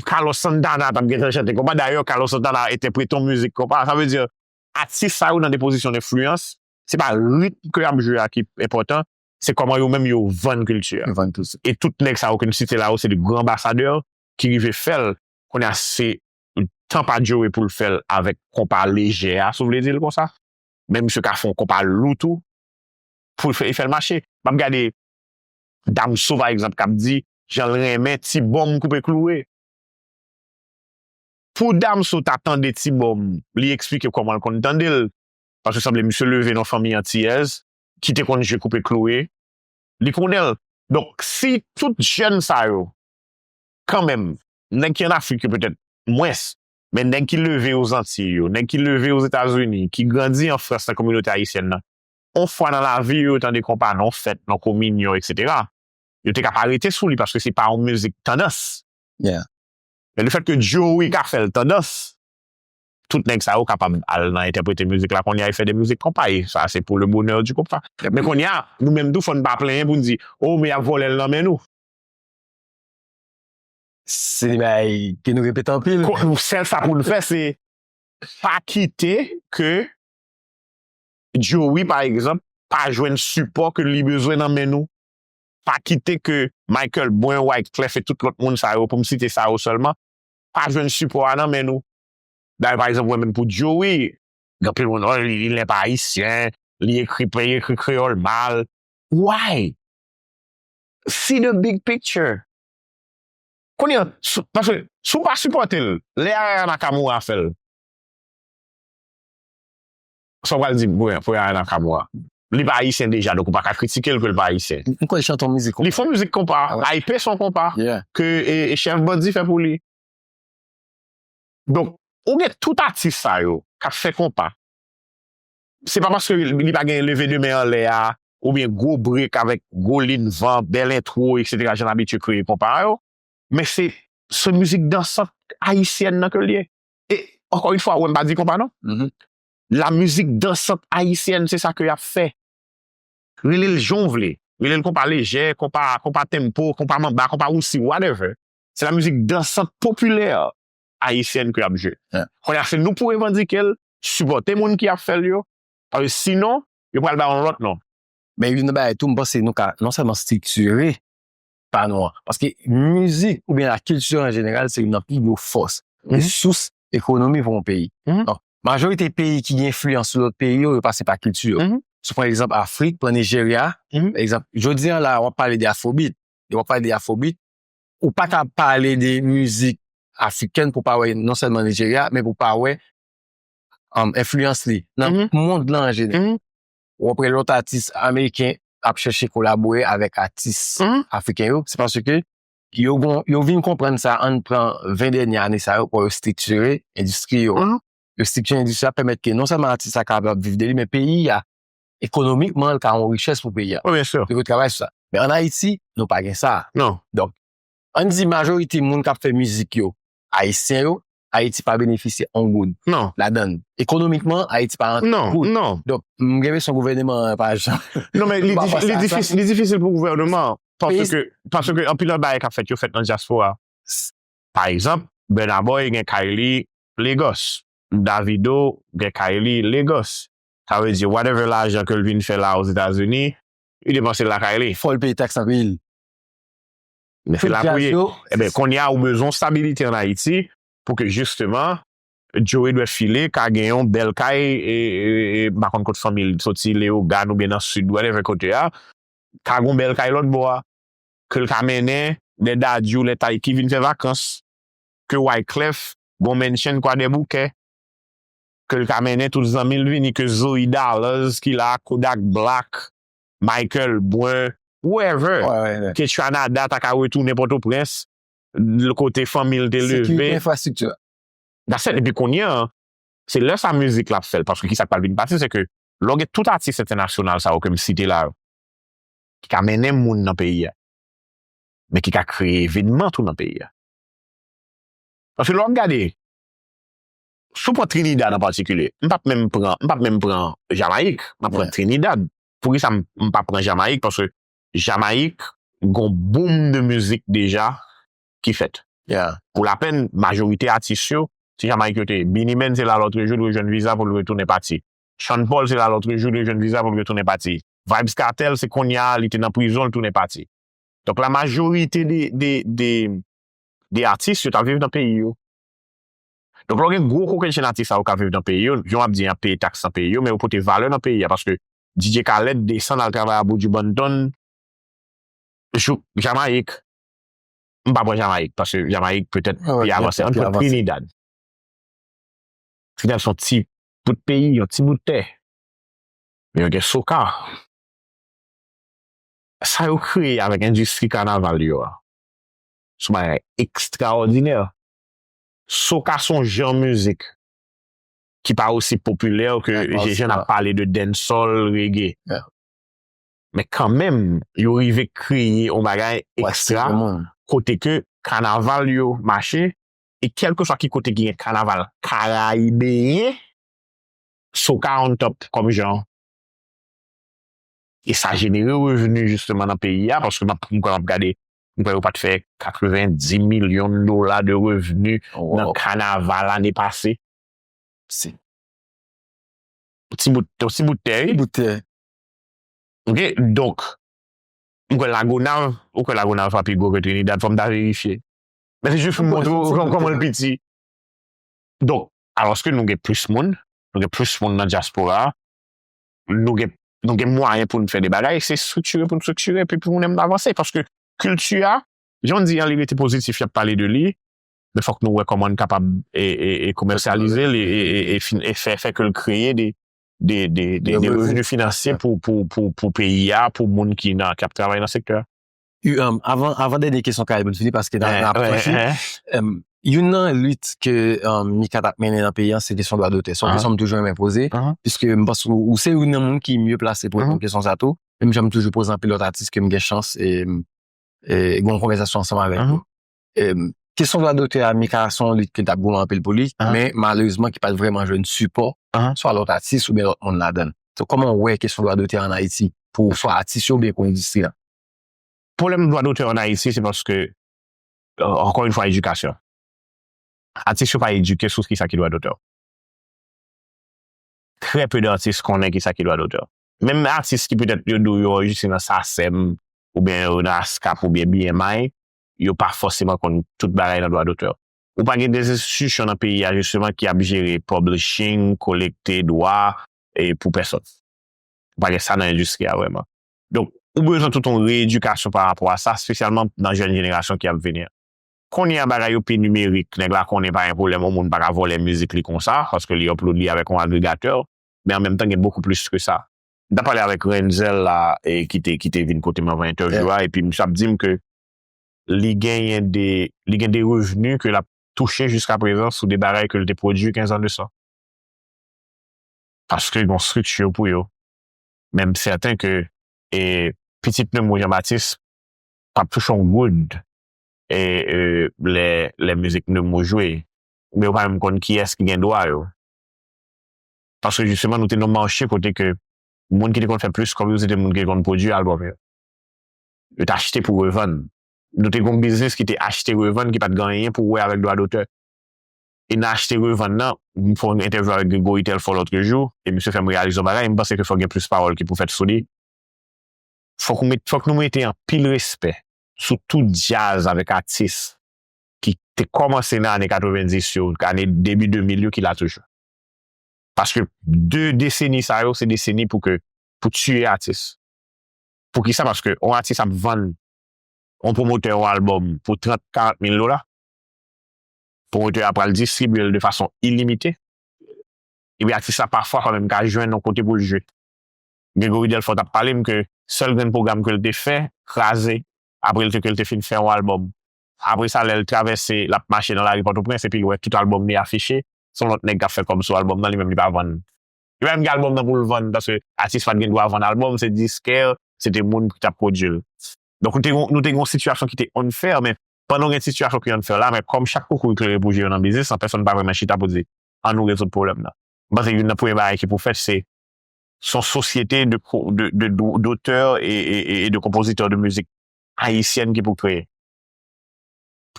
Carlos Santana t ap gentan chante konpa. Dayè, Carlos Santana entèprete yon mizik konpa. Sa vle di, atis sa yo nan de pozisyon denfliyans, se pa ritm ke y ap jwe a ki enpòtan, se kòman yo menm yo vann kilti a. Yo vann tou sa. E tout nèg sa yo ke n site la yo, se de gran anbasadè ki rive fè l. Kounye a, se tan pa Joey pou l fè l avèk konpa lejè a, si w vle di l konsa. Men misye ka fè yon konpa lou tou, pou l fè, fè l mache. M ap gade Damso, pa egzanp, k ap di jan l renmen Ti Bòm Koupe Kloure. Pou Damso ta tande Ti Bòm, li eksplike kòman l konn tande l, paske sanble misye leve nan fanmi antiyèz, ki te konn jwe koupe kloure, li konnen l. Donk, si tout jèn sa yo, kanmenm, nèg ki ann Afrik yo petèt mwens, men nèg ki leve Ozantiy yo, nèg ki leve Ozetazini, ki grandi an Frans nan kominote ayisyèn nan, on fwa nan lavi yo, yo tande konpa nan fèt, nan kominyon, etsetera, yo te ka pa rete sou li paske se pa yon mizik tandans. Yeah. Men lefètke Joey ka fè l tandans, tout nèg sa yo kapab al nan entèprete mizik la kounye a e fè de mizik konpa. E sa se pou le bonheur du konpa. Men kounye a, nou menm tou, fò n pa plenyen pou n di, o, men y ap vòlè l nan men nou. Se de bagay ke nou repete anpil. Sèl sa pou n fè, se pa kite ke Joey, pa egzanp, pa jwenn sipò ke li bezwen nan men nou. Pa kite ke Michael Brun, Wyclef e tout lòt moun sa yo, pou m site sa yo sèlman, pa jwenn sipò a nan men nou. Dayè, pa egzanp, mwen menm pou Joey, gen anpil moun, o, li, li pa ayisyen, li ekri, li ekri kreyòl mal. Why? See the big picture. Kounye a, paske si w pa sipòte l, lè Aya Nakamura fè l, sa w pral di pou Aya Nakamura? Li pa ayisyen deja, donk ou pa ka kritike l ke l pa ayisyen. M kwè l chante yon mizik konpa. Li fè yon mizik konpa. Hype se yon konpa ke e, e chèf bandi fè pou li. Donk, ou gen tout atis sa yo k ap fè konpa. Se pa paske li pa gen leve de men anlè a, oubyen gwo break avèk gwo liy van, bèl entwo, etsetera, jan n abitye kreye konpa yo, men se, se mizik dansant ayisyèn nan ke l ye. E, encore une fois, ou wè m pa di konpa non. La musique dansante haïtienne, se sa ke y ap fè. Rele l jan w vle. Rele l konpa lejè, konpa, konpa tempo, konpa manba, konpa wousi, whatever. Se la musique dansante populaire haïtienne ke y ap jwe. Kounye a, se nou pou revandike l, sipòte moun ki ap fè l yo, paske sinon, yo pral ba yon lòt non. Men youn nan bagay tou, m panse nou ka non sèlman striktire pa nou an. Paske mizik oubyen lakilti an jeneral, se youn nan pi gwo fòs e sous ekonomi pou yon peyi. Donk, majorite peyi ki gen enfliyans sou lòt peyi yo, yo pase pa kilti yo. Si w pran egzanp Afrik, pran Nijerya, egzanp, jodi a la, w ap pale de afrobeat. E w ap pale de afrobeat, ou pa ka pale de mizik afrikèn pou w pa wè non sèlman Nijerya, men pou w pa wè enfliyans li nan mond lan an jeneral. W ap wè lòt atis ameriken ap chèche kolabore avèk atis afriken yo, se paske yo gon, yo vin konprann sa, ann pran ven dènye ane sa yo, pou yo striktire endistri yo. Yo striktire endistri a, pèmèt ke non sèlman atis la kapab viv de li, men peyi a, ekonomikman, l ka yon richès pou peyi a. Wi, byen si. Yo travay sou sa. Men ann Ayiti, nou pa gen sa. Non. Donk, ann di majorite moun k ap fè mizik yo, ayisyen yo, Ayiti pa benefisye yon goud ladan l. Ekonomikman, Ayiti pa rantre yon goud. Donk, m gen enpresyon gouvèneman an pa jan. Non, men li difisil pou gouvèneman an. Paske, paske anpil nan bagay k ap fèt yo fèt nan dyaspora. Pa egzanp, Burna Boy gen kay li Lagos. Davido gen kay li Lagos. Sa vle di, whatever lajan ke l vin fè la Ozetazini, li depanse l lakay li. Fò l peye taks nan peyi l. Men se la pou ye. Ebyen, kounye a, ou bezwen stabilite ann Ayiti pou ke jisteman, Joey Dwèt File ka gen yon bèl kay, e, e, e, m pa konn kot fanmi l soti, Leyogàn oubyen nan Sid, whatever kote a, ka gen yon bèl kay lòt bò a, ke l ka mennen lè Dadju, lè Taiki vin fè vakans, ke Wyclef gon mansion Kwadèboukè, ke l ka mennen tout zanmi l vini, ke Zoe Dollars ki la, Kodak Black, Michael Brun, whoever, ke Tranada ta ka retounen Pòtoprens, kote fanmi l te leve. Sekirite, enfrastrikti. That's it. Epi kounye a, se lè sa mizik la ap fè l. Paske kisa k pral vin pase, se ke lè w gen tout atis entènasyonal sa yo ke m site la yo, ki ka mennen moun nan peyi a, men ki ka kreye evènman tou nan peyi a. Paske lè w ap gade, si w pran Trinidad an patikilye, m p ap menm pran, m p ap menm pran Jamayik, m ap pran Trinidad. Poukisa m, m p ap pran Jamayik? Paske Jamayik gon boom de mizik deja ki fèt. Pou lapenn, majorite atis yo, se Jamayik yo te ye. Beenie Man se la lòtrejou l rejwenn viza pou l retounen pati. Sean Paul se la lòtrejou l rejwenn viza pou l retounen pati. Vybz Kartel se kounye a li te nan prizon l tounen pati. Donk la majorite de, de, de, de atis yo t ap viv nan peyi yo. Donk lè w gen gwo kokennchenn atis sa yo k ap viv nan peyi yo, jan w ap di an, peye taks nan peyi yo, men yo pote valè nan peyi a, paske D J Khaled desann al travay a Buju Banton, Jou Jamayik, m pa pran Jamayik, paske Jamayik petèt pi avanse. Ann pran Trinidad. Trinidad se yon ti bout peyi, yon ti bout tè. Men yo gen soca. Sa yo kreye avèk endistri kanaval yo a, se yon bagay ekstraòdinè. Soca se yon jan mizik ki pa osi popilè ke jan n ap pale de dancehall, reggae. Men kanmenm, yo rive kreye yon bagay ekstra, kote ke kanaval yo mache, e kèlkeswa ki kote ki gen kanaval karayibeyen, soca on top kòm jan. E sa jenere revni jisteman nan peyi a, paske m ap, m kwè m ap gade, m kwè yo pa t fè katrevendis milyon dola de revni nan kanaval ane pase. Se yon ti bout, yon ti bout tè, wi. Bout tè. Ok, donk, m kwè Lagonav, ou kwè Lagonav pa pi gwo ke Trinidad, fò m ta verifye. Men se jis pou m montre w kòman l piti. Donk, alòske nou gen plis moun, nou gen plis moun nan dyaspora a, nou gen, nou gen mwayen pou n fè de bagay, se estriktiren pou n estriktiren, epi pou nou menm n avanse, paske kilti a, jan w di an, li rete pozitif, y ap pale de li, men fòk nou wè kòman n kapab e, e, e komèsyalize l e, e, e, e fin- e fè, fè ke l kreye de, de, de, de, de revni finansye pou, pou, pou, pou peyi a, pou moun ki nan, k ap travay nan sektè a. Yu, um, avan, avan dènye kesyon kare pou n fini, paske n a, n a pran fin. Um, youn nan lit ke um, Mika t ap mennen nan peyi an, se kesyon dwa dotè. Se yon kesyon m toujou renmen poze, piske m panse ou, ou se youn nan moun ki mye plase pou reponn kesyon sa tou. Menm jan m toujou poze anpil lòt atis ke m gen chans e, e gen yon konvèsasyon ansanm avèk yo. Kesyon dwa dotè a, Mika, se yon lit ke l t ap goumen anpil pou li, men malerezman ki pa t vrèman jwenn sipò swa lòt atis oubyen lòt moun ladan l. So, kòman w wè kesyon dwa dotè a ann Ayiti pou swa atis yo oubyen pou endistri a? Pwoblèm dwa dotè ann Ayiti, se paske, ankò yon fwa, edikasyon. Atis yo pa edike sou kisa ki dwa dotè. Trè pe de atis konnen kisa ki dwa dotè. Menm atis ki petèt yo di w yo anrejistre nan sasèm, oubyen yo nan askap, oubyen B M I, yo pa fòseman konn tout bagay nan dwa dotè. Ou pa gen de enstitisyon nan peyi a, jisteman, ki ap jere publishing, kolekte dwa e pou pèsòn. Ou pa gen sa nan endistri a vrèman. Donk, ou bezwen tout yon reyedikasyon pa rapò a sa, espesyalman nan jèn jenerasyon ki ap vini an. Kounye a, bagay yo pi nimerik, nèg la konnen pa gen pwoblèm, yon moun pa ka vòlè mizik li konsa, paske li upload li avèk yon agregatè, men an menm tan, gen bokou plis ke sa. M t ap pale avèk Renzel la, e ki te, ki te vin kote m anvan entèvyou a, epi misye ap di m ke li genyen de, li gen de revni ke l ap touche jiskaprezan sou de bagay ke l te pwodui kenz an de sa. Paske gen yon estrikti pou yo. Men m sèten ke e, pitit Nemours Jean Baptiste p ap touche yon goud e, e, lè, lè mizik Nemours jwe. Men yo pa menm konn kiyès ki gen dwa yo. Paske jisteman, nou te nan yon mache kote ke moun ki te konn fè plis kòb yo, se te moun ki te konn pwodui albòm yo. Yo te achte pou revann. Nou te gen yon biznis ki te achte revann, ki pa t gen anyen pou wè avèk dwa dotè. E nan achte revann nan, m fè yon entèvyou avèk Gregory Telfort lòtrejou, e misye fè m reyalize yon bagay, m panse ke fòk gen plis pawòl ki pou fèt sou li. Fòk ou met, fòk nou mete anpil respè sou tout djaz avèk atis ki te kòmanse nan ane katrevenndis yo, ane debi de mil yo ki la toujou. Paske de deseni sa yo, se deseni pou ke, pou tiye atis. Poukisa? Paske yon atis ap vann yon pwomotè yon albòm pou trant, karant mil dola. Pwomotè a pral distribye l de fason ilimite. Epi atis la pafwa pa menm ka jwenn yon kote pou l jwe. Gregory Telfort t ap pale m ke sèl grenn pwogram ke l te fè, kraze, apre l te, ke l te fin fè yon albòm. Apre sa, lè l travèse, l ap mache nan lari Pòtoprens, epi l wè tout albòm li afiche, se yon lòt nèg k ap fè kòb sou albòm nan, li menm li pa vann. Li pa menm gen albòm nan pou l vann, paske atis pa t gen dwa vann albòm, se diskè, se te moun ki t ap pwodui l. Donk, nou te, nou te gen yon sitiyasyon ki te unfair, men pandan w gen sitiyasyon ki unfair la, men kòm chak koukouy klere pou je yo nan biznis lan, pèsonn pa vrèman chita pou di, ann nou rezoud pwoblèm nan. M panse youn nan premye bagay ki pou fèt, se, se yon sosyete de, de, de, de, dotè e, e, e, e de konpozitè de mizik ayisyèn ki pou kreye.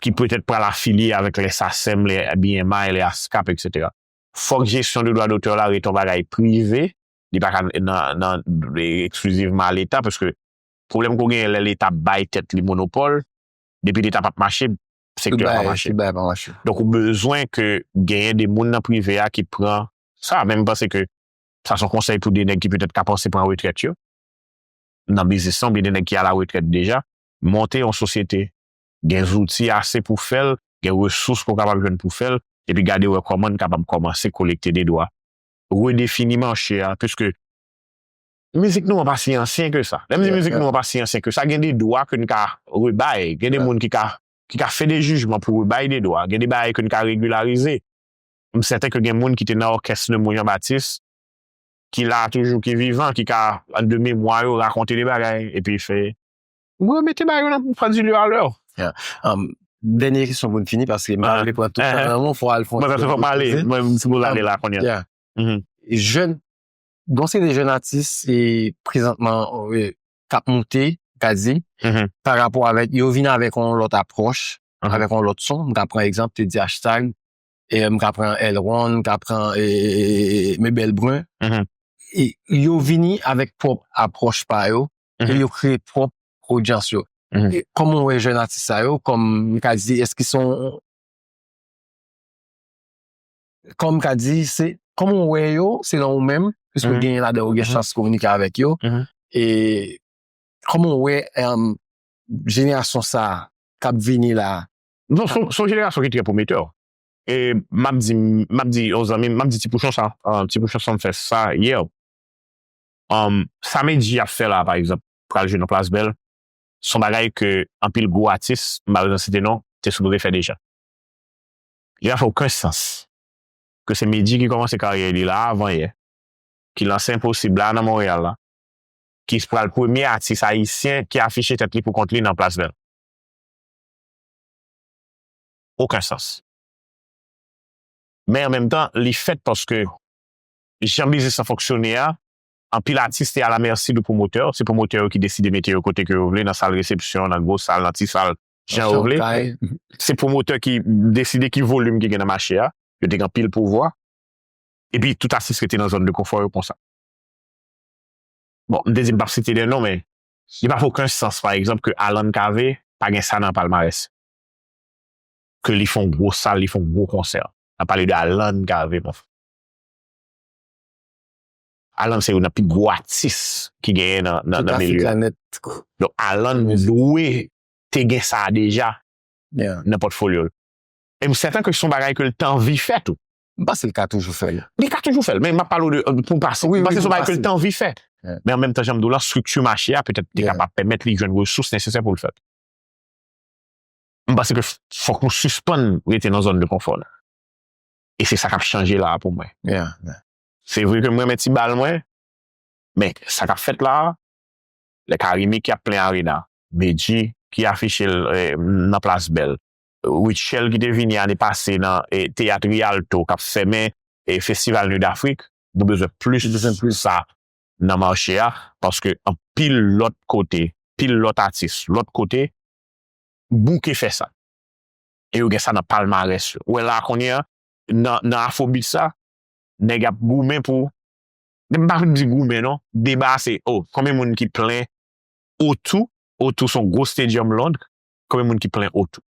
Ki petèt pral afilye avèk lè sasèm, lè B M I, lè askap, etsetera. Fòk jesyon de dwa dotè la rete yon bagay prive, li pa ka nan, nan, eksklizivman a Leta, paske pwoblèm ke w genyen lè Leta bay tèt li monopòl, depi Leta p ap mache, sektè a pa mache. Donk, ou bezwen ke genyen de moun nan prive a ki pran sa, men m panse ke sa se yon konsèy pou de nèg ki petèt ka panse pran retrèt yo nan biznis lan, oubyen de nèg ki a la retrèt deja, monte yon sosyete, gen zouti ase pou fè l, gen resous pou w kapab jwenn pou fè l, epi gade wè kòman n kapab kòmanse kolekte de dwa, redefini mache a, piske mizik nou an pa si ansyen ke sa. Lè m di mizik nou an pa si ansyen ke sa, gen de dwa ke n ka rebay, gen de moun ki ka, ki ka fè de jijman pou rebay de dwa, gen de bagay ke n ka regilarize. M sèten ke gen moun ki te nan òkès Nemou Jean Baptiste, ki la toujou, ki vivan, ki ka, de memwa yo, rakonte de bagay, epi fè, mwen mete bagay yo nan, pran di lè a lè. Yeah. Um, dènye kesyon pou n fini, paske m pa vle pran tout tan nan mwen, fò al fon. Mwen, paske fò m ale, mwen, m sipoze ale la kounye a. Jèn, gon se de jèn atis e prezantman k ap moute, ka di, pa rapò avèk, yo vin avèk yon lòt apwòch, avèk yon lòt son. M ka pran egzanp, te di Hashtag, e m ka pran Elron, m ka pran e, e, e, e, Mebel Brun. E yo vini avèk pwòp apwòch pa yo, e yo kreye pwòp odyans yo. E kòman w wè jèn atis sa yo, kòm m ka di, èske se yon, kòm m ka di, se, kòman w wè yo, selon ou menm, piske w gen ladan yo gen chans kominike avèk yo, e kòman w wè, em, jenerasyon sa a k ap vini la a? Non, se yon jenerasyon ki trè pwometè. E m ap di, m ap di yon zanmi m, m ap di Ti Pouchon sa, ti Pouchon sa m fè sa yè. Sa Medjy ap fè la, pa egzanp, pral jwe nan Plas Bèl, se yon bagay ke anpil gwo atis, m pa bezwen site non, te sipoze fè deja. Li pa fè okenn sans ke se Medjy ki kòmanse karyè li la avan yè, ki lanse Enposib la nan Monreyal la, ki pral premye atis ayisyen ki afiche tèt li pou kont li nan Plas Bèl. Okenn sans. Men an menm tan, li fèt paske jan biznis lan fonksyone a, anpil atis te alamèsi de pwomotè. Se pwomotè yo ki deside mete yo kote ke yo vle, nan sal resepsyon, nan gwo sal, nan ti sal, jan yo vle. Se pwomotè ki deside ki volim ki gen nan mache a. Yo te gen anpil pouvwa. Epi tout atis rete nan zòn de konfò yo konsa. Bon, m te di m p ap site de non, men li pa fè okenn sans, pa egzanp, ke Alan Cavé pa gen sa nan palmarès. Ke li fè yon gwo sal, li fè yon gwo konsè. N ap pale de Alan Cavé, mon frè. Alan se youn nan pi gwo atis ki genyen nan, nan, nan milye a. Donk, Alan dwe te gen sa a deja nan pòtfolyo l. E m sèten ke se yon bagay ke l te anvi fè tou. M panse l ka toujou fè l. Li ka toujou fè l, men m ap pale w de, pou pase. M panse se yon bagay ke l te anvi fè. Men an menm tan, jan m di w la, estrikti mache a petèt te kapab pèmèt li jwenn resous nesesè pou l fè l. M panse ke fòk nou sispann rete nan zòn de konfò la. E se sa k ap chanje la a pou mwen. Se vre ke m renmen ti bal mwen, men sa k ap fèt la a, lè Carimi ki ap plen arena, Medjy ki afiche l nan Plas Bèl, Rutshelle ki te vini ane pase nan teyat Rialto k ap fèmen festival Nuit d'Afrique, nou bezwen plis sa nan mache a, paske anpil lòt kote, pil lòt atis lòt kote bouke fè sa. E yo gen sa nan palmarès yo. Ou wè la kounye a, nan, nan Afrobeat sa, nèg ap goumen pou, m pa di goumen non, deba se, oh, konbyen moun ki plen O two, O two se yon gwo stadium Lond, konbyen moun ki plen O two?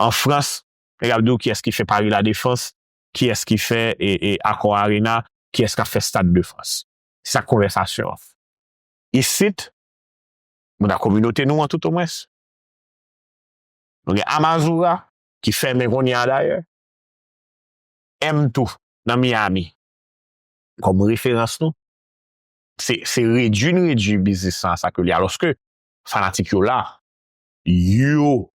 An Frans, nèg ap di w kiyès ki fè Paris La Défense, kiyès ki fè e, e Accor Arena, kiyès k ap fè Stade de France. Se sa k konvèsasyon an. Isit, nou nan kominote nou an toutomwens. Nou gen Amazura, ki fèmen kounye a dayè. M two, nan Miami. Kòm referans nou. Se, se redui n redui biznis lan a sa ke l ye. Alòske fanatik yo la, yo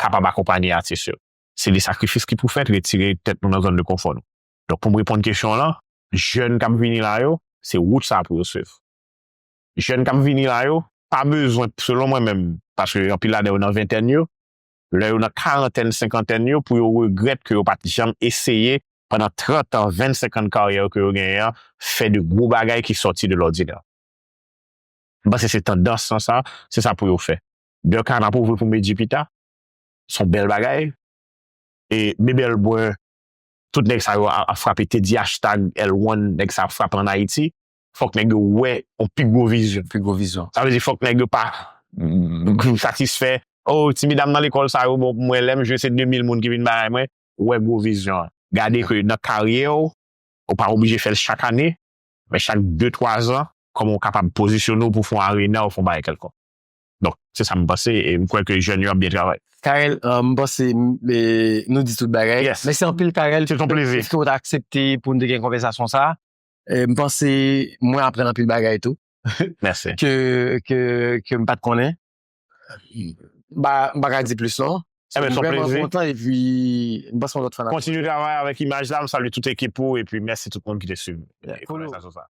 kapab akonpanye atis yo. Se de sakrifis ki pou fèt, retire tèt nou nan zòn de konfò nou. Donk, pou m reponn kesyon w lan, jèn k ap vini la yo, se wout sa a pou yo swiv. Jèn k ap vini la yo, pa bezwen, selon mwen menm, paske anpil ladan yo nan ventèn yo, lè yo nan karantèn, senkantèn yo, pou yo regrèt ke yo pa t janm eseye, pandan trant an, vennsenk an de karyè ke yo genyen an, fè de gwo bagay ki sòti de lòdinè. M panse se tandans lan sa, se sa pou yo fè. Dè ka n ap ouvri pou Medjy pita, se yon bèl bagay. E Mebel Brun, tout nèg sa yo ap, ap frape, Teddy Hashtag, L one, nèg sa ap frape ann Ayiti. Fòk nèg yo wè yon pi gwo vizyon. Pi gwo vizyon. Sa vle di fòk nèg yo pa, mm, satisfè. Oh, ti medam nan lekòl sa yo bon pou mwen, lè m jwe se de mil moun ki vin bagay mwen. Wè gwo vizyon an. Gade ke nan karyè w, ou pa oblije fè l chak ane, men chak de twa zan, kòman w kapab pozisyone w pou fè yon arena ou fè yon bagay kèlkonk. Donk, se sa m panse, e m kwè ke jèn yo ap byen travay. Carel, euh, m panse m- e, nou di tout bagay. Yes. Mèsi anpil, Carel. Se ton plezi. Ke w ta aksepte pou n te gen konvèsasyon sa. E, m panse mwen aprann anpil bagay tou. Mèsi. Ke, ke, ke m pa t konnen. Ba, m pa ka di plis non. Eh ben, se yon Mwen vrèman plezi. Kontan epi m panse yon lòt fanatik. Kontinye travay avèk Imaj la, m salye tout ekip ou, epi mèsi tout moun ki te swiv. Yeah, e, cool. Konvèsasyon sa.